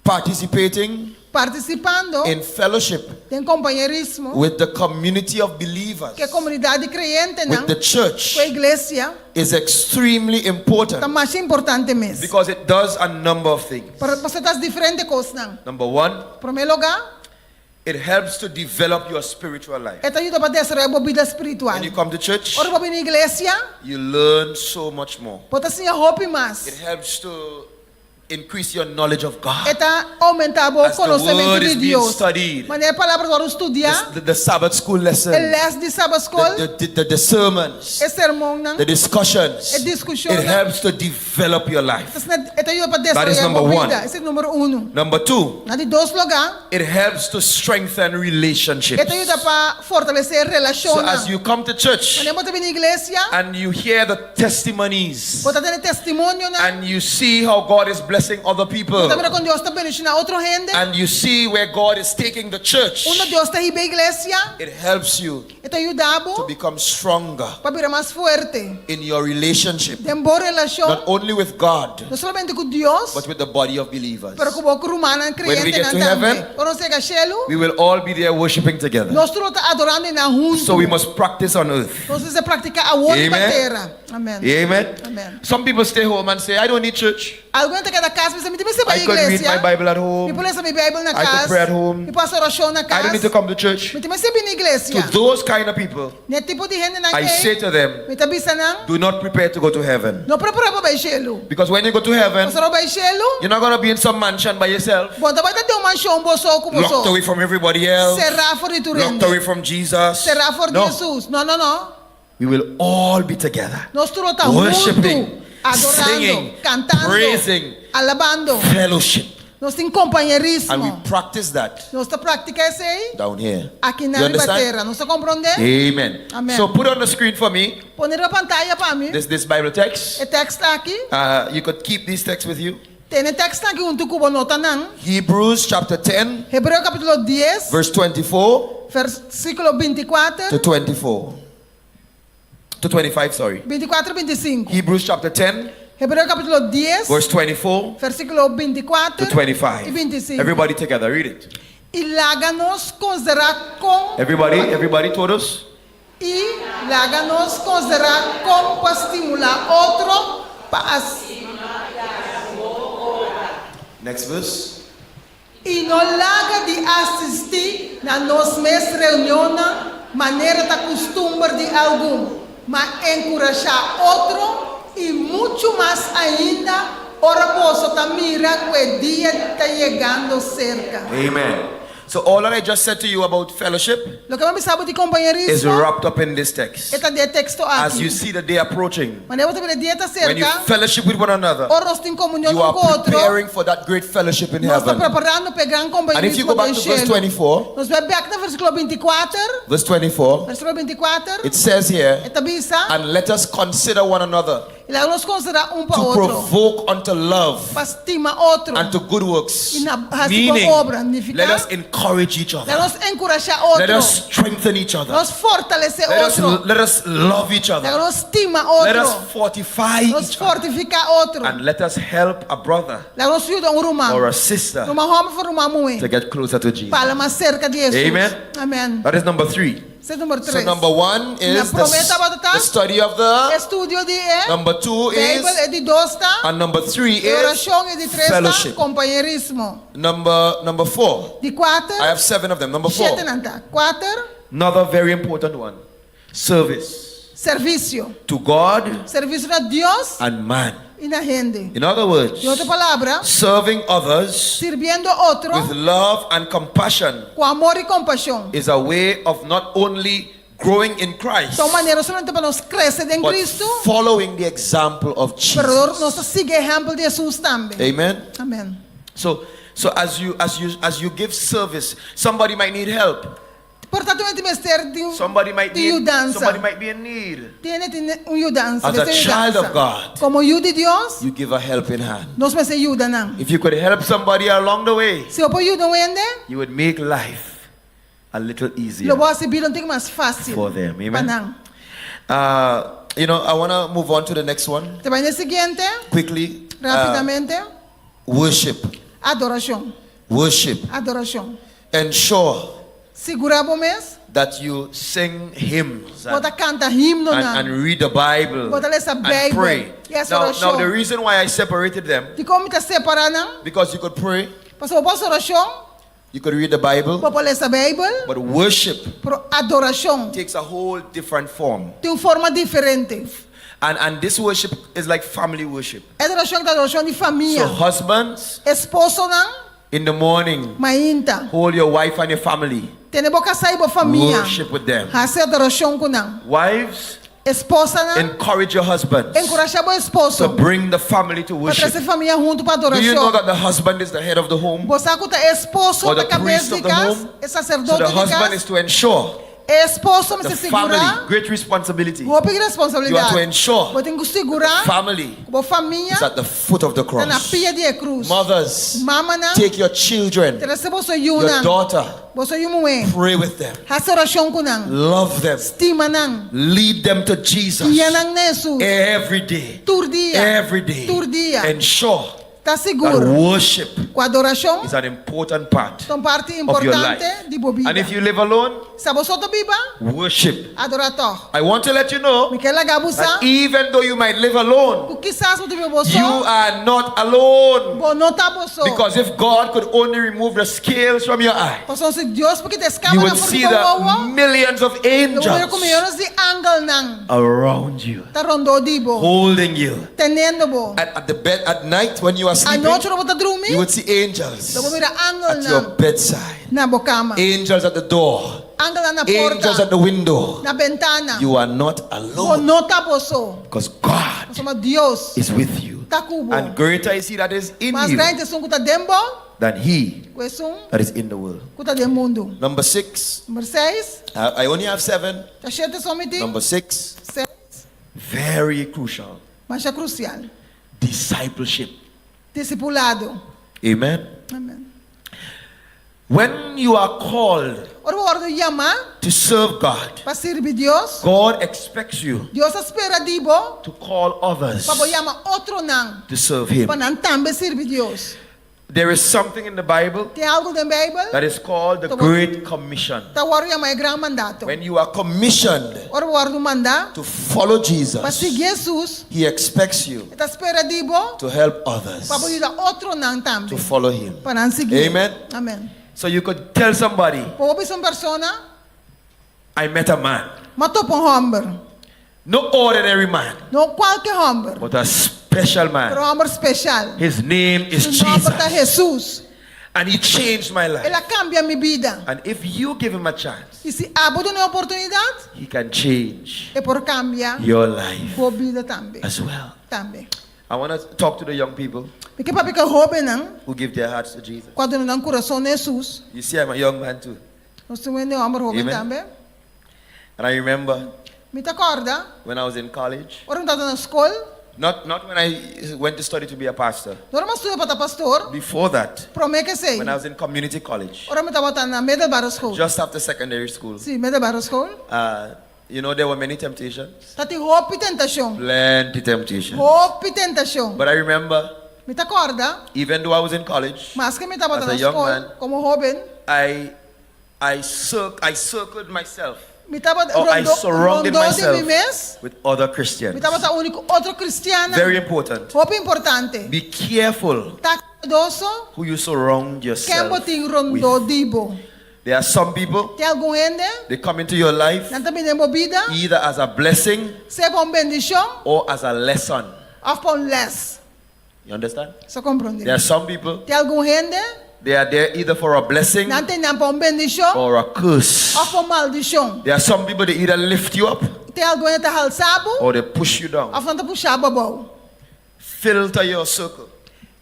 E: participating
K: Participando
E: in fellowship
K: den compañerismo
E: with the community of believers,
K: ku e komunidat di kreyentenan,
E: with the church,
K: ku e iglesia,
E: is extremely important.
K: ta masha importante mes.
J: Because it does a number of things.
K: Pero pasobra ta hasi diferente kosnan.
J: Number one,
K: Promé lugá,
J: it helps to develop your spiritual life.
K: e ta yuda pa desaroyá bo bida spiritual.
J: When you come to church,
K: Ora bo bini iglesia,
J: you learn so much more.
K: bo ta siña hopi mas.
J: It helps to increase your knowledge of God.
K: E ta oumentá bo
J: As the
K: konosementu
J: word
K: di
J: is being
K: Dios.
J: studied.
K: Manera e palabra ta wòrdu studiá,
E: The, the Sabbath school lesson,
K: e lès di Sabat skol,
E: the, the, the, the sermons,
K: e sermonnan,
E: the discussions,
K: e diskushonnan,
J: It helps to develop your life.
K: E ta yuda pa
J: That is
K: desaroyá
J: number
K: bo
J: one.
K: bida. Esei ta numero unu.
J: Number two,
K: Na di dos lugá,
J: it helps to strengthen relationships.
K: e ta yuda pa fortalesé
J: So
K: relashonnan.
J: as you come to church
K: Manera bo ta bini iglesia,
J: and you hear the testimonies
K: bo ta tende testimonionan,
J: and you see how God is blessing. blessing other people.
K: Bo ta mira kon Dios ta bendishoná otro hende.
J: And you see where God is taking the church.
K: Unda Dios ta hiba e iglesia.
E: It helps you
K: E ta yuda bo
E: to become stronger
K: pa bira mas fuerte
E: in your relationship,
K: den bo relashon,
E: not only with God,
K: no solamente ku Dios,
E: but with the body of believers.
K: pero ku bo rumannan
J: When we get
K: kreyentenan
J: to
K: tambe.
J: heaven,
K: Ora nos yega shelu,
J: We will all be there worshiping together.
K: nos tur lo ta adorando einan huntu.
J: So we must practice on earth.
K: Nos mester praktiká awor riba
J: Amen.
K: tera. Amen.
J: Amen.
K: Amen.
J: Some people stay home and say, I don't need church.
K: Algun ta keda kas bisa mi tin mester bai
J: I could read
K: iglesia.
J: my Bible at
K: Mi
J: home.
K: por lesa mi Bijbel na
J: I could
K: kas.
J: pray at home.
K: Mi por hasi orashon na
J: I don't
K: kas.
J: need to come to church.
K: Mi tin mester bini iglesia.
J: To those kind of people,
K: Na e tipo di hendenan
J: I
K: ei,
J: say to them,
K: mi ta bisa nan,
J: do not prepare to go to heaven.
K: no prepará pa bai shelu.
J: Because when you go to heaven,
K: Pasobra ora bo bai shelu,
J: you're not going to be in some mansion by yourself,
K: bo no ta bai ta den un manshon bo so ku bo so.
J: locked away from everybody else,
K: Será for di tur
J: locked
K: hende.
J: away from Jesus.
K: Será for di
J: No.
K: Jesus. No, no, no.
J: We will all be together.
K: Nos tur lo ta
J: Worshiping,
K: huntu, adorando,
J: singing,
K: kantando,
J: praising,
K: alabando.
J: Fellowship.
K: Nos tin kompañerismo.
E: And we practice that
K: Nos ta praktiká esei
E: down here.
K: aki
E: You
K: na riba
E: understand?
K: tera. Nos ta komprondé?
J: Amen.
K: Amen.
J: So put on the screen for me
K: Pone riba pantaya pa mi
J: this, this Bible text.
K: e tekst aki.
J: You could keep these texts with you.
K: Tene e tekstnan aki huntu ku bo, nota nan.
E: Hebrews chapter 10,
K: Hebreo kapítulo dies,
E: verse 24
K: versíkulo bintikuater.
E: to 24.
J: To 25, sorry.
K: 24 25.
J: Hebrews chapter 10,
K: Hebreo capítulo 10,
J: verse 24
K: versículo 24
J: to 25.
K: y 25.
J: Everybody together, read it.
K: Y laga nos considera con
J: Everybody, everybody, todos.
K: Y laga nos considera con pa stimula otro pa
E: Next verse.
K: I no laga di asistí na nos mes reunionnan manera ta kustumber di algun, ma enkurashá otro, i muchu mas ainda ora boso ta mira ku e dia ta yegando serka.
J: Amen. So all that I just said to you about fellowship
K: Loke mi a bisa bo di
J: is
K: kompañerismo
J: wrapped up in this text.
K: e ta den e teksto
J: As you
K: aki.
J: see the day approaching,
K: Manera bo ta mira e dia ta
J: when you
K: serka,
J: fellowship with one another,
K: ora nos tin komunion
E: You
K: un
E: are
K: ku otro,
E: preparing for that great fellowship in
K: nos ta
E: heaven.
K: preparando pa e gran
E: And if you
K: kompañerismo
E: go back
K: den
E: to verse
K: shelu.
E: 24,
K: Nos bai bèk na versíkulo bintikuater,
E: verse 24,
K: versíkulo bintikuater,
E: it says here,
K: e ta bisa,
E: and let us consider one another
K: I laga nos konsiderá un pa
E: to
K: otro.
E: provoke unto love
K: Pa stima otro.
E: and to good works.
K: I na hasi bon
J: Meaning,
K: obra. Nifiká,
J: let us encourage each other.
K: Laga nos enkurashá otro.
J: Let us strengthen each other.
K: Nos fortalesé
J: Let us,
K: otro.
J: let us love each other.
K: Laga nos stima
J: Let us
K: otro.
J: fortify
K: Nos
J: each other.
K: fortifiká otro.
J: And let us help a brother
K: Laga nos yuda un ruman.
J: or a sister
K: Ruman hòmber òf ruman muhé.
J: to get closer to Jesus.
K: Pa hala mas serka di Hesus.
J: Amen.
K: Amen.
J: That is number three.
K: Esei ta number
E: So
K: tres.
E: number one is
K: Na promé tabata ta
E: the study of the
K: estudio di e
E: Number two is
K: Bijbel, e di dos ta
E: and number three is
K: orashon, e di tres ta
E: fellowship.
K: kompañerismo.
E: Number four.
K: Di kuater
E: I have seven of them. Number four.
K: Shete nan ta. Kuater
J: Another very important one. Service.
K: Servisio.
J: To God
K: Servisio na Dios
J: and man.
K: i na hende.
J: In other words,
K: Den otro palabra,
J: serving others
K: sirbiendo otro
J: with love and compassion
K: ku amor i kompashon.
J: is a way of not only growing in Christ,
K: Ta un manera no solamente pa nos krese den
E: but
K: Cristo,
E: following the example of
K: pero
E: Jesus.
K: nos ta sigui ehèmpel di Hesus tambe.
E: Amen.
K: Amen.
J: So, so as you as you as you give service, somebody might need help.
K: Por ta tin mester di un
J: Somebody might
K: di
J: be in,
K: yudansa.
J: somebody might be in need.
K: Tin hende tin un yudansa.
J: As a
K: Mester
J: child
K: yudansa.
J: of God,
K: Komo yu di Dios,
E: you give a helping hand.
K: nos mester yuda nan.
J: If you could help somebody along the way,
K: Si bo por yuda un hende,
J: you would make life a little easier
K: lo bo hasi bida un tiki mas fásil
J: for them.
K: pa
J: Amen.
K: nan.
E: I want to move on to the next one
K: Ta bai na e siguiente,
E: quickly.
K: Rápidamente.
E: Worship.
K: Adorashon.
E: Worship.
K: Adorashon.
E: Ensure
K: Sigurá bo mes.
J: That you sing hymns
K: Bo ta kanta himnonan.
J: and read the Bible
K: Bo ta lesa
J: and
K: Bijbel.
J: pray.
K: Yes,
J: Now,
K: orashon.
J: now the reason why I separated them
K: Dikon mi ta separá nan?
E: Because you could pray.
K: Pasobra bo por hasi orashon.
E: You could read the Bible.
K: Bo por lesa Bijbel.
J: But worship
K: Pero adorashon
J: takes a whole different form.
K: tin un forma diferente.
J: And, and this worship is like family worship.
K: E adorashon ta adorashon di famia.
J: So husbands,
K: Esposonan.
J: in the morning,
K: Mainta.
J: hold your wife and your family.
K: Tene bo kasá i bo famia.
J: Worship with them.
K: Hasi adorashon ku nan.
J: Wives,
K: Esposanan.
J: encourage your husbands.
K: Enkurashá bo esposo.
J: To bring the family to
K: Pa
J: worship.
K: trese famia huntu pa
J: Do you know
K: adorashon.
J: that the husband is the head of the home?
K: Bo sa ku ta esposo
J: Or
K: ta
J: the
K: kabes
J: priest
K: di
J: of the
K: kas,
J: home?
K: e
J: So
K: saserdote
J: the
K: di
J: husband
K: kas.
J: is to ensure
K: E esposo
J: the
K: mester
J: family,
K: sigurá
J: great responsibility,
K: hopi
J: You are
K: responsabilidat.
J: to ensure
K: Bo tin ku sigurá
J: family
K: ku bo famia
J: is at the foot of the
K: ta na
J: cross.
K: pia di e krus.
E: Mothers,
K: Mamanan,
E: take your children,
K: trese boso
E: your
K: yunan,
E: daughter,
K: boso yu muhé,
E: pray with them,
K: hasi orashon ku nan,
E: love them,
K: stima nan,
J: lead them to Jesus
K: guia nan na Hesus
J: every day.
K: tur dia,
J: Every day.
K: tur dia.
J: Ensure
K: Ta
J: that
K: sigur
J: worship
K: ku adorashon
J: is an important part
K: ta un parti
J: of your life.
K: importante di bo bida.
J: And if you live alone,
K: Si abo so ta biba,
J: worship.
K: adorá tòg.
J: I want to let you know
K: Mi ke laga bo sa
J: that even though you might live alone,
K: ku kisas bo ta biba bo so,
J: you are not alone.
K: bo no ta bo so.
J: Because if God could only remove the scales from your eye,
K: Pasobra si Dios por kita e
J: you
K: skamanan
J: would
K: for di
J: see
K: bo
J: the
K: wowo,
J: millions of
K: lo bo mira ku
J: angels
K: miyones di angelnan
J: around you,
K: ta rondó di bo,
J: holding you.
K: tenendo bo.
E: At, at the bed at night when you are sleeping,
K: Anochi ora bo ta drumi,
E: you would see angels
K: lo bo mira
E: at your
K: angelnan
E: bedside,
K: na bo kama,
E: angels at the door,
K: angelnan na
E: angels
K: porta,
E: at the window.
K: na bentana.
E: You are not
K: Bo
E: alone
K: no ta bo so,
J: because God
K: pasobra Dios
J: is with you.
K: ta ku bo.
J: And greater is he that is in
K: Mas
J: you
K: grandi ta esun ku ta den bo
J: than he
K: ku esun
J: that is in the world.
K: ku ta den mundu.
E: Number six.
K: Number seis.
E: I, I only have seven.
K: Ta shete so mi tin.
E: Number six.
K: Seis.
J: Very crucial.
K: Masha crucial.
J: Discipleship.
K: Discipulado.
J: Amen.
K: Amen.
J: When you are called
K: Ora bo wòrdu yamá
J: to serve God,
K: pa sirbi Dios,
J: God expects you
K: Dios ta spera di bo
J: to call others
K: pa bo yama otronan
J: to serve Him.
K: pa nan tambe sirbi Dios.
J: There is something in the Bible
K: Tin algu den Beibel
J: that is called the Great Commission.
K: ta wòrdu yamá e Gran Mandato.
E: When you are commissioned
K: Ora bo wòrdu mandá
E: to follow
K: pa
E: Jesus,
K: sigui Hesus,
E: He expects you
K: e ta spera di bo
E: to help others
K: pa bo yuda otronan tambe
E: to follow Him.
K: pa nan sigui.
E: Amen.
K: Amen.
J: So you could tell somebody,
K: Bo por bisa un persona,
J: I met a man.
K: M'a topa un hòmber.
J: No ordinary man.
K: No kualke hòmber.
J: But a special man.
K: Pero un hòmber speshal.
J: His name is
K: Su nòmber ta
J: Jesus.
K: Hesus.
J: And he changed my life.
K: El a kambia mi bida.
J: And if you give him a chance,
K: I si abo dun'é oportunidat,
J: he can change
K: e por kambia
J: your life
K: bo bida tambe.
J: as well.
K: Tambe.
J: I want to talk to the young people
K: Mi ke papia ku e hóbennan
J: who give their hearts to Jesus.
K: ku a duna nan kurason na Hesus.
J: You see, I'm a young man too.
K: Nos tin un hende hòmber hóben
J: Amen.
K: tambe.
J: And I remember
K: Mi ta kòrda
J: when I was in college,
K: ora mi tabata na skol,
J: not, not when I went to study to be a pastor.
K: no ora mi a studia pa ta pastor,
J: Before that,
K: promé ku esei,
J: when I was in community college,
K: ora mi tabata na middelbare school.
J: just after secondary school,
K: Sí, middelbare school.
J: uh, you know, there were many temptations.
K: Ta tin hopi tentashon.
J: Plenty temptations.
K: Hopi tentashon.
J: But I remember,
K: Mi ta kòrda,
J: even though I was in college,
K: maske mi tabata
J: as
K: na
J: a young
K: skol
J: man,
K: komo hóben,
J: I, I, cir I circled myself.
K: Mi tabata
J: Or I
K: rondó
J: surrounded
K: rondó di
J: myself
K: mi mes.
J: with other
K: Mi
J: Christians.
K: tabata uni ku otro kristiannan.
J: Very important.
K: Hopi importante.
J: Be careful
K: Ta kuidadoso
J: who you surround
K: ken
J: yourself
K: bo tin rondó
J: with.
K: di bo.
J: There are some people,
K: Tin algun hende,
J: they come into your life
K: nan ta bini den bo bida,
J: either as a blessing
K: sea pa un bendishon
J: or as a lesson.
K: òf pa un lès.
J: You understand?
K: Sa komprondé?
J: There are some people,
K: Tin algun hende,
J: they are there either for a blessing
K: nan ta einan pa un bendishon
J: or a curse.
K: òf pa un maldishon.
J: There are some people, they either lift you up
K: Tin algun hende ta halsa bo
J: or they push you down.
K: òf nan ta pusha bo abou.
J: Filter your circle.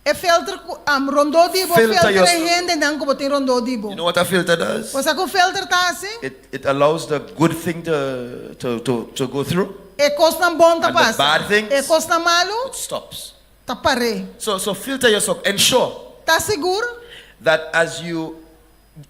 K: E filter ku am rondó di bo,
J: Filter
K: filter
J: your
K: e hendenan ku bo tin rondó di bo.
J: You know what a filter does?
K: Bo sa ku filter ta hasi?
J: It, it allows the good thing to, to, to, to go through.
K: E kosnan bon ta
J: And the
K: pasa.
J: bad things,
K: E kosnan malu
J: it stops.
K: ta par'é.
J: So, so filter yourself. Ensure
K: Ta sigur
J: that as you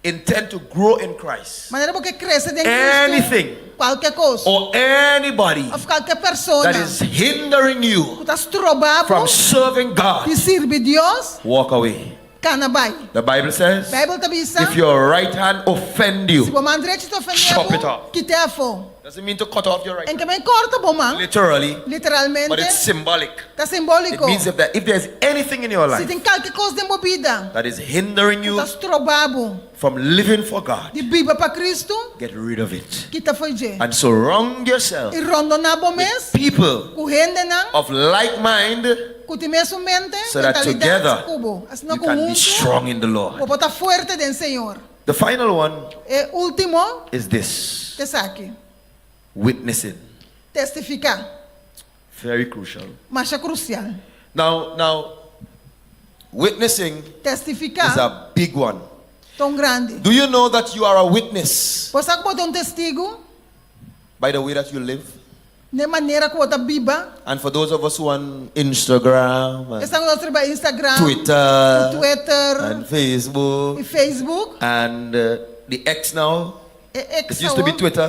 J: intend to grow in Christ,
K: manera bo ke krese den Cristo,
J: anything
K: kualke kos
J: or anybody
K: òf kualke persona
J: that is hindering you
K: ku ta stroba bo
J: from serving God,
K: di sirbi Dios,
J: walk away.
K: kana bai.
J: The Bible says,
K: Beibel ta bisa,
J: if your right hand offend you,
K: si bo man drechi ta ofendé
J: chop it
K: bo,
J: off.
K: kit'é afó.
J: Doesn't mean to cut off your right
K: En ke men korta bo man,
J: Literally,
K: literalmente,
J: but it's symbolic.
K: ta simbóliko.
J: It means if, that if there's anything in your
K: Si
J: life
K: tin kalke kos den bo bida
J: that is hindering
K: ku
J: you
K: ta stroba bo
J: from living for God,
K: di biba pa Kristu,
J: get rid of it.
K: kita fo'i dje.
J: And surround yourself
K: I rondoná bo mes
J: with people
K: ku hendenan
J: of like mind
K: ku tin mesun mente,
J: so that
K: mentalidat
J: together
K: ku bo. Asina
J: you
K: ku
J: can be
K: huntu
J: strong in the Lord.
K: bo por ta fuerte den Señor.
J: The final one
K: E último
J: is this.
K: ta esaki.
J: Witnessing.
K: Testifiká.
J: Very crucial.
K: Masha krusial.
J: Now, now,
E: witnessing
K: Testifiká.
E: is a big one.
K: Ta un grandi.
E: Do you know that you are a witness
K: Bo sa ku bo ta un testigu
E: by the way that you live?
K: na e manera ku bo ta biba?
E: And for those of us who on Instagram and
K: Esnan ku nos riba Instagram,
E: Twitter,
K: ku Twitter
E: and Facebook
K: i Facebook,
J: and the X now.
K: e X
J: It used to be
K: awor,
J: Twitter,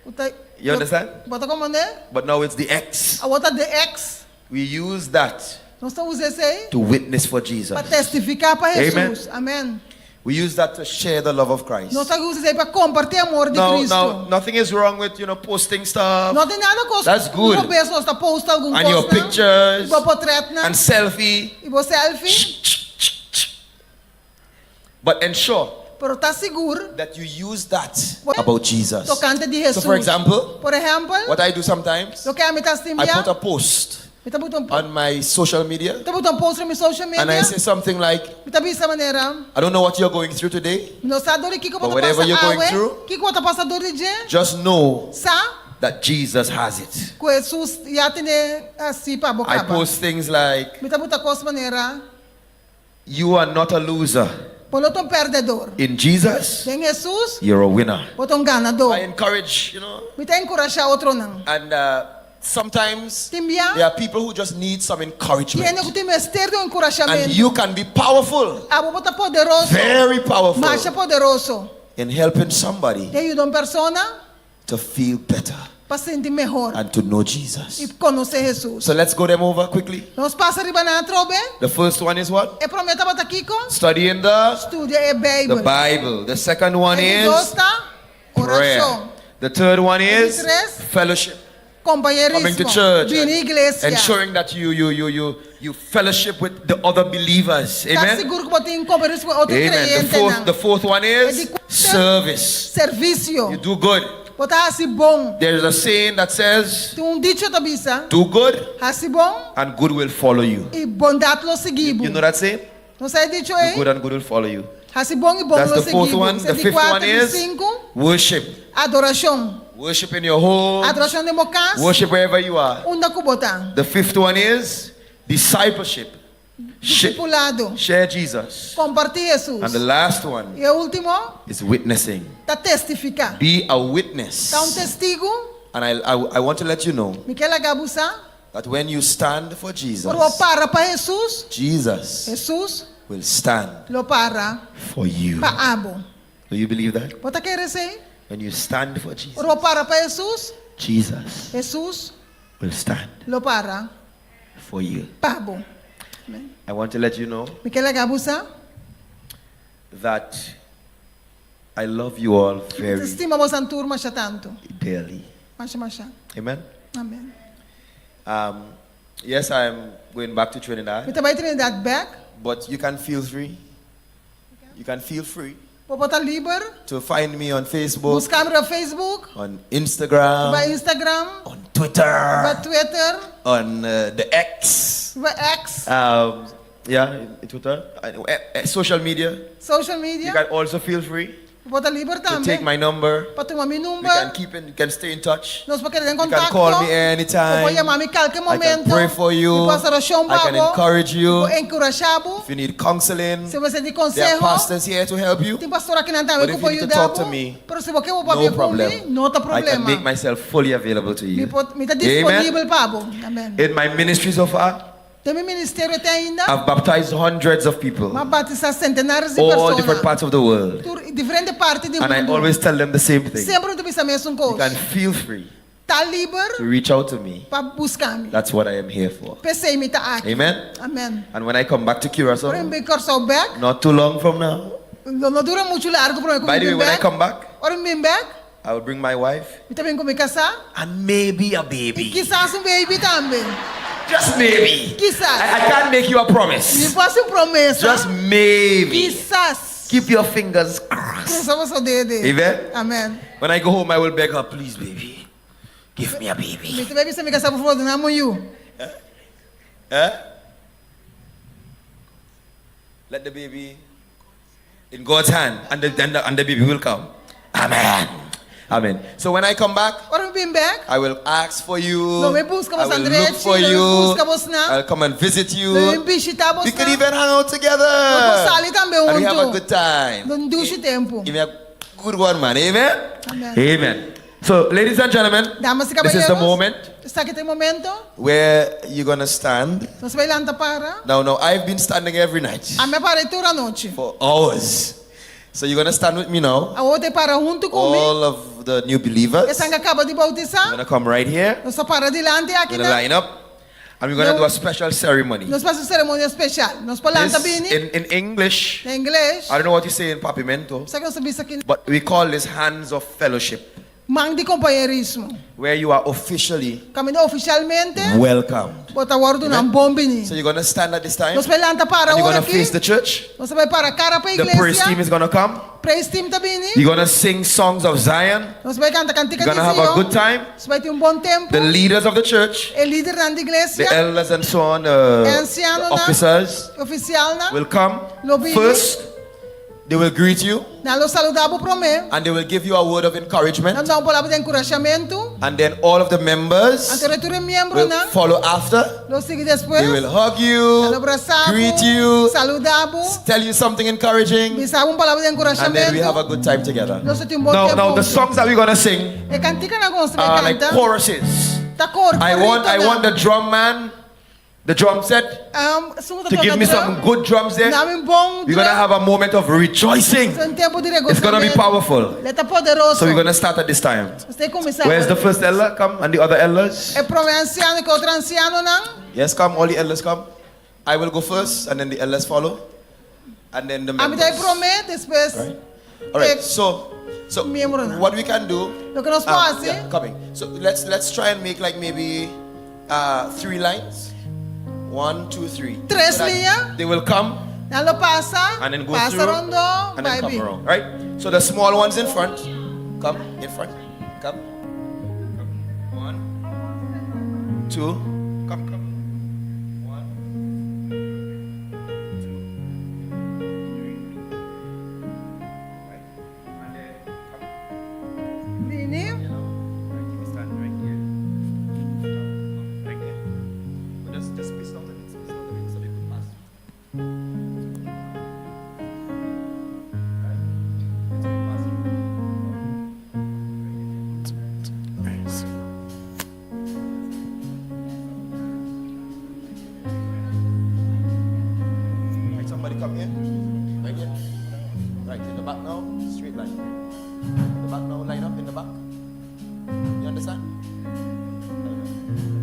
K: ku ta-
J: You understand?
K: Bo ta komprendé?
J: but now it's the X.
K: Awor ta the X.
J: We use that
K: Nos ta usa esei
J: to witness for Jesus.
K: pa testifiká pa
J: Amen.
K: Hesus. Amèn.
E: We use that to share the love of Christ.
K: Nos ta usa esei pa kompartí amor di
J: Now,
K: Kristu.
J: now, nothing is wrong with you know posting stuff
K: No tin nada kos
J: That's good.
K: Hopi bes nos ta post algun
J: and your
K: kosnan,
J: pictures
K: i bo potretnan,
J: and selfie,
K: i bo selfie,
J: but ensure
K: pero ta sigur
E: That you use that
K: Bo-
E: about Jesus.
K: tokante di
E: So, for
K: Hesus.
E: example,
K: Por ehèmpel,
E: what I do sometimes,
K: loke ami ta
E: I
K: stimbia,
E: put a post
K: mi ta buta un
E: on my social media
K: mi ta buta un post riba mi social
E: and I
K: media,
E: say something like,
K: mi ta bisa manera,
E: I don't know what you're going through today.
K: mi no sa dor di kiko bo
E: But
K: ta
E: whatever
K: pasa
E: you're going
K: awe,
E: through,
K: kiko bo ta pasa dor di dje,
E: Just know
K: sa
J: that Jesus has it.
K: ku Hesus ya tene hasi pa bo
J: I
K: kaba.
J: post things like,
K: Mi ta buta kos manera,
J: You are not a loser.
K: Bo no ta un pèrdèdor.
J: In Jesus,
K: Den Hesus,
J: you're a winner.
K: bo ta un ganadó.
J: I encourage, you know,
K: Mi ta enkurashá otronan.
E: And uh, sometimes
K: Tin bia,
E: there are people who just need some
K: tin
E: encouragement.
K: hende ku tin mester di un
E: And
K: enkurashamentu.
E: you can be powerful,
K: Abo bo ta poderoso,
E: very powerful,
K: masha poderoso,
E: in helping somebody
K: den yuda un persona
E: to feel better
K: pa sinti mehor
E: and to know
K: i
E: Jesus.
K: konosé Hesus.
E: So let's go them over quickly.
K: Nos pasa riba nan atrobe.
J: The first one is what?
K: E promé tabata kiko?
J: Studying the
K: Studia e
J: the
K: Beibel.
J: Bible. The second one
K: E di
J: is
K: dos ta
J: prayer.
K: orashon,
J: The third one
K: E di
J: is
K: tres,
J: fellowship. Coming to
K: kompañerismo,
J: church.
K: bini iglesia.
J: Ensuring that you you you you you fellowship with the other believers.
K: Ta
J: Amen.
K: sigur ku bo tin kompañerismo ku otro
J: Amen. The fourth
K: kreyentenan.
J: the fourth one
K: E
J: is
K: di kuater,
J: service.
K: servisio.
J: You do good.
K: Bo ta hasi bon.
J: There is a saying that says,
K: Tin un dicho ta bisa,
J: do good
K: hasi bon
J: and good will follow you.
K: i bondat lo sigui bo.
J: You know that saying?
K: No sa e dicho
J: Do
K: ei?
J: good and good will follow you.
K: Hasi bon i bon
J: That's
K: lo
J: the fourth
K: sigui bo.
J: one.
K: Esei
J: The
K: di
J: fifth one
K: kuater, di
J: is
K: sinku,
J: worship.
K: adorashon.
J: Worship in your home.
K: Adorashon den bo kas,
J: Worship wherever you are.
K: unda ku bo ta.
J: The fifth one is discipleship.
K: Disipulado.
J: Share Jesus.
K: Kompartí Hesus.
J: And the last one
K: I e último
J: is witnessing.
K: ta testifiká.
J: Be a witness.
K: Ta un testigu.
E: And I, I, I want to let you know
K: Mi ke laga bo sa.
E: that when you stand for Jesus,
K: Ora bo para pa Hesus,
E: Jesus
K: Hesus
E: will stand
K: lo para
J: for you.
K: pa abo.
J: Do you believe that?
K: Bo ta kere esei?
J: When you stand for Jesus,
K: Ora bo para pa Hesus,
J: Jesus
K: Hesus
J: will stand
K: lo para
J: for you.
K: pa bo.
J: I want to let you know
K: Mi ke laga bo sa
J: that I love you all
K: Mi ta
J: very
K: stima bosan tur masha tantu.
J: dearly.
K: Masha masha.
J: Amen.
K: Amen.
J: Um, yes, I'm going back to Trinidad.
K: Mi ta bai Trinidad bek.
E: But you can feel free. You can feel free.
K: Bo por ta liber.
E: To find me on Facebook.
K: Buska mi riba Facebook.
E: On Instagram.
K: Riba Instagram.
E: On Twitter.
K: Riba Twitter.
E: On uh, the X.
K: Riba X.
J: Um, yeah, Twitter. Uh, social media.
K: Social media.
J: You can also feel free.
K: Bo por ta liber
J: To take
K: tambe.
J: my number.
K: Pa tuma mi
J: We
K: number.
J: can keep in, you can stay in touch.
K: Nos por keda den
E: You can
K: kontakto.
E: call me anytime.
K: Bo por yama mi kalke
E: I can
K: momento.
E: pray for you.
K: Mi por hasi orashon
E: I
K: pa
E: can
K: bo.
E: encourage you.
K: Mi por enkurashá bo.
E: If you need counseling,
K: Si bo mester di
E: there are
K: konseho,
E: pastors here to help you.
K: tin pastor akinan tambe
E: But
K: ku
E: if
K: por
E: you need to
K: yuda
E: talk to
K: bo.
E: me,
K: Pero si bo ke bo
E: no
K: papia ku mi,
E: problem.
K: no ta
J: I can
K: problema.
J: make myself fully available to
K: Mi
J: you.
K: por, mi ta
J: Amen.
K: disponibel pa bo. Amen.
J: In my ministry so far,
K: Den mi ministerio te ainda,
J: I've baptized hundreds of people,
K: m'a batisá sentenares di
J: all
K: persona.
J: different parts of the world.
K: Tur diferente parti di
J: And I
K: mundu.
J: always tell them the same thing.
K: Semper mi ta bisa mesun
J: You
K: kos.
J: can feel free
K: Ta liber
J: to reach out to me.
K: pa buska mi.
J: That's what I am here for.
K: P'esei mi ta aki.
J: Amen.
K: Amen.
J: And when I come back to Curacao,
K: Ora mi bin Kòrsou bèk,
J: not too long from now.
K: lo no dura muchu largu promé ku
J: By
K: mi
J: the way,
K: bin
J: when I
K: bèk.
J: come back,
K: Ora mi bin bèk,
J: I will bring my wife.
K: Mi ta bin ku mi kasá.
J: And maybe a baby.
K: I kisas un baby tambe.
J: Just maybe.
K: Kisas.
J: I, I can't make you a promise.
K: Mi por hasi un promesa.
J: Just maybe.
K: Kisas.
J: Keep your fingers crossed.
K: Krusa boso dede.
J: Amen.
K: Amen.
J: When I go home, I will beg her, please, baby, give me a baby.
K: Mi ta bai bisa mi kasá, por favor, duna mi un yu.
J: Eh? Let the baby in God's hand, and the, and the, and the baby will come. Amen. Amen. So when I come back,
K: Ora mi bin bèk,
E: I will ask for you.
K: Lo mi buska
E: I
K: bos
E: will
K: drechi,
E: look for
K: lo mi
E: you.
K: buska bosnan.
E: I'll come and visit you.
K: Lo mi bishitá
E: We could
K: bosnan.
E: even hang out together.
K: Nos por sali tambe
E: And we have a
K: huntu.
E: good time.
K: Un dushi tempu.
E: Give me a good one, man. Amen.
K: Amen.
J: Amen. So, ladies and gentlemen,
K: Damas i
J: this is the
K: kabayeros,
J: moment
K: esaki ta e momento.
E: where you're gonna stand.
K: Nos ta bai lanta para.
E: Now, now, I've been standing every night
K: Ami a para tur anochi.
E: for hours. So you're gonna stand with me now.
K: Awor bo ta para huntu ku mi.
E: All of the new believers.
K: Esnan ku a kaba di boutisá.
J: We're gonna come right here.
K: Nos ta para dilanti aki
J: We're gonna line up. And we're gonna do a special ceremony.
K: Nos ta bai hasi un seremonia spesial. Nos por lanta
J: This,
K: bini.
J: in, in English,
K: Na ingles.
J: I don't know what you say in Papiamento,
K: Sa kiko nos ta bisa aki?
J: but we call this hands of fellowship,
K: Man di kompañerismo.
J: where you are officially
K: Kaminda ofisialmente.
E: Welcomed.
K: Bo ta wòrdu duná bon biní.
E: So you're gonna stand at this time.
K: Nos ta bai lanta para
J: And you're
K: awor
J: gonna face
K: aki.
J: the church.
K: Nos ta bai para kara pa
J: The praise
K: iglesia.
J: team is gonna come.
K: Praise team ta bini.
J: You're gonna sing songs of Zion.
K: Nos ta bai kanta kantika
J: You're
K: di
J: gonna have a
K: Sion.
J: good time.
K: Nos ta bai tin un bon tempu.
J: The leaders of the church,
K: E lidernan di
J: the
K: iglesia.
J: elders and so on,
K: E
J: the
K: ansianonan.
J: officers
K: Ofisialnan.
J: will come.
K: Lo bini.
J: First,
E: they will greet you.
K: Nan lo saludá bo promé.
E: And they will give you a word of encouragement.
K: Nan duna un palabra di enkurashamentu.
E: And then all of the members
K: Anto tur e
E: will
K: miembronan.
E: follow after.
K: Lo sigui despues.
E: They will hug you,
K: Nan lo brasa bo,
E: greet you,
K: Saludá bo.
E: tell you something encouraging.
K: Bisa bo un palabra di
E: And then we have a
K: enkurashamentu.
E: good time together.
K: Nos tin un bon
J: Now,
K: tempu.
J: now the songs that we're gonna sing
K: E kantikanan ku nos ta bai
J: are like
K: kanta.
J: choruses.
K: Ta kor,
J: I want, I
K: koritonan.
J: want the drum man, the drum set,
K: Um, esun
J: to give me some good drums there.
K: Duna mi bon
J: We're gonna have a moment of rejoicing.
K: Un tempu di
J: It's gonna be
K: regosihamentu.
J: powerful.
K: E ta poderoso.
J: So we're gonna start at this time.
K: Nos ta kuminsá.
J: Where's the first elder? Come and the other elders.
K: E promé ansiano ku otro ansianonan.
E: Yes, come, all the elders come. I will go first, and then the elders follow, and then the
K: Ami ta
E: members.
K: bai promé, despues.
E: All right. So, so what we can do?
K: Loke nos
E: Um,
K: por hasi.
E: yeah, coming. So let's let's try and make like maybe three lines. One, two, three.
K: Tres
E: So that
K: liña.
J: They will come
K: Nan lo pasa,
J: and then go
K: pasa
J: through
K: rondó,
J: and then
K: bai
J: come
K: bin.
J: around. Right?
E: So the small ones in front, come in front, come. One,
J: two, come, come.
K: Bini.
J: Stand right here. Right there. But just, just space out a bit, space out a bit so they could pass.
E: Right, somebody come here. Right here. Right, in the back now. Straight line. In the back now, line up in the back. You understand?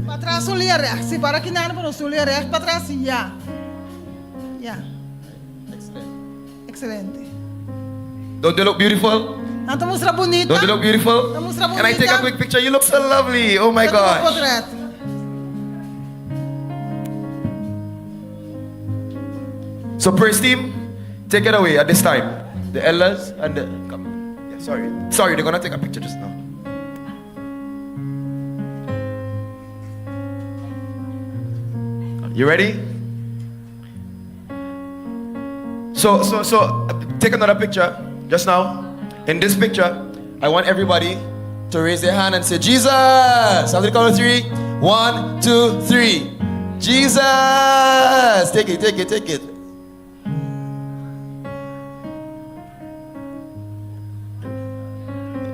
K: Patras un liña règt. Si para akinan, pa nos un liña règt patras, ya. Ya.
E: Excelente.
K: Ekselente.
J: Don't they look beautiful?
K: Nan ta mustra bunita.
J: Don't they look beautiful?
K: Ta mustra
J: Can I take a
K: bunita.
J: quick picture? You look so lovely. Oh my
K: Ta tuma
J: gosh.
K: potrèt.
J: So praise team, take it away at this time. The elders and the come. Yeah, sorry. Sorry, they're gonna take a picture just now. You ready? So so so take another picture just now. In this picture,
E: I want everybody to raise their hand and say, Jesus! After the count of three. One, two, three. Jesus! Take it, take it, take it.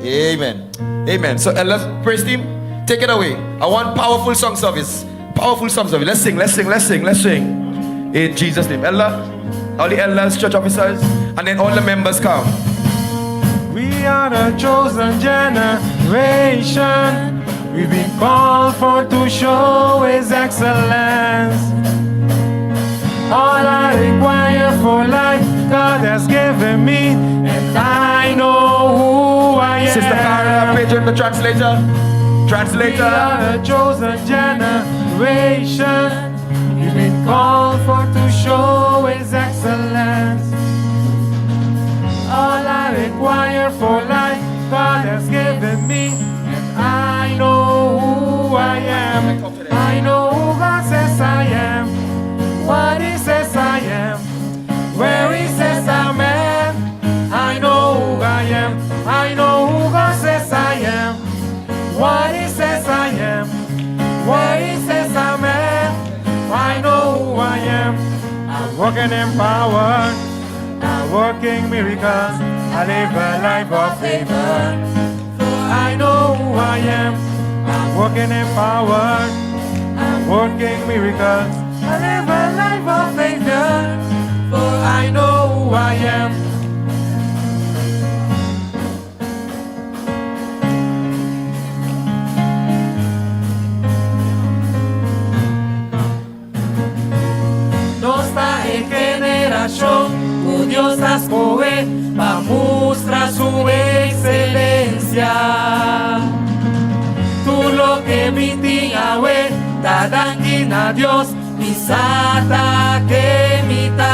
E: Amen.
J: Amen. So elders, praise team, take it away. I want powerful song service. Powerful song service. Let's sing, let's sing, let's sing, let's sing. In Jesus' name. Elder, all the elders, church officers, and then all the members come.
A: We are the chosen generation. We've been called for to show His excellence. All I require for life, God has given me, and I know who I am.
J: Sister Carla, Pigeon, the translator. Translator.
A: We are the chosen generation. We've been called for to show His excellence. All I require for life, God has given me, and I know who I am. I know who God says I am, what He says I am, where He says I'm at. I know who I am. I know who God says I walking in power. I'm working miracles. I live a life of favor. For I know who I am. I'm walking in power. I'm working miracles. I live a life of favor. For I know who I am. Nos ta e generashon ku Dios a skohe pa mustra su ekselensia. Tur loke mi tin awe ta danki na Dios, mi sa ta ken mi ta.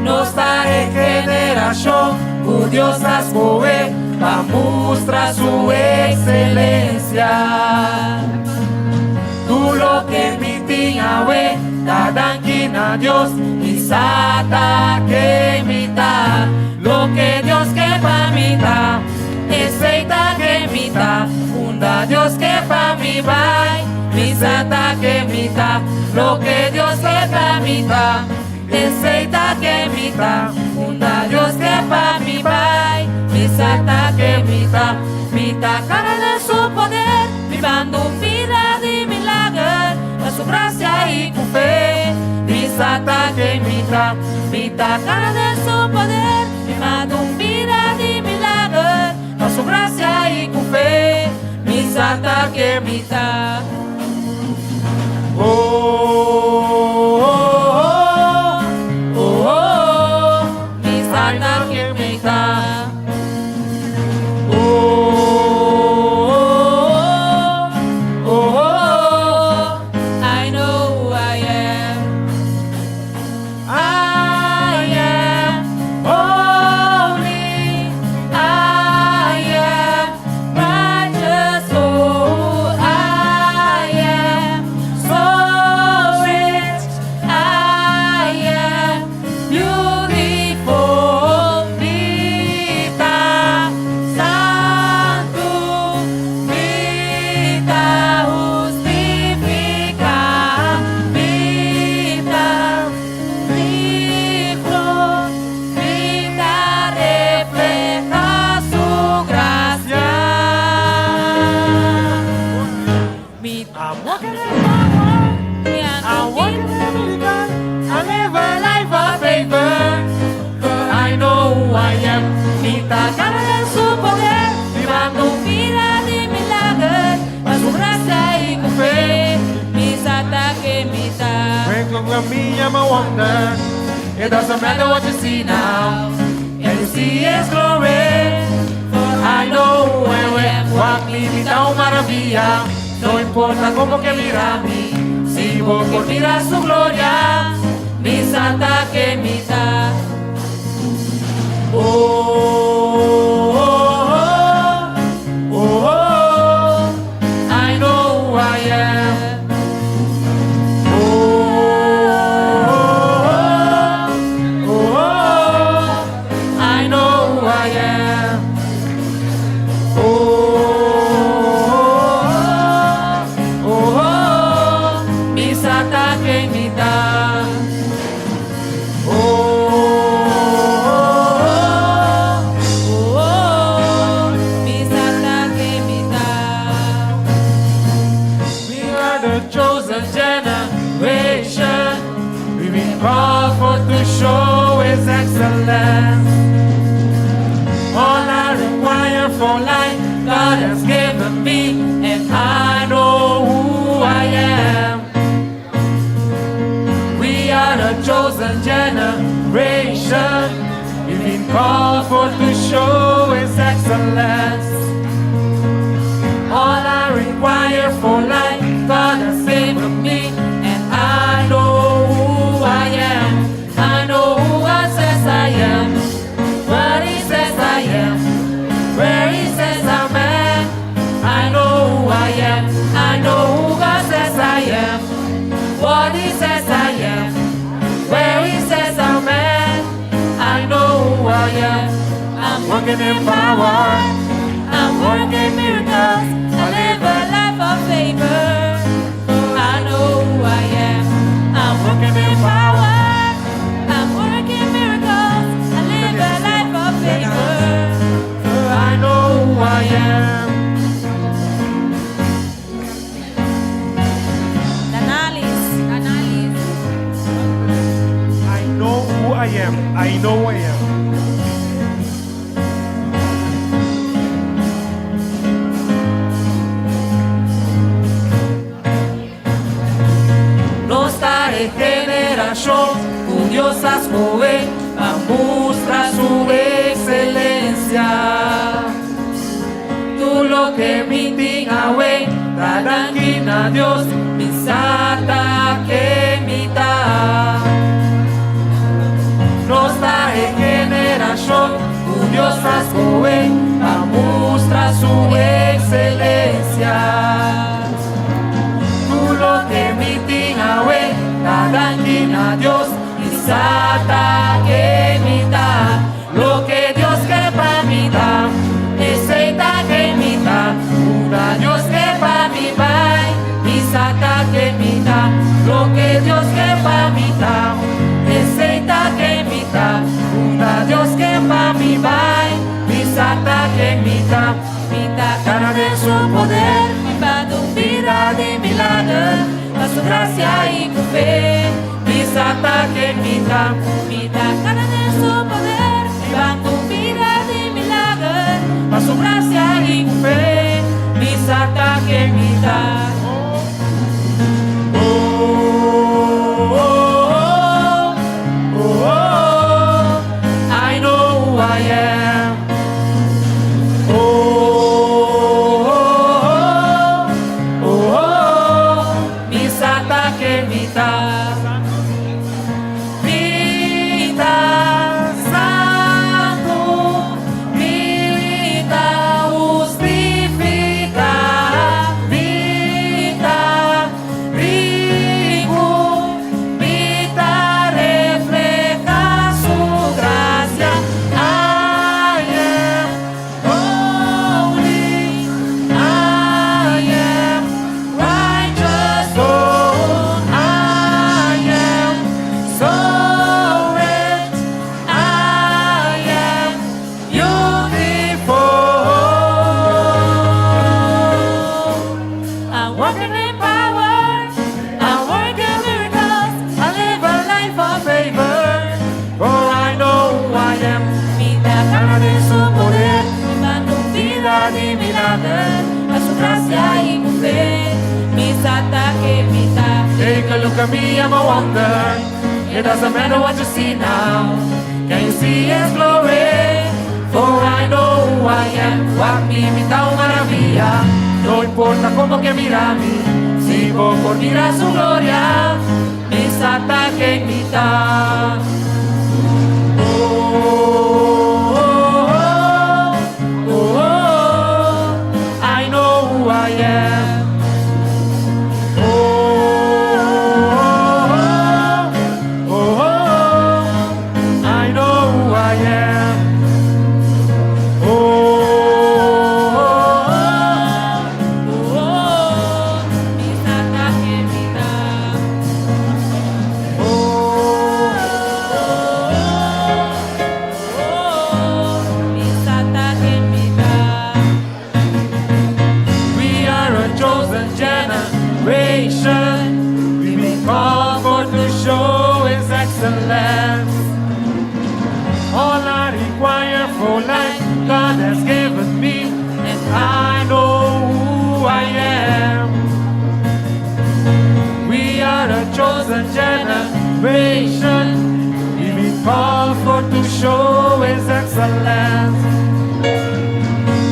A: Nos ta e generashon ku Dios a skohe pa mustra su ekselensia. Tur loke mi tin awe ta danki na Dios, mi sa ta ken mi ta. Loke Dios ke pa mi ta, esei ta ken mi ta. Unda Dios ke pa mi bai, mi sa ta ken mi ta. Loke Dios ke pa mi ta, esei ta ken mi ta. Unda Dios ke pa mi bai, mi sa ta ken mi ta. Mi ta kana den su poder, bibando un bida di milager, pa su grasia i ku fe. Mi sa ta ken mi ta. Mi ta kana den su poder, bibando un bida di milager, pa su grasia i ku fe. Mi sa ta ken mi ta. Oh, oh, oh, oh, oh, mi sa ta ken mi ta. Oh, oh, oh, oh,
B: I know who I am.
A: I am holy.
B: I am righteous. Oh, I am so rich. I am beautiful. Mi ta santu, mi ta hustifiká, mi ta riku, mi ta reflehá su grasia. Mi
A: I'm walking in power. I'm walking in miracle. I live a life of favor. For I know who I am.
B: Mi ta kana den su poder, bibando un bida di milager, pa su grasia i ku fe, mi sa ta ken mi ta.
A: When look at me, I'm a wonder. It doesn't matter what you see now. Can you see His glory? For I know who I am. Wak mi, mi ta un maraviya. No importá kon bo mira mi. Si bo por mira su gloria,
B: Mi sa ta ken mi ta.
A: Oh, oh, oh, oh, I know who I am. Oh, oh, oh, oh, I know who I am. Oh, oh, oh, oh,
B: Mi sa ta ken mi ta.
A: Oh, oh,
B: Oh, oh, mi sa ta ken mi ta.
A: We are the chosen generation. We've been called for to show His excellence. All I require for life, God has given me, and I know who I am. We are the chosen generation. We've been called for to show His excellence. All I require for life, God has given me, and I know who I am. I know who God says I am. What He says I am. Where He says I'm at. I know who I am. I know who God says I am. What He says I am. Where He says I'm at. I know who I am.
B: I'm
A: Working in power.
B: I'm working miracles. I live a life of favor. I know who I am. I'm working in power. I'm working miracles. I live a life of favor.
A: For I know who I am.
B: Danalis. Danalis.
A: I know who I am. I know who I am.
B: Nos ta e generashon ku Dios a skohe pa mustra su ekselensia. Tur loke mi tin awe, ta danki na Dios, mi sa ta ken mi ta. Nos ta e generashon ku Dios a skohe pa mustra su ekselensia. Tur loke mi tin awe, ta danki na Dios, mi sa ta ken mi ta. Loke Dios ke pa mi ta, esei ta ken mi ta. Unda Dios ke pa mi bai, mi sa ta ken mi ta. Loke Dios ke pa mi ta, esei ta ken mi ta. Unda Dios ke pa mi bai, mi sa ta ken mi ta. Mi ta kana den su poder, bibando un bida di milager, pa su grasia i ku fe. Mi sa ta ken mi ta, mi ta kana den su poder, bibando un bida di milager, pa su grasia i ku fe. Mi sa ta ken mi ta. Oh, I know who I am. Oh, mi sa ta ken mi ta. Mi ta santu, mi ta hustifiká, mi ta riku, mi ta reflehá su grasia. I am holy, I am righteous, oh, I am so rich, I am beautiful. I'm working in power, I'm working miracles, I live a life of favor,
A: For I know who I am.
B: Mi ta kana den su poder, bibando un bida di milager, pa su grasia i ku fe. Mi sa ta ken mi ta.
A: Take a look at me, I'm a wonder. It doesn't matter what you see now. Can you see His glory? For I know who I am. Wak mi, mi ta un maraviya. No importa kon bo mira mi. Si bo por mira su gloria, mi sa ta ken mi ta. Oh, I know who I am. Oh, I know who I am.
B: Oh, mi sa ta ken mi ta. Oh, mi sa ta ken mi ta.
A: We are a chosen generation. We've been called for to show His excellence. All I require for life, God has given me, and I know who I am. We are a chosen generation. We've been called for to show His excellence.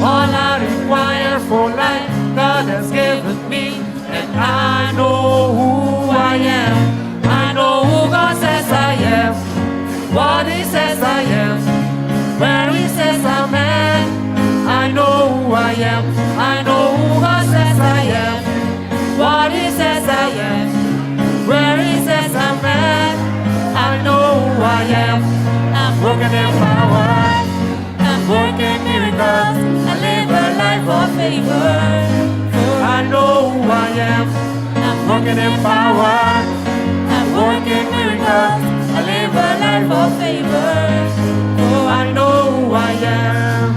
A: All I require for life, God has given me, and I know who I am. I know who God says I am, what He says I am, where He says I'm at. I know who I am. I know who God says I am, what He says I am, where He says I'm at. I know who I am. I'm working in power.
B: I'm working miracles. I live a life of favor.
A: I know who I am.
B: I'm
A: Working in power.
B: I'm working miracles. I live a life of favor. Oh, I know who I am.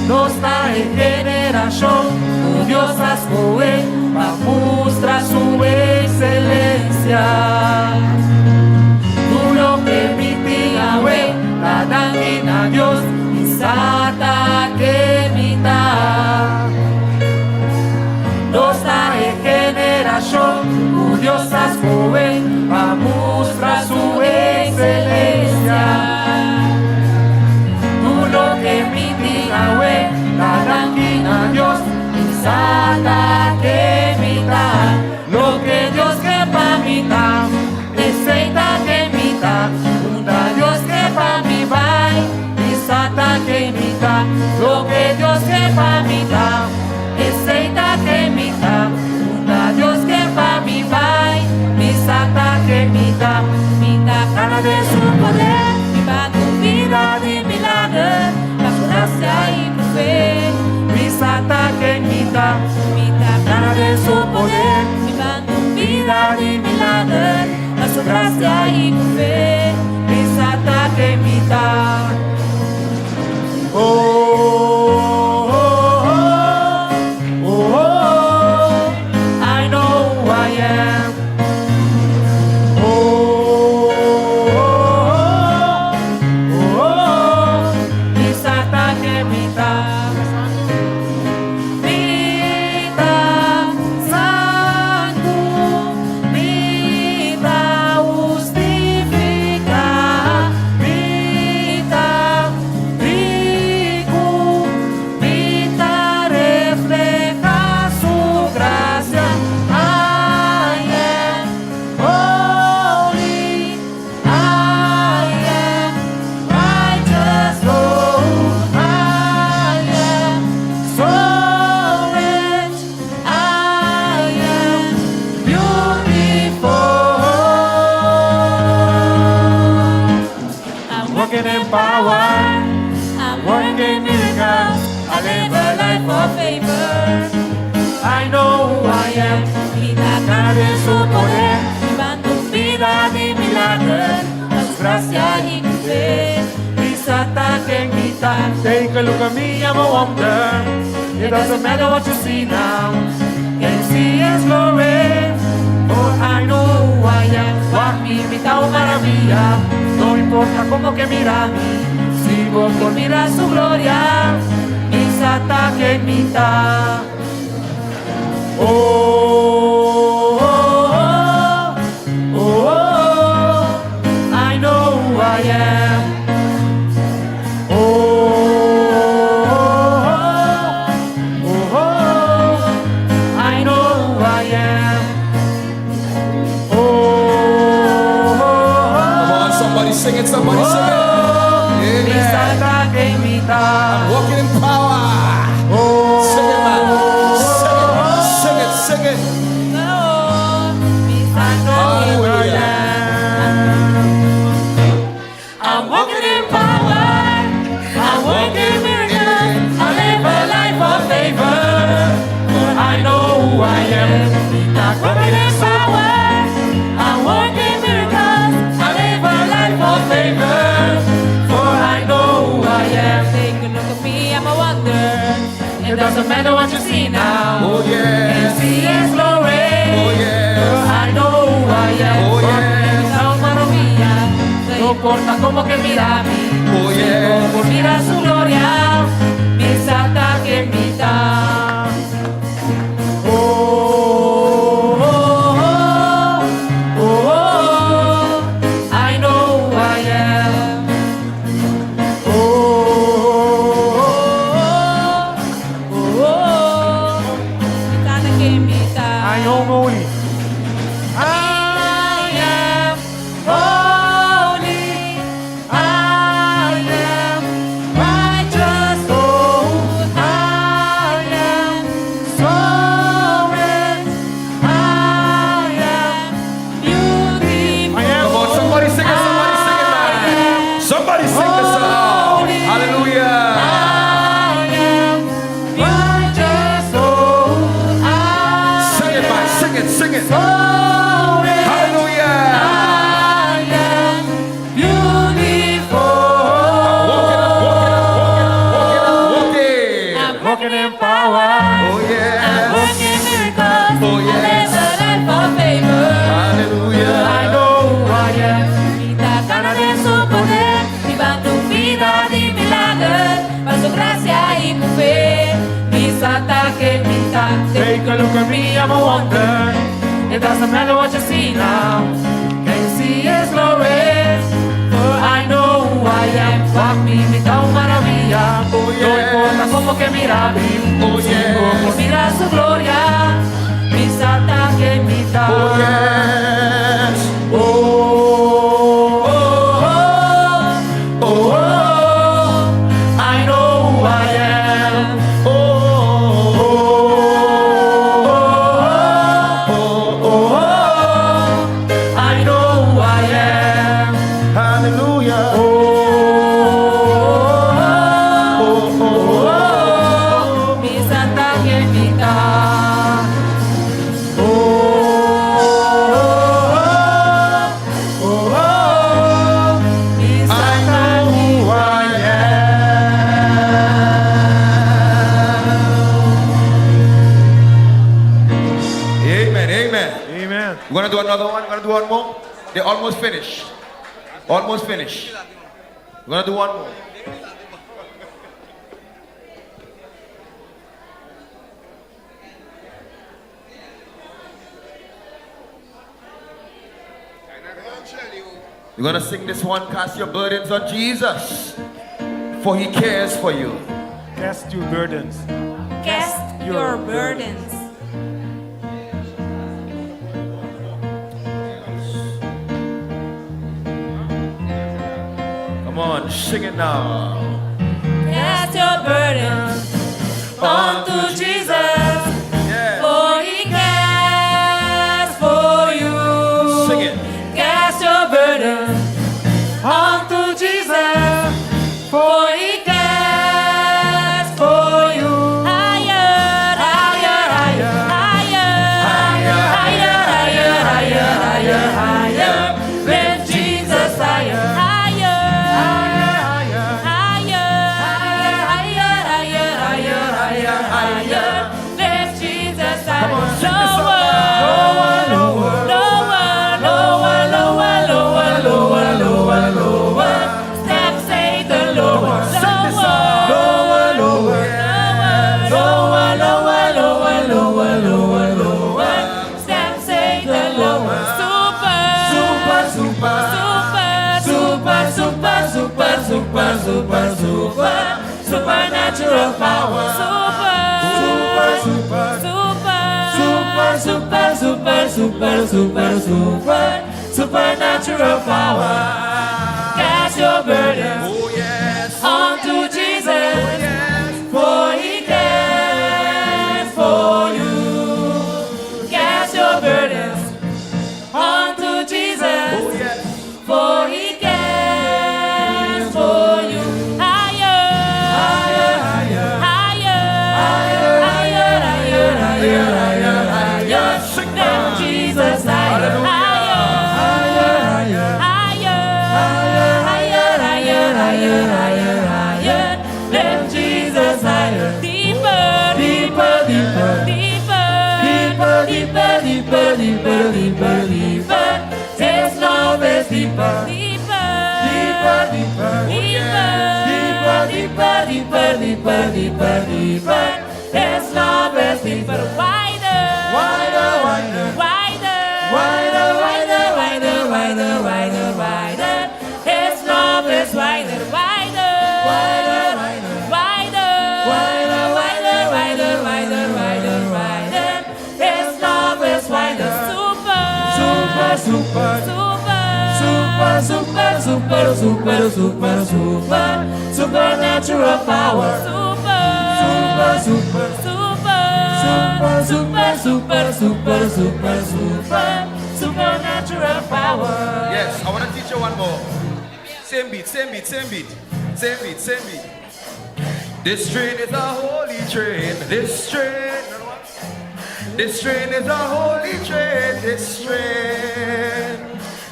B: Nos ta e generashon ku Dios a skohe pa mustra su ekselensia. Tur loke mi tin awe ta danki na Dios i sa ta ken mi ta. Nos ta e generashon ku Dios a skohe pa mustra su ekselensia. Tur loke mi tin awe ta danki na Dios i sa ta ken mi ta. Loke Dios ke pa mi ta, esei ta ken mi ta. Unda Dios ke pa mi bai, mi sa ta ken mi ta. Loke Dios ke pa mi ta, esei ta ken mi ta. Unda Dios ke pa mi bai, mi sa ta ken mi ta. Mi ta kana den su poder, bibando un bida di milager, pa su grasia i ku fe. Mi sa ta ken mi ta, mi ta kana den su poder, bibando un bida di milager, pa su grasia i ku fe. Mi sa ta ken mi ta. Oh, oh, oh, oh, oh, I know who I am. Oh, oh, oh, oh, mi sa ta ken mi ta. Mi ta santu, mi ta hustifiká, mi ta riku, mi ta reflehá su grasia. I am holy, I am righteous, oh, I am so rich, I am beautiful. I'm walking in power, I'm working miracles, I live a life of favor. I know who I am, mi ta kana den su poder, bibando un bida di milager, pa su grasia i ku fe. Mi sa ta ken mi ta. Take a look at me, I'm a wonder. It doesn't matter what you see now. Can you see His glory? For I know who I am. Wak mi, mi ta un maraviya. No importa kon bo mira mi. Si bo por mira su gloria. Mi sa ta ken mi ta. Oh, oh, oh, oh, I know who I am. Oh, oh, oh, I know who I am. Oh, oh,
J: Come on, somebody sing it, somebody sing it.
B: Mi
J: Amen.
B: sa ta ken mi ta.
J: I'm walking in power.
B: Oh,
J: Sing it, man. Sing it, sing it, sing it.
B: I know who I
J: Hallelujah.
B: am. I'm walking in power. I'm walking miracles. I live a life of favor. For I know who I am. I'm walking in power. I'm walking miracles. I live a life of favor. For I know who I am.
C: Take a look at me, I'm a wonder.
B: It doesn't matter what you see now.
J: Oh,
B: You
J: yes.
B: see His glory.
J: Oh, yes.
B: For I know who I am.
J: Oh, yes.
B: Maraviya. No importa kon bo mira mi.
J: Oh, yes.
B: Por mira su gloria. Mi sa ta ken mi ta. Oh, oh, oh, oh, oh, I know who I am. Oh, oh, oh, oh,
C: Mi sa ta ken mi ta.
A: I am holy.
B: I am holy. I am righteous. walking in power.
J: Oh yes.
B: I'm working miracles.
J: Oh, yes.
B: I live a life of favor.
J: Hallelujah.
B: I know who I am. Mi ta kana den su poder, bibando un bida di milager, pa su grasia i ku fe. Mi sa ta ken mi ta. Take a look at me, I'm a wonder. It doesn't matter what you see now. Can you see His glory? For I know who I am. Wak mi, mi ta un maraviya.
J: Oh,
B: No
J: yes.
B: importa kon bo mira mi.
J: Oh, yes.
B: Por mira su gloria. Mi sa ta ken mi ta.
J: Oh yes.
B: Oh, oh, oh, oh, oh, I know who I am.
J: Oh,
B: Oh, oh, oh, oh, I know who I am.
J: Hallelujah.
B: Oh,
J: Oh, oh,
B: oh, mi sa ta ken mi ta. Oh, oh, oh, mi
J: I
B: sa ta
J: know who I am. Amen. Amen.
A: Amen.
J: We're gonna do another one. We're gonna do one more. They're almost finished. Almost finished. We're gonna do one more. You're gonna sing this one. Cast your burdens on Jesus, for he cares for you.
A: Cast your burdens.
C: Cast your burdens.
J: Come on, sing it now.
C: Cast your burdens onto Jesus,
J: Yeah.
C: for he cares for you.
J: Sing it.
C: Cast your burdens onto Jesus, for he cares for you. Higher, higher, higher, higher, higher, higher, higher, higher, higher, higher. With Jesus higher, higher, higher, higher, higher, higher, higher, higher, higher. Lift Jesus higher.
J: on, sing this song.
C: Lower, lower, lower, lower, lower, lower, lower, lower. Step Satan lower,
J: Sing this song.
C: lower,
J: Lower,
C: lower, lower, lower, lower, lower, lower. Step Satan lower. Super,
J: Super, super.
C: super, super, super, super, super, super, super, supernatural power. Super,
J: Super, super.
C: super, super, super, super, super, super, supernatural power. Cast your burdens
J: Oh yes.
C: onto Jesus,
J: Yes.
C: for He cares for you. Cast your burdens onto Jesus.
J: Oh yes.
C: For he cares for you. Higher,
J: Higher, higher.
C: higher, higher, higher, higher, higher, higher.
J: Sing
C: Than
J: now.
C: Jesus, higher,
J: Hallelujah.
C: higher, higher, higher, higher, higher, higher, higher. Lift Jesus higher, deeper,
B: Deeper, deeper,
C: deeper,
B: deeper, deeper, deeper, deeper, deeper, deeper. His love is deeper,
C: deeper,
B: deeper, deeper,
C: deeper,
B: deeper, deeper, deeper, deeper, deeper, deeper. His love is deeper,
C: wider,
B: wider, wider,
C: wider,
B: wider,
C: wider, wider, wider, wider, wider. His love is wider, wider,
B: wider, wider,
C: wider,
B: Wider,
C: wider, wider, wider, wider, wider. His love is wider, super,
B: super, super,
C: super,
B: super, super, super, super, super, super, supernatural power,
C: super,
B: super, super.
C: super,
B: Super, super, super, super, super, super, supernatural power.
J: Yes, I want to teach you one more. Same beat, same beat, same beat. Same beat, same beat. This train is a holy train. This train. This train is a holy train. This train.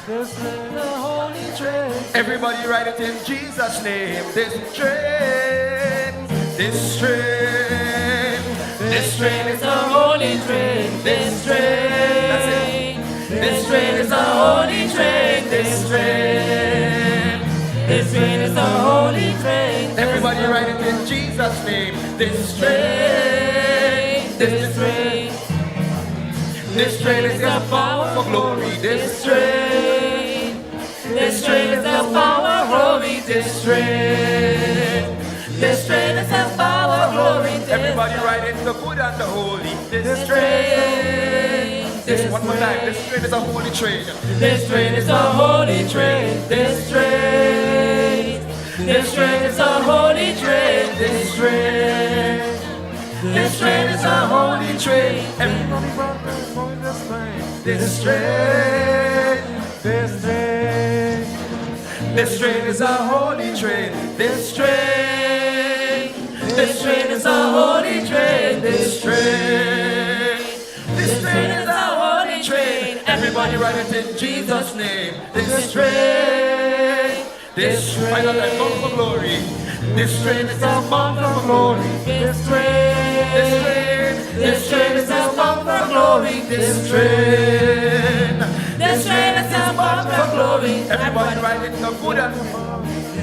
B: This is the holy train.
J: Everybody write it in Jesus' name. This train. This train.
B: This train is a holy train. This train. This train is a holy train. This train. This train is a holy train.
J: Everybody write it in Jesus' name. This train.
B: This train.
J: This train is the power for glory. This
B: train. This train is the power glory. This train. This train is the power glory.
J: Everybody write it the good and the holy. This train. This one more time. This train is a holy train.
B: This train is a holy train. This train. This train is a holy train. This train.
J: This train is a holy train.
A: Everybody welcome this train.
J: This train.
A: This train.
J: This train is a holy train. This train.
B: This train is a holy train.
J: This train. This train is a holy train. Everybody write it in Jesus' name. This train. This final time, bound for glory. This train is a bound for glory.
B: This train.
J: This train.
B: This train is a bound for glory.
J: This train.
B: This train is a bound for glory.
J: Everybody write it the good and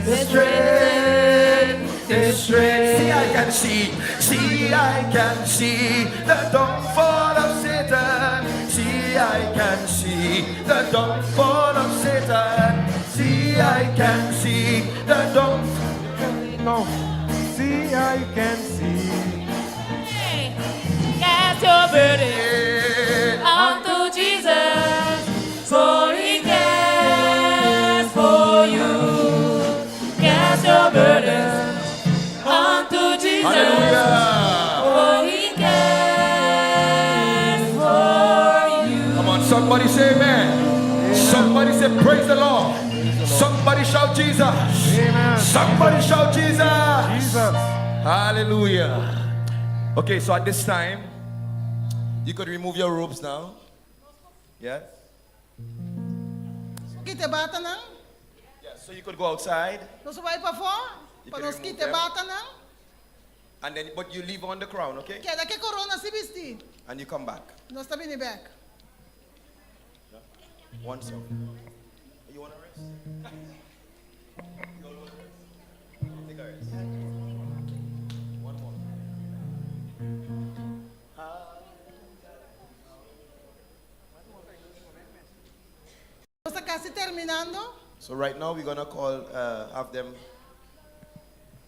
B: This
J: train. This train. See, I can see. See, I can see the downfall of Satan. See, I can see the downfall of Satan. See, I can see the downfall.
A: No. See, I can see.
B: Cast your burden unto Jesus, for he cares for you. Cast your burdens unto Jesus,
J: Hallelujah.
B: for he cares for you.
J: Come on, somebody say amen. Somebody say praise the Lord. Somebody shout Jesus.
A: Amen.
J: Somebody shout Jesus.
A: Jesus.
J: Hallelujah. Okay, so at this time, you could remove your robes now. Yeah?
K: Kita e batanan?
J: Yeah, so you could go outside
K: Nos bai pafó?
J: You
K: Pa
J: can
K: nos
J: remove
K: kita
J: them.
K: batanan?
J: and then but you leave on the crown, okay?
K: Keda ku e korona sí bisti.
J: And you come back.
K: Nos ta bini bèk.
J: One song. You want to rest? You all want to rest? Take a rest. One more.
K: Nos ta kasi terminando.
E: So right now we're gonna call, have them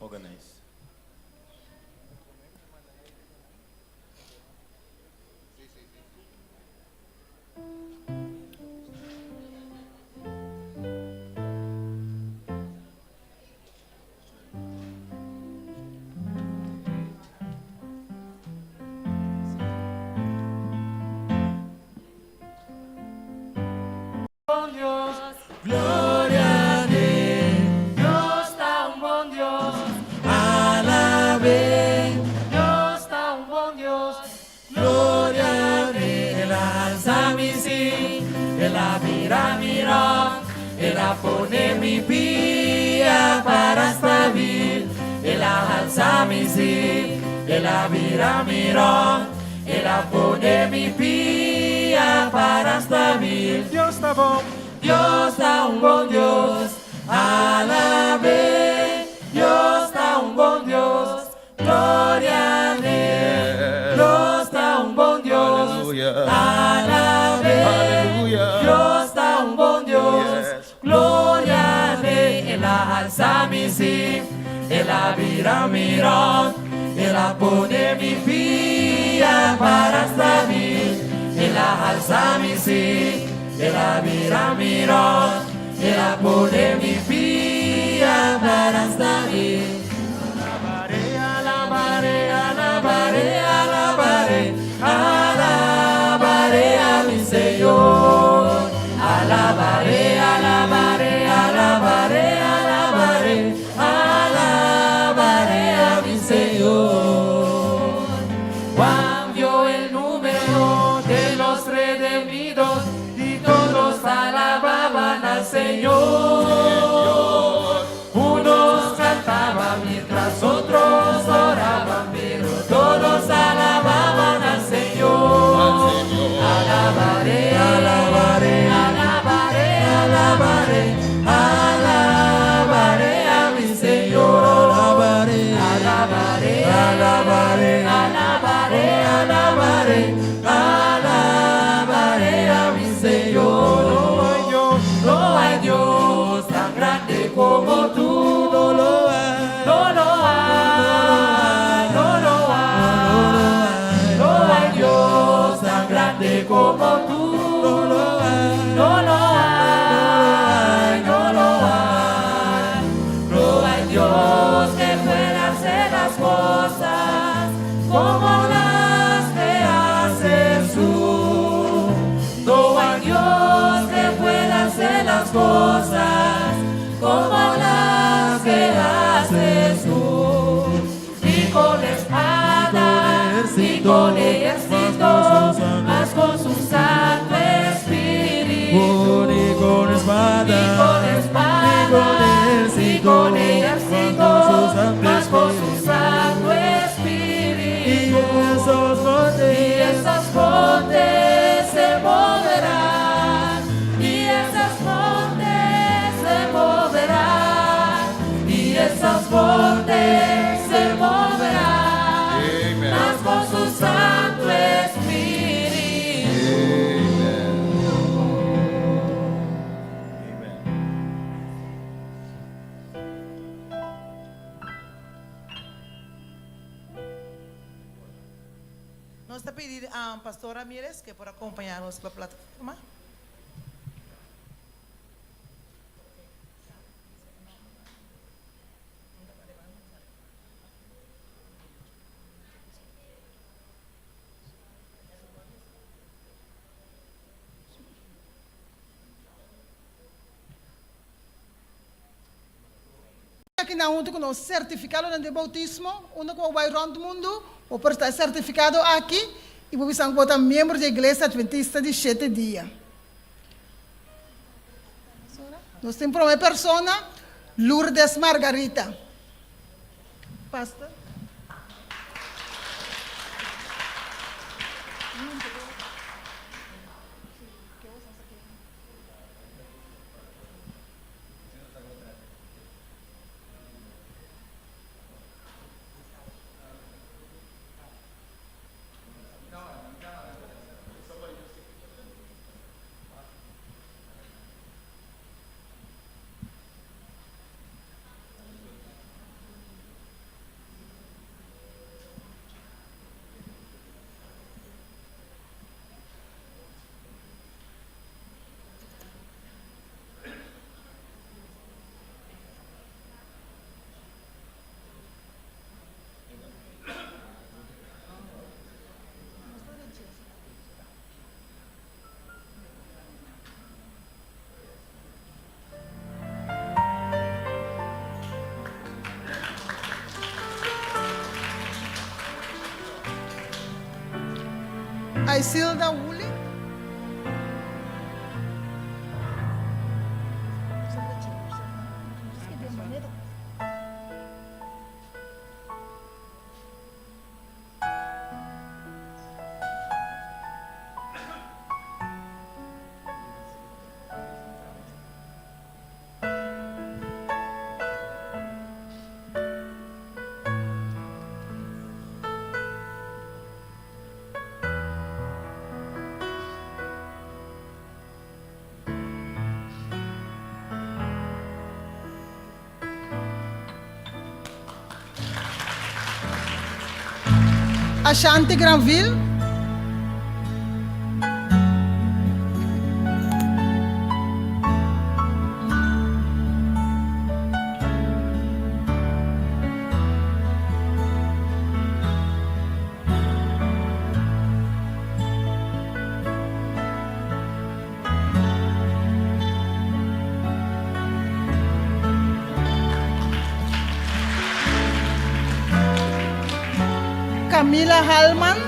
E: organize.
B: Dios, gloria a Dios, ta un bon Dios, alab'é. Dios ta un bon Dios, gloria a Dios. El a alsa mi sí, el a bira mi ròk, el a pone mi pia para stabil. El a alsa mi sí, el a bira mi ròk, el a pone mi pia para stabil.
A: Dios ta bon.
B: Dios ta un bon Dios, alab'é. Dios ta un bon Dios, gloria a Dios. Dios ta un bon Dios,
J: Hallelujah.
B: alab'é.
J: Hallelujah.
B: Dios ta un bon Dios,
J: Yes.
B: gloria a Dios. El a alsa mi sí, el a bira mi ròk, el a pone mi pia para stabil. El a alsa mi sí, el a bira mi ròk, el a pone mi pia para stabil. Alabaré, alabaré, alabaré, alabaré, alabaré a mi Señor. Alabaré, alabaré, alabaré, alabaré, alabaré a mi Señor. Juan vio el número de los redimidos y todos alababan al Señor. Unos cantaban. como las que haces tú. No hay Dios que pueda hacer las cosas como las que haces tú. Ni con espada, ni con ejército, mas con su Santo Espíritu.
L: Ni con espada,
B: Ni con espada, ni con ejército, mas con su Santo Espíritu.
L: Y esos montes,
B: Y esas montes se moverán, y esas montes se moverán, y esas montes se moverán,
J: Amen.
B: mas con su Santo Espíritu.
J: Amen.
K: Nos ta pidi Pastor Ramírez ku por kompañá nos pa e plataforma. Aki na huntu ku nos sertifikado di boutismo, unda ku bai rònt mundu, bo por ta sertifiká aki i bo ta miembro di Iglesia Adventista di Shete Dia. Nos tin promé persona, Lourdes Margarita. Pastor. Isilda Woolley. Ashanti Granville. Camila Hallman.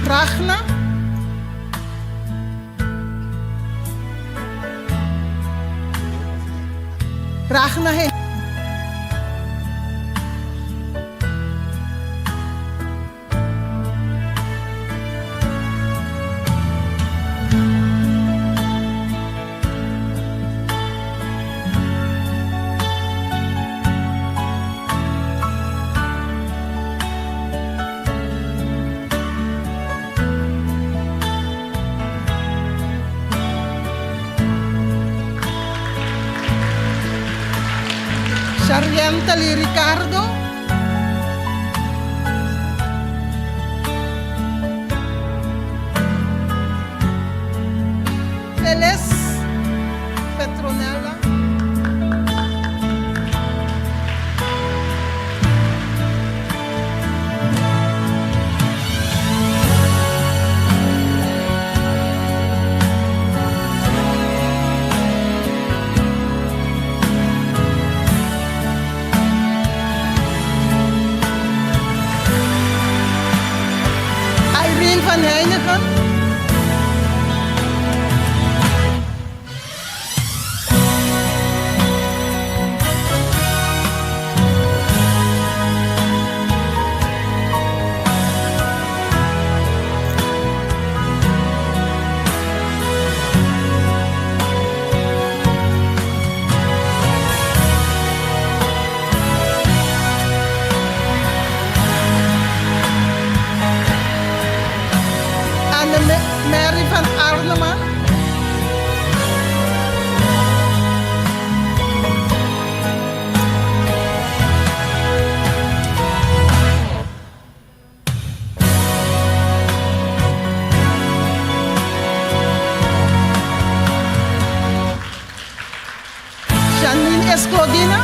K: Ragna. Ragna He. Mentally Ricardo. Felis Petronella. Irene van Heineken. Anne Mary van Arnema. Janine Esclodina.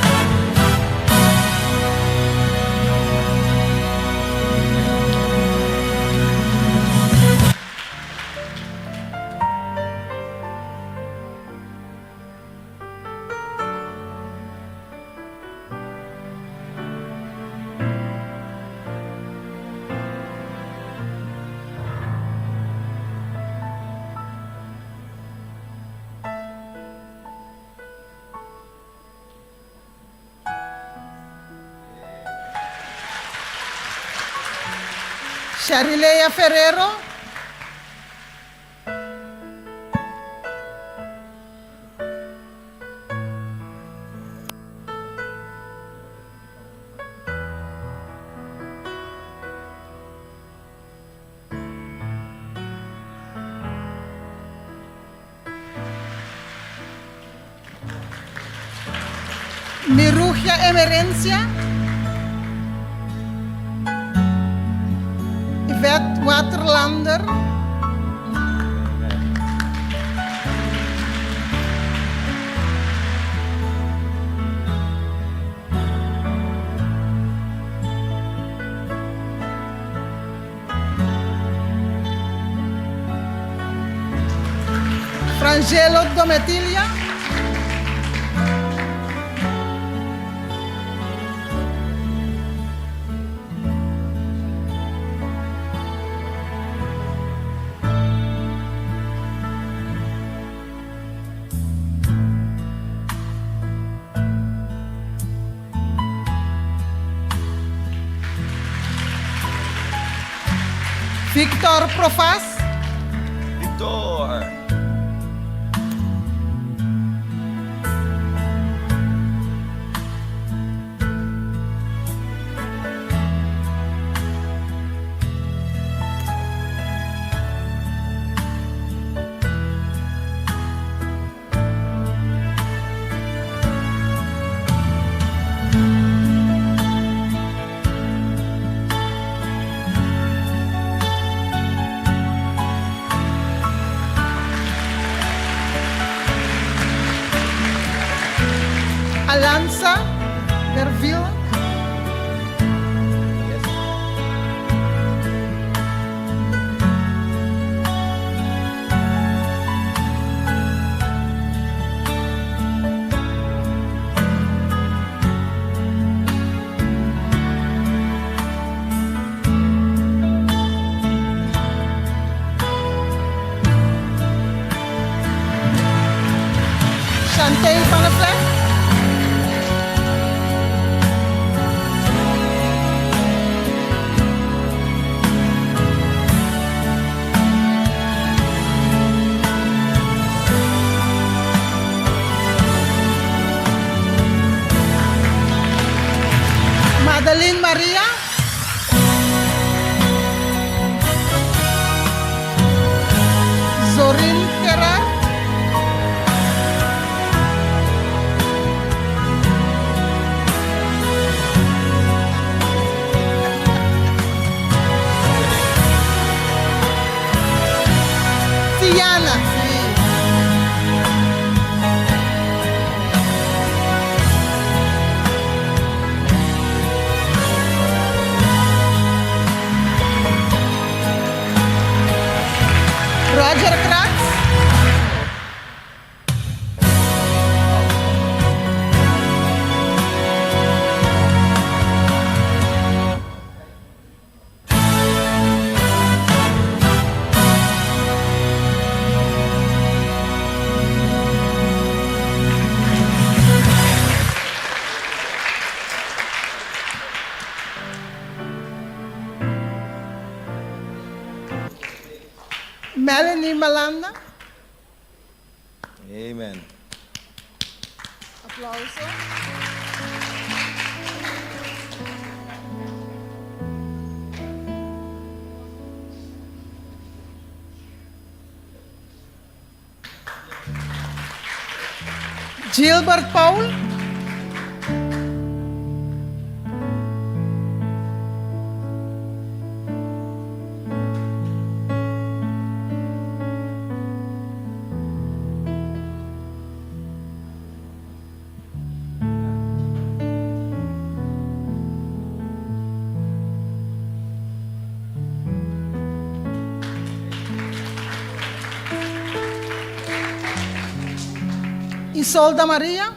K: Sharilea Ferrero. Mirugia Emerencia. Yvette Waterlander. Frangelo Dometilia. Victor Profas.
J: Victor.
K: Alanza Gerville. Chanté van der Vlecht. Madeline Maria. Zorin Gerard. Roger Kratz. Melanie Malanda.
E: Amen.
K: Aplauso. Gilbert Paul. Isolda Maria.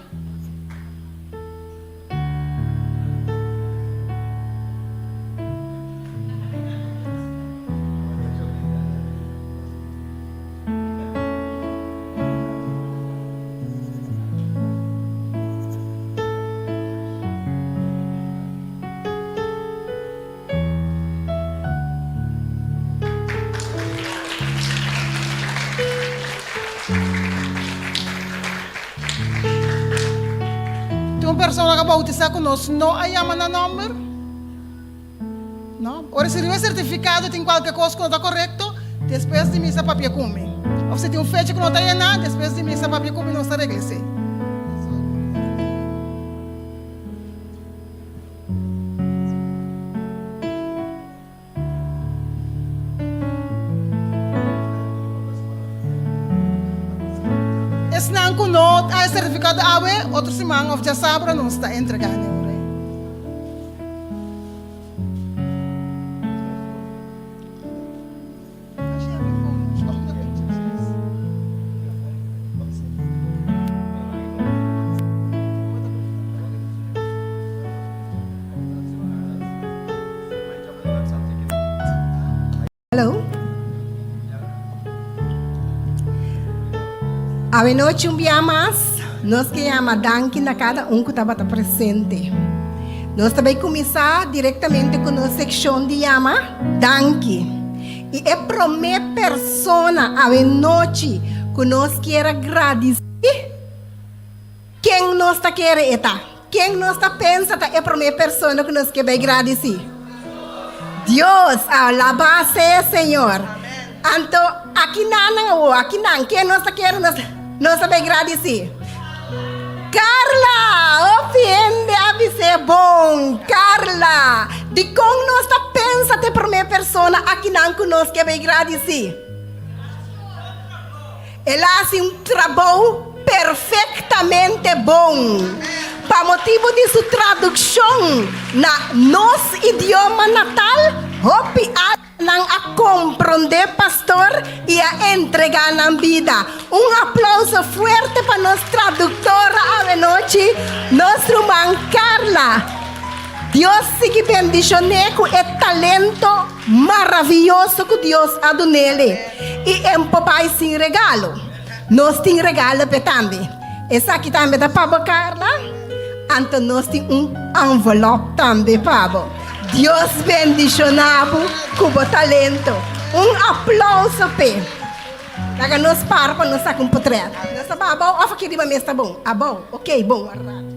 K: Tin un persona ku a boutisá ku nos no a yama nan nòmber? No. Ora si riba e sertifikado tin kualke kos ku no ta korekto, despues di misa papia ku mi. Òf si tin un fecha ku no ta yená, despues di misa papia ku mi nos ta regla esei. Esnan ku no a e sertifikado awe, otro siman òf djasabra nos ta entregá ne ora ei.
M: Hello. Awenochi un bia mas, nos ke yama danki na kada un ku tabata presente. Nos ta bai kuminsá direktamente ku nos sekshon di yama danki. I e promé persona awenochi ku nos kier a gradisí, Ken nos ta kere e ta? Ken nos ta pensa ta e promé persona ku nos ke bai gradisí? Dios! Alabá sea Señor! Anto, akinan awor, akinan, ken nos ta kere nos nos ta bai gradisí? Carla! Hopi hende a bis'é bon, Carla! Dikon nos ta pensa ta e promé persona akinan ku nos ke bai gradisí? El a hasi un trabou perfektamente bon. Pa motibu di su tradukshon na nos idioma natal, hopi almanan a komprondé pastor i a entregá nan bida. Un aplauso fuerte pa nos traduktora awenochi, nos ruman Carla. Dios sigui bendishon'é ku e talento. Maravioso ku Dios a dunele i en por bai sin regalo. Nos tin regalo p'e tambe. Esaki tambe ta pa bo Carla. Anto nos tin un envelop tambe pa bo. Dios bendiciona bo ku bo talento. Un aplauso p'e. Laga nos para pa nos saka un potret. Nos ta bai abou of aki riba mes ta bon? Abou. Ok, bon. Warda.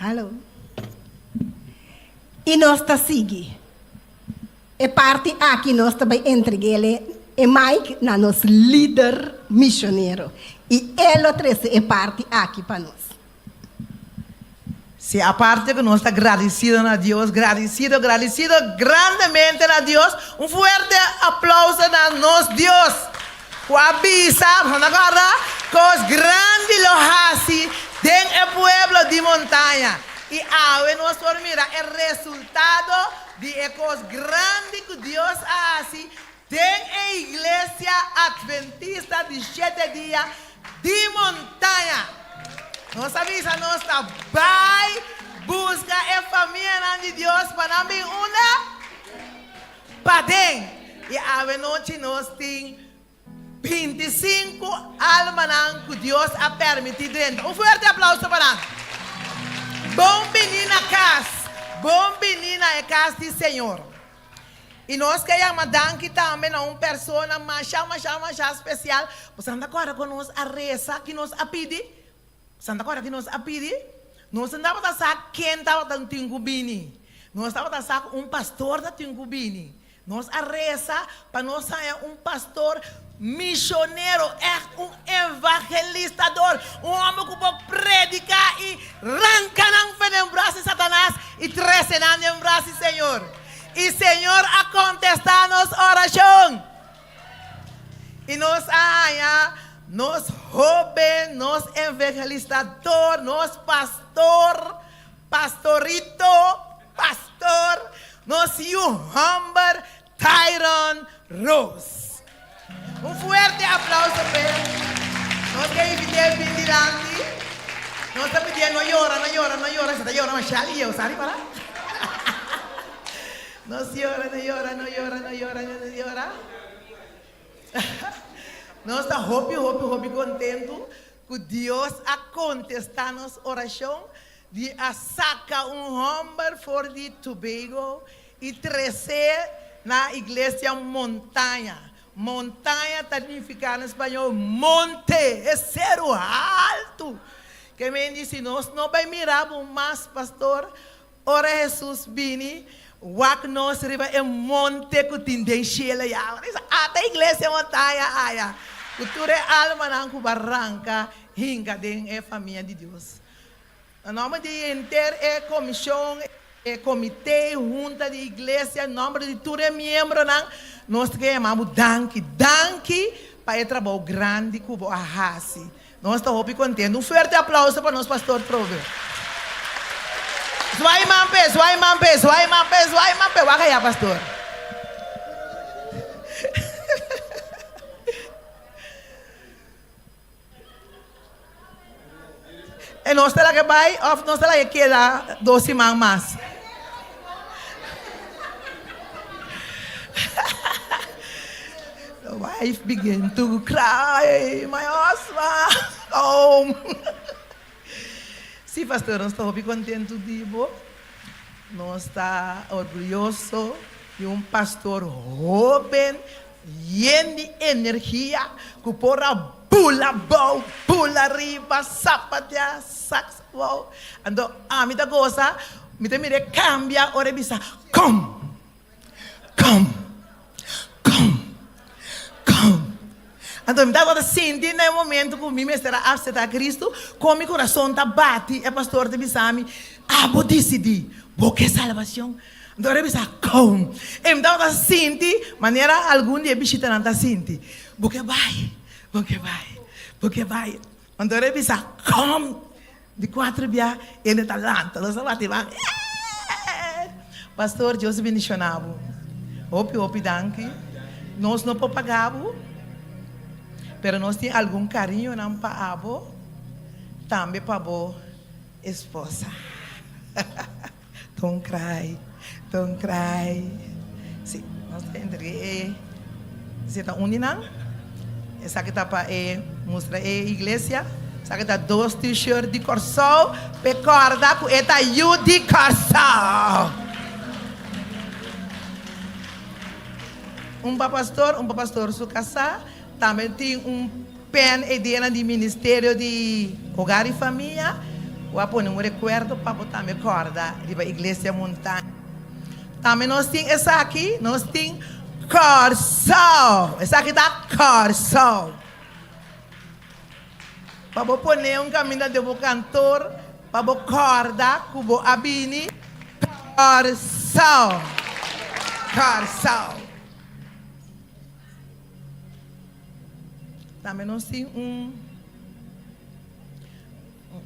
M: Hallo. I nos ta sigui. E parti aki nos ta bai entreg'ele e mic na nos lider misionero i e lo trese e parti aki pa nos.
K: Si aparte ku nos ta gradisido na Dios, gradisido, gradisido grandemente na Dios, un fuerte aplauso na nos Dios ku a bisa, bo ta kòrda, kos grandi lo hasi den e pueblo di Montaña. I awe nos por mira e resultado di e kos grandi ku Dios a hasi den e Iglesia Adventista di Shete Dia di Montaña. Nos a bisa nos ta bai buska e famianan di Dios pa nan bin unda? Paden. I awe nochi nos tin 25 almanan ku Dios a permití drenta. Un fuerte aplauso pa nan. Bon bini na kas. Bon bini na e kas di Señor. I nos ke yama danki tambe na un persona masha masha masha spesial. Bo sa ta kòrda ku nos a resa ki nos a pidi? Bo sa ta kòrda ki nos a pidi? Nos no tabata sa ken tabata tin ku bini. Nos tabata sa ku un pastor ta tin ku bini. Nos a resa pa nos haña un pastor misionero, ègt un evangelistador, un hòmber ku por prediká i ranka nan for den bras di Satanas i trese nan den bras di Señor. I Señor a kontestá nos orashon. I nos a haña nos hóben, nos evangelistador, nos pastor, pastorito, pastor, nos yu hòmber Tyron Rose. Un fuerte aplauso p'e. Nos ke invit'é bin dilanti. Nos ta pidié no yora, no yora, no yora. Si ta yora masha lieu, sa ripará? No yora, no yora, no yora, no yora, no yora. Nos ta hopi, hopi, hopi kontentu ku Dios a kontestá nos orashon di a saka un hòmber for di Tobago i tres'é na Iglesia Montaña. Montaña ta nifiká na spañol monte, e seru haltu. Ke men di si nos no bai mira bo mas, pastor, ora Hesus bini, wak nos riba e monte ku tin den shelu ya. Ata Iglesia Montaña aya, ku tur e almanan ku bo a ranka hinka den e famia di Dios. Na nòmber di henter e komishon, e komité, hunta di iglesia, nòmber di tur e miembronan, nos ta ke yama bo danki. Danki pa e trabou grandi ku bo a hasi. Nos ta hopi kontentu. Un fuerte aplauso pa nos pastor Trobe. Zwaai man p'e, zwaai man p'e, zwaai man p'e, zwaai man p'e. Wak aya pastor. E nos ta laga bai of nos ta laga keda dos siman mas? The wife begin to cry, my husband home. Sí, pastor, nos ta hopi kontentu di bo. Nos ta orguyoso di un pastor hoben Yen di energia ku por a bula abou, bula riba, sapatea, saks abou. Anto ami ta gosa, mi ta mira e kambia ora e bisa, Kom! Kom! Kom! Kom! Anto mi tabata sinti na e momento ku mi mester a aseptá Kristu, kon mi kurason ta bati, e pastor ta bisa mi, Abo disidí, bo ke salbashon? Anto ora e bisa kon, e mi tabata sinti manera algun di e bishitanan ta sinti, Bo ke bai, bo ke bai, bo ke bai. Anto ora e bisa kon, di kuater bia e ta lanta, nos ta bati man, eeeee! Pastor, Dios bendiciona bo. Hopi, hopi danki. Nos no por paga bo, pero nos tin algun cariñonan pa abo, tambe pa bo esposa. Don't cry, don't cry. Sí, nos ta entrega e zeta un di nan. Esaki ta pa e mustra e iglesia. Esaki ta dos t-shirt di Kòrsou p'e kòrda ku e ta yu di Kòrsou. Un pa pastor, un pa pastor su kasá. Tambe tin un pen e dianan di Ministerio di Hogar y Famia.
H: Ku a pone un rekuerdo pa bo tambe kòrda riba Iglesia Montaña. Tambe nos tin esaki, nos tin Kòrsou. Esaki ta Kòrsou. Pa bo pone un kaminda den bo kantor pa bo kòrda ku bo a bini Kòrsou. Kòrsou. Tambe nos tin un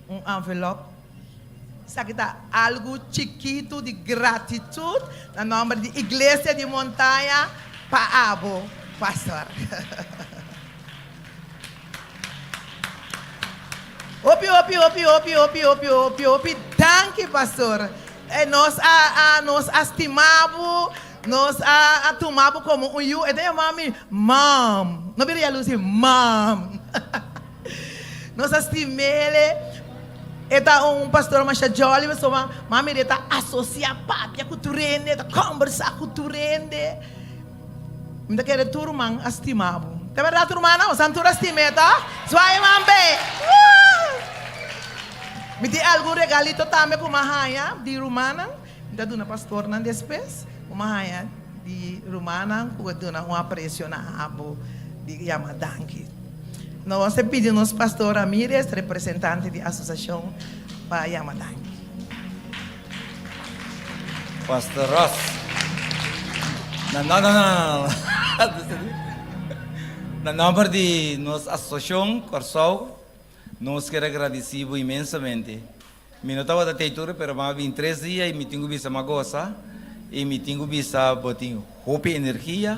H: un envelop. Esaki ta algu chikitu di gratitut na nòmber di Iglesia di Montaña pa abo, pastor. Hopi, hopi, hopi, hopi, hopi, hopi, hopi, hopi danki, pastor. Nos a, a, nos a stima bo, nos a, a tuma bo komo un yu. E ta yama mi mom. No bira yalusi, mom. Nos a stim'ele. E ta un pastor masha jolly pasobra mami di e ta asocia papia cu tur hende, e ta combersa cu tur hende. Mi ta kere tur ruman a stima bo. Ta berdad rumannan? Bosan tur a stim'e toh? Zwaai man p'e! Mi tin algun regalito tambe cu mi a haña di rumannan. Mi ta duna pastornan despues. Cu mi a haña di rumannan cu a duna un aprecio na abo di yama danki. Nos ta pidi nos pastor Ramirez, representante di asociacion, pa yama danki.
N: Pastor Ross. Na no no no no. Na nomber di nos asociacion Corsou, nos kier a gradici bo inmensamente. Mi no tabata tei tur, pero mi a bin tres dia y mi tin cu bisa mi a gosa y mi tin cu bisa bo tin hopi energia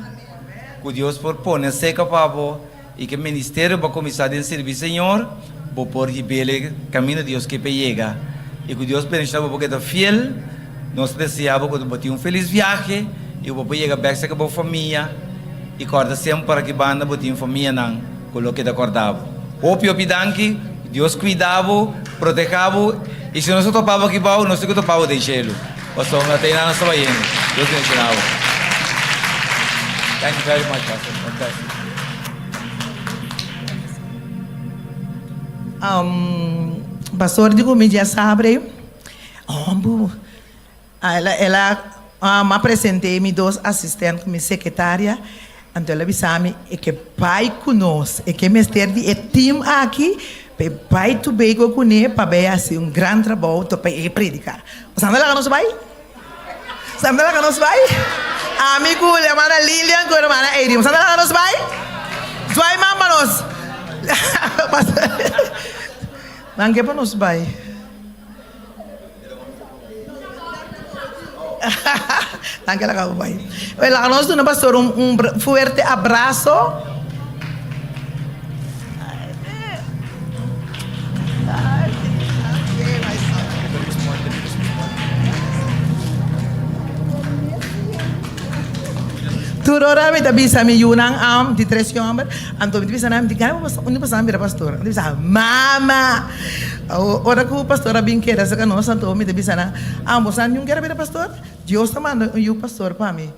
N: cu Dios por pone seca pa bo y cu e ministerio bo a cuminsa den sirbi Señor bo por hibele caminda Dios ke pa yega y cu Dios bendiciona bo bo keda fiel. Nos ta desea bo cu bo tin un feliz viahe y cu bo por yega bek cerca bo famia y corda semper aki banda bo tin famianan cu lo keda corda bo. Hopi hopi danki, Dios cuida bo, proteha bo y si nos a topa bo aki bao nos tin cu topa bo den cielo pasobra ta eynan nos ta bayendo. Dios bendiciona bo. Thank you very much Pastor. God bless you.
H: Pastor di cu mi dja sabre. Hombu, el a el a m'a present'é mi dos asistent ku mi sekretaria, anto el a bisa mi e ke bai ku nos, e ke mester di e tim aki pa e bai Tobago kuné pa bai hasi un gran trabou to pa e prediká. Bo sa laga nos bai? Sa laga nos bai? Ami ku hermana Lilian ku hermana Eidy, bo sa laga nos bai? Zwaai man pa nos. Nan ke pa nos bai. Nan ke laga bo bai. Laga nos duna pastor un un fuerte abraso. Tur ora mi ta bisa mi yunan am di tres yòmber, anto mi ta bisa nan, mi di gana bo unda bo sa bira pastor? Mi ta bisa, mama! Ora ku pastor a bin keda serka nos, anto mi ta bisa nan, Amo sa niun kere bira pastor? Dios ta manda un yu pastor pa mi.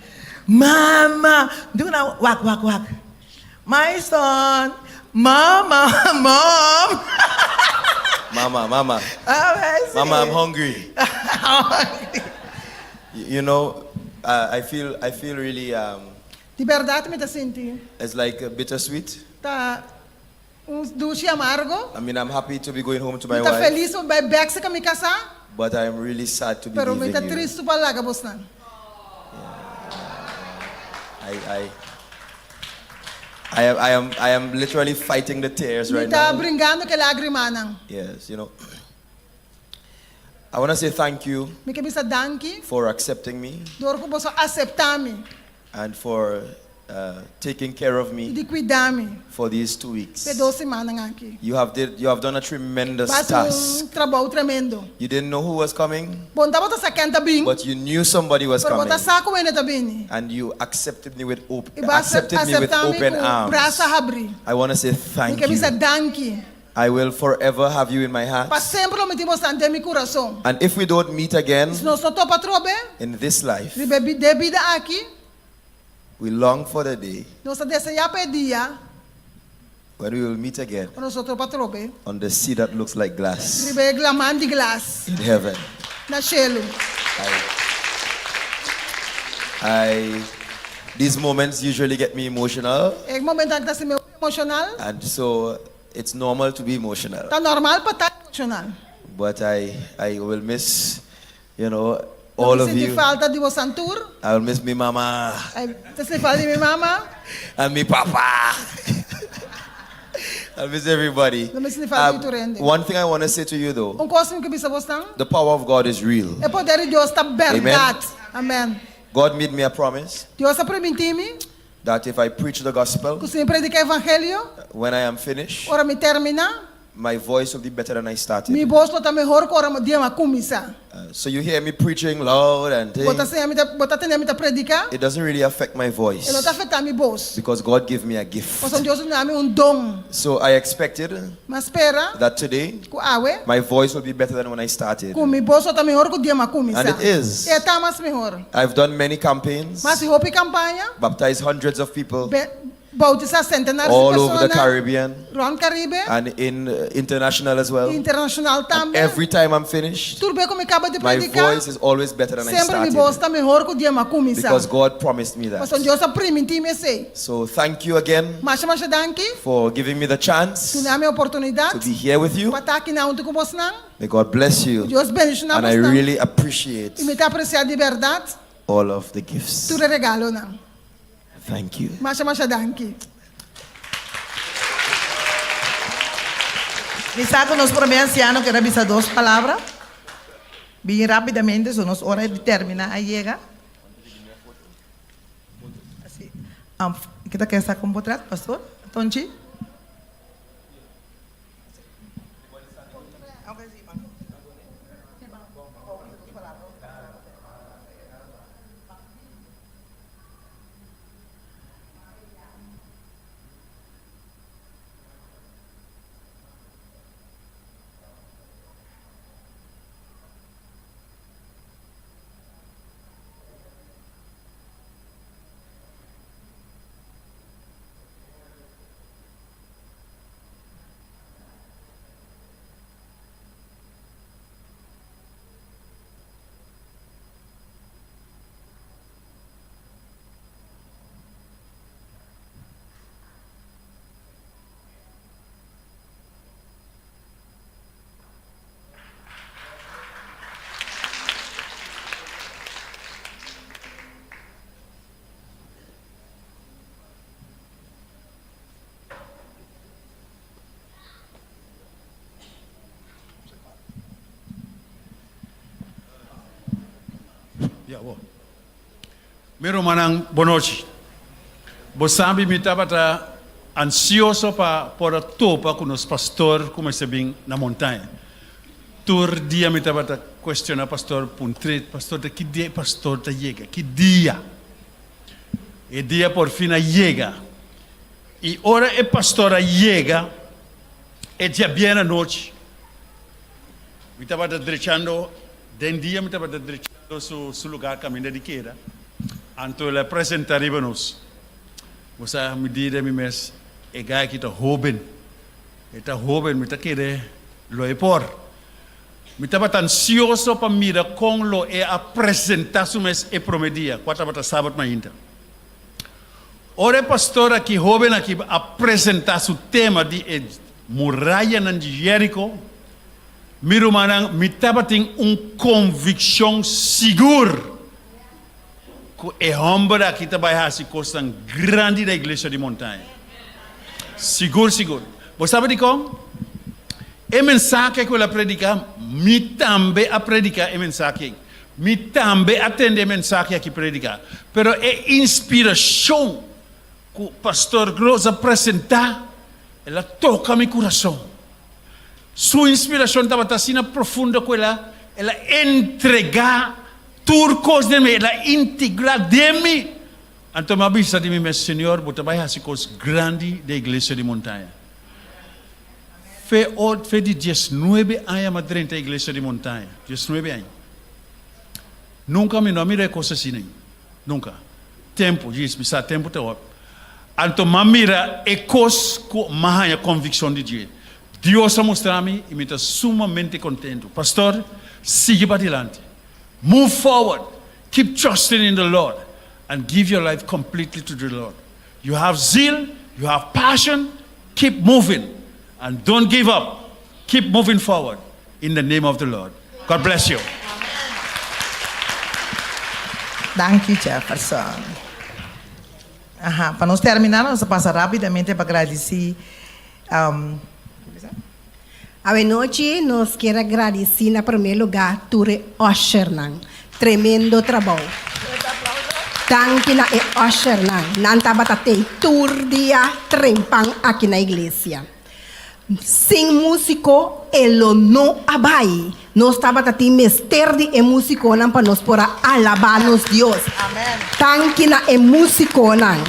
H: Mama! Mi di ku nan, Wak, wak, wak. My son! Mama! Mom!
E: Mama, mama. Mama, I'm hungry. You know, I feel, I feel really.
K: Di berdad mi ta sinti.
E: It's like bittersweet.
K: Ta un dushi amargo.
E: I mean, I'm happy to be going home to my
K: Mi ta
E: wife.
K: felis pa bai bek serka mi kasá.
E: But I'm really sad to be
K: Pero mi
E: leaving
K: ta
E: you.
K: tristu pa laga bosnan.
E: I, I, I am, I am, I am literally fighting the tears
K: Mi
E: right
K: ta
E: now.
K: bringando ku e lágrimanan.
E: Yes, you know. I want to say thank you
K: Mi ke bisa danki
E: for accepting me
K: dor ku boso aseptá mi
E: and for uh, taking care of
K: i
E: me
K: di kuida mi
E: for these two weeks.
K: p'e dos simannan aki.
E: You have did you have done a tremendous
K: Bo a hasi
E: task.
K: un trabou tremendo.
E: You didn't know who was coming,
K: Bo no tabata sa ken ta bin,
E: but you knew somebody was
K: pero bo
E: coming.
K: ta sa ku hende ta bini.
E: And you accepted me with op-
K: I bo a
E: accepted me with
K: aseptá mi
E: open
K: ku
E: arms.
K: brasa habrí.
E: I want to say
K: Mi
E: thank
K: ke bisa
E: you.
K: danki.
E: I will forever have you in my heart.
K: Pa semper lo mi tin boso den mi kurason.
E: And if we don't meet again
K: I si nos no topa atrobe
E: in this life,
K: riba e den bida aki,
E: we long for the day
K: nos ta deseá pa e dia.
E: When we will meet again.
K: Ora nos lo topa atrobe.
E: On the sea that looks like glass.
K: Riba e laman di glas.
E: In heaven.
K: Na shelu.
E: I, these moments usually get me emotional.
K: E momentonan aki ta hasi mi hopi emoshonal.
E: And so it's normal to be emotional.
K: Ta normal pa ta emoshonal.
E: But I, I will miss, you know,
K: Lo
E: all
K: mi
E: of
K: sinti
E: you.
K: falta di bosan tur.
E: I will miss mi mama.
K: I ta sinti falta di mi mama.
E: And mi papa. I miss everybody.
K: Lo mi sinti falta di tur hende.
E: One thing I want to say to you though.
K: Un kos mi ke bisa bosnan.
E: The power of God is real.
K: E poder di Dios ta bèrdat.
E: Amen.
K: Amen.
E: God made me a promise.
K: Dios a primintí mi.
E: That if I preach the gospel.
K: Ku si mi prediká evangelio.
E: When I am finished.
K: Ora mi terminá.
E: My voice will be better than I started.
K: Mi bos lo ta mehor ku ora dia mi a kuminsá.
E: So you hear me preaching loud and
K: Bo ta
E: things.
K: siña mi ta, bo ta tende mi ta prediká.
E: It doesn't really affect my voice.
K: E no ta afektá mi bos.
E: Because God gave me a gift.
K: Pasobra Dios a duna mi un don.
E: So I expected
K: Mi a spera
E: that today
K: ku awe
E: my voice will be better than when I started.
K: ku mi bos lo ta mehor ku dia mi a kuminsá.
E: And it is.
K: E ta mas mehor.
E: I've done many campaigns.
K: Mi a hasi hopi kampaña.
E: Baptized hundreds of people.
K: Be, Bautisá sentenares di
E: All over the
K: personanan
E: Caribbean
K: rònt Karibe
E: and in international as well.
K: i internashonal tambe.
E: Every time I'm finished,
K: Tur be ku mi kaba di
E: my
K: prediká,
E: voice is always better than I
K: semper mi
E: started.
K: bos ta mehor ku dia mi a kuminsá.
E: Because God promised me that.
K: Pasobra Dios a primintí mi esei.
E: So thank you again
K: Masha masha danki
E: for giving me the chance
K: duna mi e oportunidat
E: to be here with you.
K: pa ta aki na huntu ku bosnan.
E: May God bless you.
K: Dios bendishoná
E: And I
K: bosnan.
E: really appreciate
K: I mi ta apresiá di bèrdat
E: all of the gifts.
K: tur e regalonan.
E: Thank you.
K: Masha masha danki.
O: Mi sa ku nos promé ansiano ker a bisa dos palabra. Bin rápidamente, so nos ora di terminá a yega. Así. Um, kita ker sa kon potret, pastor? Tonchi?
P: Ya bo. Mi rumannan, bonochi. Bo sabi mi tabata ansioso pa por a topa ku nos pastor ku mester bin na montaña. Tur dia mi tabata kuestiona pastor Puntrit, Pastor, ta ki dia e pastor ta yega? Ki dia? E dia por fin a yega. I ora e pastor a yega, e djabièrnè anochi, Mi tabata drechando, den dia mi tabata drechando su, su lugar caminda di keda, anto el a presenta riba nos. Bo sa, mi di den mi mes, e guy aki ta hoben, e ta hoben, mi ta kere lo e por. Mi tabata ansioso pa mira con lo e a presenta su mes e prome dia, cua tabata sabad mainta. Ora e pastor aki, hoben aki, a presenta su tema di e murayanan di Jerico, Mi rumannan, mi tabatin un konvikshon sigur ku e hòmber aki ta bai hasi kosnan grandi na Iglesia di Montaña. Sigur, sigur. Bo sabi dikon? E mensahe ku el a prediká, mi tambe a prediká e mensahe ei. Mi tambe a tende e mensahe aki prediká. Pero e inspirashon ku Pastor Gross a presentá, el a toka mi kurason. Su inspiracion tabata asina profundo cu el a el a entrega tur cos den mi, el a integra den mi. Anto mi a bisa di mi mes, Señor, bo ta bay haci cos grandi den Iglesia di Montaña. Fe o fe di diesnuebe aña mi a drenta Iglesia di Montaña, diesnuebe aña. Nunca mi no a mira e cos asina, nunca. Tempo, djis, mi sa tempo ta hopi. Anto m'a mira e kos ku m'a haña konvikshon di dje. Dios a mustra mi i mi ta sumamente kontentu. Pastor, sigui padilanti. Move forward. Keep trusting in the Lord and give your life completely to the Lord. You have zeal, you have passion, keep moving and don't give up. Keep moving forward in the name of the Lord. God bless you.
O: Danki Jefferson. Aha, pa nos termina nos ta pasa rapidamente pa gradici um.
M: Awenochi nos kier a gradici na prome lugar tur e ushernan. Tremendo trabou. Danki na e ushernan. Nan tabata tei tur dia trempan aki na iglesia. Sin músiko e lo no a bai. Nos tabata tin mester di e músikonan pa nos por a alabá nos Dios. Danki na e músikonan.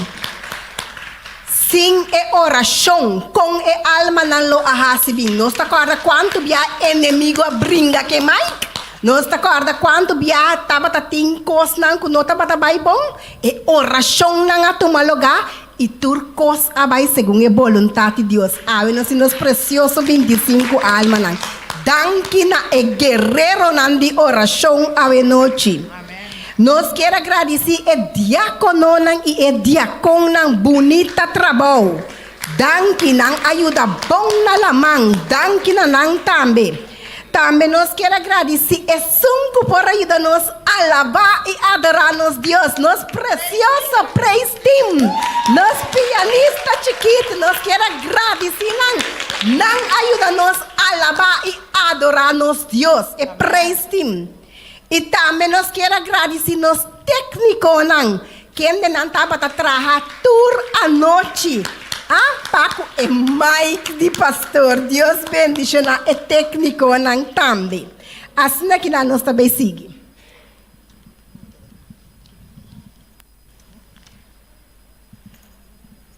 M: Sin e orashon, kon e almanan lo a hasi bin? Nos ta kòrda kuantu bia enemigu a bringa ku e Mike? Nos ta kòrda kuantu bia tabata tin kosnan ku no tabata bai bon? E orashonnan a tuma lugá I tur kos a bai segun e boluntat di Dios. Awe nos tin nos presioso bintisinku almanan. Danki na e guereronan di orashon awe nochi. Nos kier a gradisí e diakononan i e diakonnan bunita trabou. Danki, nan a yuda bon na laman. Danki na nan tambe. Tambe nos kier a gradisí esun ku por a yuda nos alabá i adorá nos Dios, nos presioso praise team, nos pianista chikitu. Nos kier a gradisí nan. Nan a yuda nos alabá i adorá nos Dios, e praise team. I tambe nos kier a gradisí nos téknikonan, kendenan tabata traha tur anochi, a pa ku e mic di pastor. Dios bendishoná e téknikonan tambe. Asina kinan nos ta bay sigui.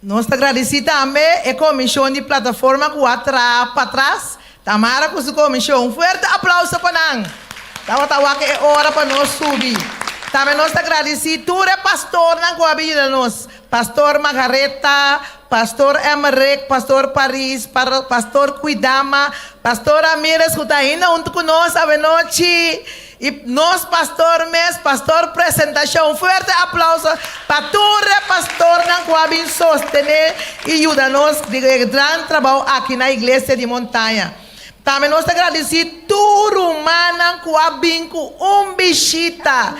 O: Nos ta gradisí tambe e komishon di plataforma ku a traha patras. Tamara ku su komishon. Un fuerte aplauso pa nan. Tabata wak e ora pa nos subi. Tambe nos ta gradisí tur e pastornan ku a bin yuda nos. Pastor Margareta, Pastor Emerick, Pastor Paris, Pastor Kuidama, Pastor Ramirez ku ta ainda huntu ku nos awenochi. I nos pastor mes, pastor presentacion. Un fuerte aplauso pa tur e pastornan cu a bin sostene y yuda nos den e gran trabao aki na Iglesia di Montaña. Tambe nos ta gradici tur rumannan cu a bin cu un bishita.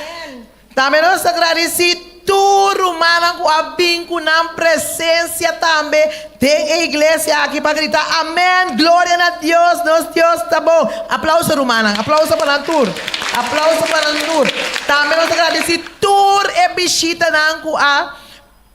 O: Tambe nos ta gradisí tur rumannan ku a bin ku nan presensia tambe den e iglesia aki pa grita Amen! Gloria na Dios! Nos Dios ta bon! Aplauso rumannan, aplauso pa nan tur, aplauso pa nan tur. Tambe nos ta gradisí tur e bishitanan ku a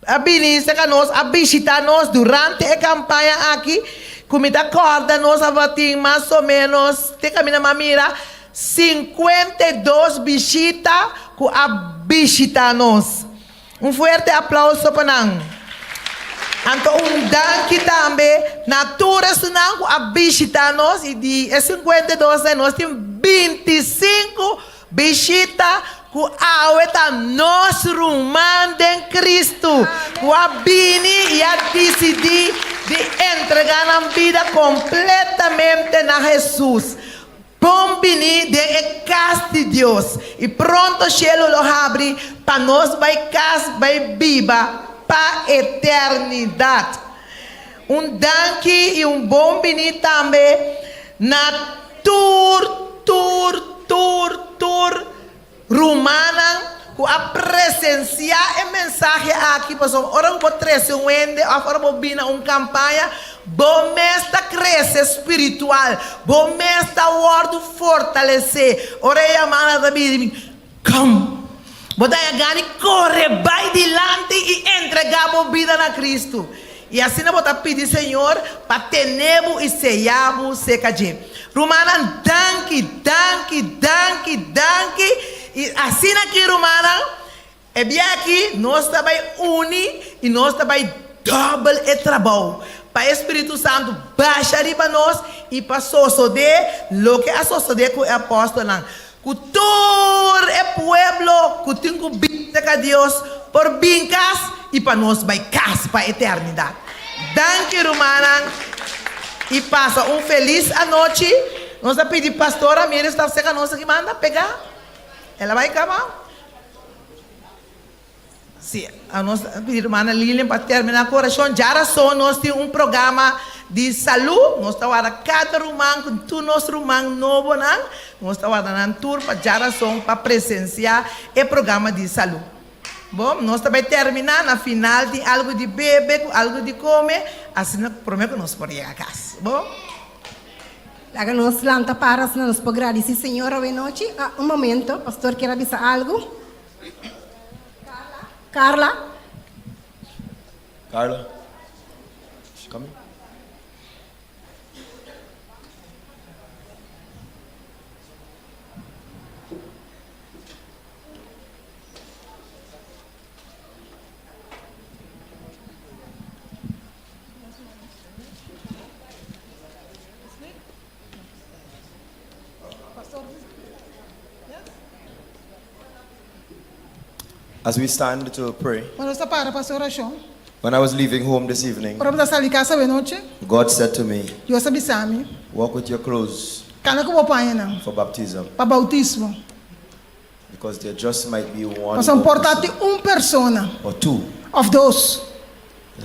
O: a bini serka nos, a bishita nos durante e kampaña aki, ku mi ta kòrda nos tabatin mas o ménos, te kaminda mi a mira, 52 bishita ku a bishita nos. Un fuerte aplauso pa nan. Anto un danki tambe na tur esunnan ku a bishita nos i di e 52 ei nos tin 25 Bishita ku awe ta nos ruman den Kristu ku a bini i a disidí di entregá nan bida kompletamente na Hesus. Bon bini den e kas di Dios i pronto shelu lo habri pa nos bai kas bai biba pa eternidat. Un danki i un bon bini tambe na Tur, tur, tur, tur rumannan ku a presensiá e mensahe aki, pasobra ora ku bo trese un hende òf ora bo bini na un kampaña, bo mes ta krese spiritual, bo mes ta wòrdu fortalesé. Ora e yamada ta bini, Kom! Bo ta haña gana di kore bai dilanti i entregá bo bida na Kristu. I asina bo ta pidi Señor pa tene bo i seya bo serka dje. Rumannan, danki, danki, danki, danki! I asina aki, rumannan, e bia aki nos ta bai uni i nos ta bai dòbel e trabou pa e Spiritu Santu basha riba nos i pa sosodé loke a sosodé ku e apòstelnan. Ku tur e pueblo ku tin ku bin serka Dios. por bin kas i pa nos bai kas pa eternidat. Danki rumannan i pasa un felis anochi. Nos ta pidi Pastor Ramirez ta seka nos aki manda pega. El a bai kaba. Sí, nos ta pidi rumana Lilian pa termina ku orashon. Djarason nos tin un programa di salú. Nos ta warda kada ruman ku tur nos ruman nobonan. Nos ta warda nan tur pa djarason pa presensiá e programa di salú. Bon, nos ta bai terminá. Na final tin algu di bebe ku algu di kome, asina promé ku nos por yega kas. Bon.
M: Laga nos lanta para asina nos por gradisí Señor awe nochi. Ah, un momento, pastor kier a bisa algu. Carla.
E: Carla. She's coming? As we stand to pray.
K: Ora nos ta para pa hasi orashon.
E: When I was leaving home this evening.
K: Ora mi ta sali kas awe nochi.
E: God said to me.
K: Dios a bisa mi.
E: Walk with your clothes.
K: Kana ku bo pañanan.
E: For baptism.
K: Pa boutismo.
E: Because there just might be one
K: Pasobra por ta tin un persona.
E: Or two.
K: Of dos.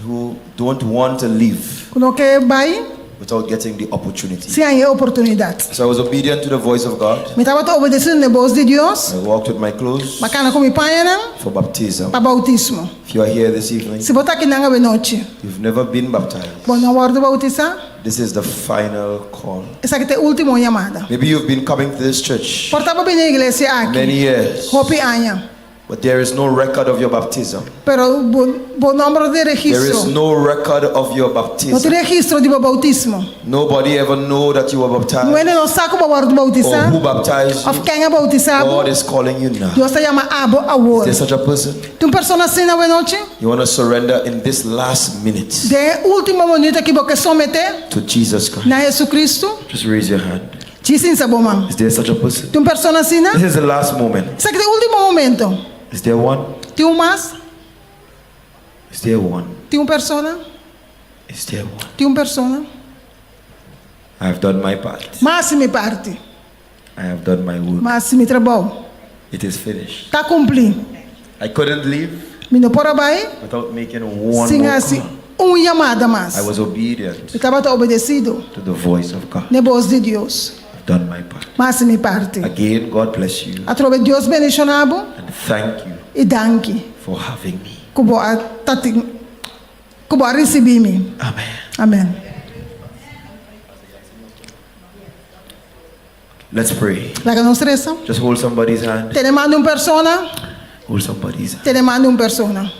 E: Who don't want to leave.
K: Ku no ke bai.
E: Without getting the opportunity.
K: Sin haña e oportunidat.
E: So I was obedient to the voice of God.
K: Mi tabata obedesido na e bos di Dios.
E: I walked with my clothes.
K: Mi a kana ku mi pañanan.
E: For baptism.
K: Pa boutismo.
E: If you are here this evening.
K: Si bo ta akinan awenochi.
E: You've never been baptized.
K: Bo no a wòrdu boutisá.
E: This is the final call.
K: Esaki ta e último yamada.
E: Maybe you've been coming to this church.
K: Por ta bo bini e iglesia aki.
E: Many years.
K: Hopi aña.
E: But there is no record of your baptism.
K: Pero bo bo nomber no tin
E: There is
K: registro.
E: no record of your
K: No
E: baptism.
K: tin registro di bo boutismo.
E: Nobody ever know that you were baptized.
K: Nuende no sa ku bo wòrdu
E: Or
K: boutisá.
E: who baptized
K: Òf
E: you.
K: ken a boutisá bo.
E: God is calling you now.
K: Dios ta yama abo awor.
E: Is there such a person?
K: Tin un persona asina awenochi?
E: You want to surrender in this last minute.
K: Den e último minuto aki bo ke someté.
E: To Jesus Christ.
K: Na Jesucristo.
E: Just raise your hand.
K: Djis hinsa bo man.
E: Is there such a person?
K: Tin un persona asina?
E: This is the last moment.
K: Esaki ta e último momento.
E: Is there one?
K: Tin un mas?
E: Is there one?
K: Tin un persona?
E: Is there one?
K: Tin un persona?
E: I have done my part.
K: M'a hasi mi parti.
E: I have done my work.
K: M'a hasi mi trabou.
E: It is finished.
K: Ta kumplí.
E: I couldn't leave.
K: Mi no por a bai.
E: Without making one
K: Sin
E: more
K: hasi
E: call.
K: un yamada mas.
E: I was obedient.
K: Mi tabata obedesido.
E: To the voice of God.
K: N'e bos di Dios.
E: I've done my part.
K: M'a hasi mi parti.
E: Again, God bless you.
K: Atrobe Dios bendiciona bo.
E: And thank you.
K: I danki.
E: For having me.
K: Ku bo a ta tin, ku bo a ricibi mi.
E: Amen.
K: Amen.
E: Let's pray.
K: Laga nos resa.
E: Just hold somebody's hand.
K: Tene man di un persona.
E: Hold somebody's hand.
K: Tene man di un persona.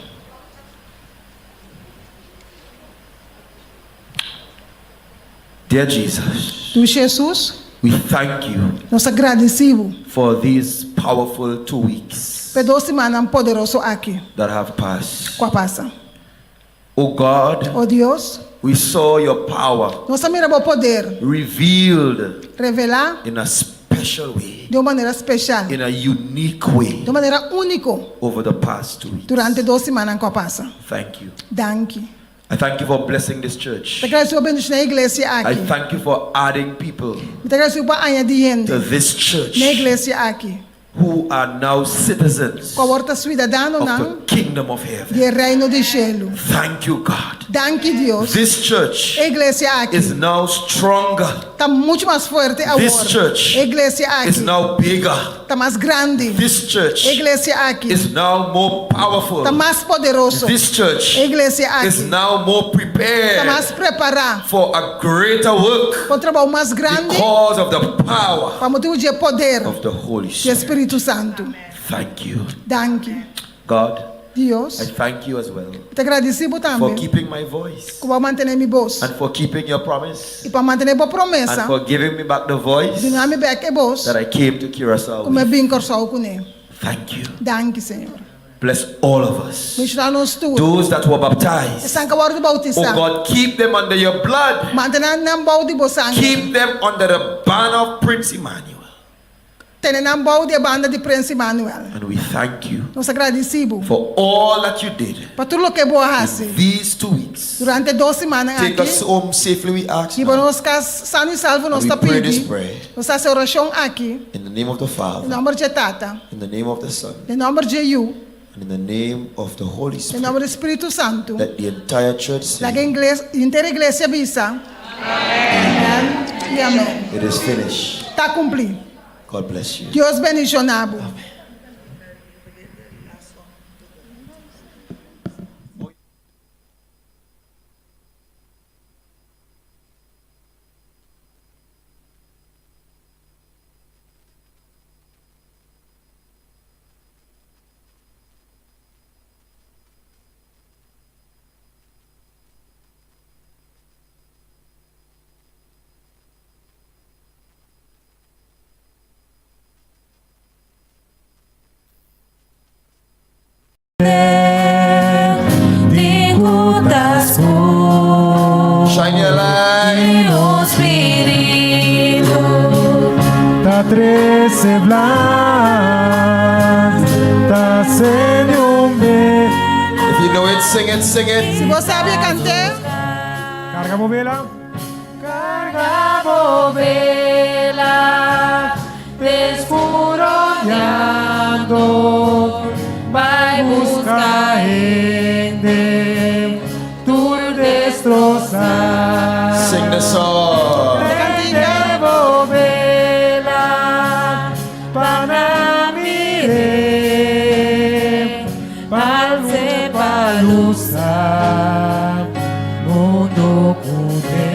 E: Dear Jesus.
K: Dushi Jesus.
E: We thank you.
K: Nos ta gradisí bo.
E: For these powerful two weeks.
K: P'e dos simannan poderoso aki.
E: That have passed.
K: Ku a pasa.
E: O God.
K: O Dios.
E: We saw your power.
K: Nos a mira bo poder.
E: Revealed.
K: Revelá.
E: In a special way.
K: Di un manera speshal.
E: In a unique way.
K: Di un manera úniko.
E: Over the past two weeks.
K: Durante dos simannan ku a pasa.
E: Thank you.
K: Danki.
E: I thank you for blessing this church.
K: Ta gradisí pa bendishoná e iglesia aki.
E: I thank you for adding people.
K: Mi ta gradisí pa añadí hende.
E: To this church.
K: Na e iglesia aki.
E: Who are now citizens
K: Ku awor ta suidadanonan
E: of the kingdom of heaven.
K: di e reino di shelu.
E: Thank you, God.
K: Danki Dios.
E: This church
K: E iglesia aki
E: is now stronger.
K: ta muchu mas fuerte awor.
E: This church
K: E iglesia aki
E: is now bigger.
K: ta mas grandi.
E: This church
K: E iglesia aki
E: is now more powerful.
K: ta mas poderoso.
E: This church
K: E iglesia aki
E: is now more prepared
K: ta mas prepará
E: for a greater work
K: pa un trabou mas grandi
E: because of the power
K: pa motibu di e poder
E: of the Holy
K: di e
E: Spirit.
K: Spiritu Santu.
E: Thank you.
K: Danki.
E: God,
K: Dios,
E: I thank you as well
K: mi ta gradisí bo
E: for
K: tambe
E: keeping my voice
K: ku bo a mantené mi bos
E: and for keeping your promise
K: i pa mantené bo
E: and
K: promesa
E: for giving me back the voice
K: duna mi bèk e bos
E: that I came to Curacao
K: ku mi a
E: with.
K: bin Kòrsou kuné.
E: Thank you.
K: Danki, Señor.
E: Bless all of us.
K: Bendishoná nos tur.
E: Those that were baptized.
K: Esnan ku a wòrdu
E: Oh
K: boutisá.
E: God, keep them under your blood.
K: Mantené nan bou di bo sanger.
E: Keep them under the banner of Prince Emmanuel.
K: Tene nan bou di e banda di Prins Emmanuel.
J: And we thank you
K: Nos ta gradisí bo
J: for all that you did
K: pa tur loke bo a hasi
J: in these two weeks.
K: durante e dos simannan
J: Take
K: aki.
J: us home safely, we ask
K: Hiba
J: now.
K: nos kas sano i salvo, nos
J: And
K: ta
J: we pray this
K: pidi.
J: prayer
K: Nos ta hasi e orashon aki
J: in the name of the
K: den
J: Father,
K: nòmber dje Tata,
J: in the name of the Son,
K: den nòmber dje Yu,
J: and in the name of the Holy
K: den
J: Spirit.
K: nòmber di Spiritu Santu.
J: Let the entire church say,
K: Laga e henter iglesia bisa, Amèn i amèn.
J: It is finished.
K: Ta kumplí.
J: God bless you.
K: Dios bendishoná bo.
J: Shine your light.
A: Ta trese blas, ta sende un be.
J: If you know it, sing it, sing it.
K: Si bo sabi e kant'é.
A: Karga bo bela.
B: Karga bo bela, den skuro guiando, bai buska hende, tur destrosá.
J: Sing the song.
A: Prende bo bela, pa nan mir'é, als'é pa lusa mundu kuné.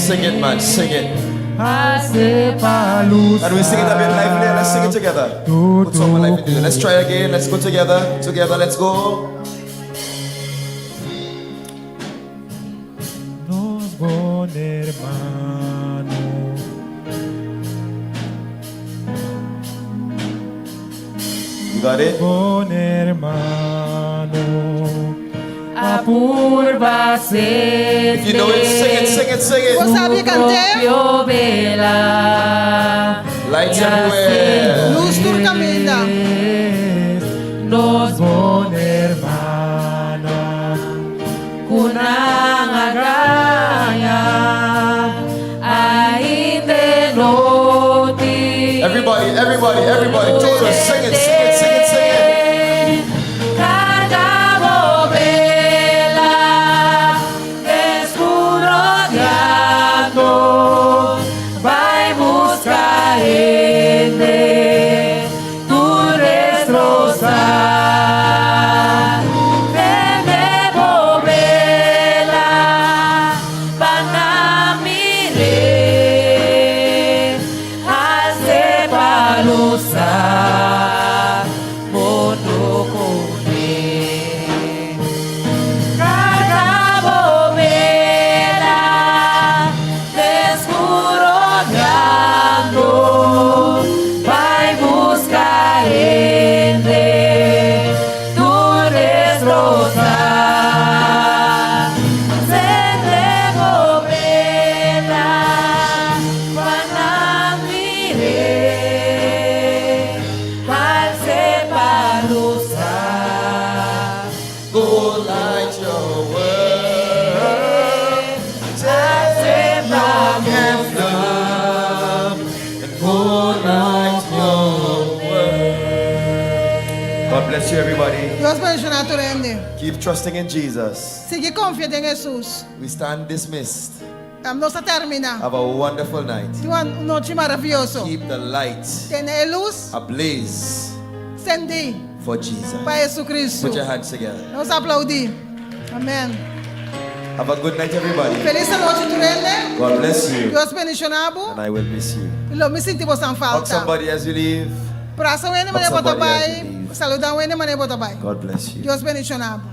J: Sing it, man. Sing it.
A: Als'é pa lusa.
J: And we sing it a bit lively. Let's sing it together. Put some more life into it. Let's try again. Let's go together. Together. Let's go.
A: Nos bon hermano.
J: You got it?
A: Bon hermano.
B: A purba
J: If you know it, sing it, sing it, sing it.
K: Bo sabi kant'é?
B: Propio bela.
J: Lights everywhere.
K: Lus tur kaminda.
B: Nos
A: bon hermana.
B: Ku nan a gaña ainda no tin.
J: Everybody, everybody, everybody. Total, sing it, sing it, sing it, sing it.
B: Karga bo bela, den skuro guiando, bai buska hende, tur destrosá. Prende bo bela, pa nan mir'é, als'é pa lusa, mundu kuné. Karga bo bela, den skuro guiando, bai buska hende, tur destrosá. Sende bo bela, pa nan mir'é, als'é pa lusa.
J: Go light your world. Take your candle and go light your world. God bless you, everybody.
K: Dios bendishoná tur hende.
E: Keep trusting in Jesus.
K: Sigui konfia den Hesus.
E: We stand dismissed.
K: Nos ta terminá.
E: Have a wonderful night.
K: Tin un nochi maravioso.
E: Keep the light
K: Tene e lus
E: ablaze
K: sendí
E: for Jesus.
K: pa Hesukristu.
E: Put your hands together.
K: Nos aploudí. Amèn.
E: Have a good night, everybody.
K: Felis anochi, tur hende.
E: God bless you.
K: Dios bendishoná bo.
E: And I will miss you.
K: Lo mi sinti boso
E: Hug
K: falta.
E: somebody as you leave.
K: Brasa un hende
E: Hug
K: manera bo ta
E: somebody as you
K: bai.
E: leave.
K: Saludá un hende manera bo ta bai.
E: God bless you.
K: Dios bendishoná bo.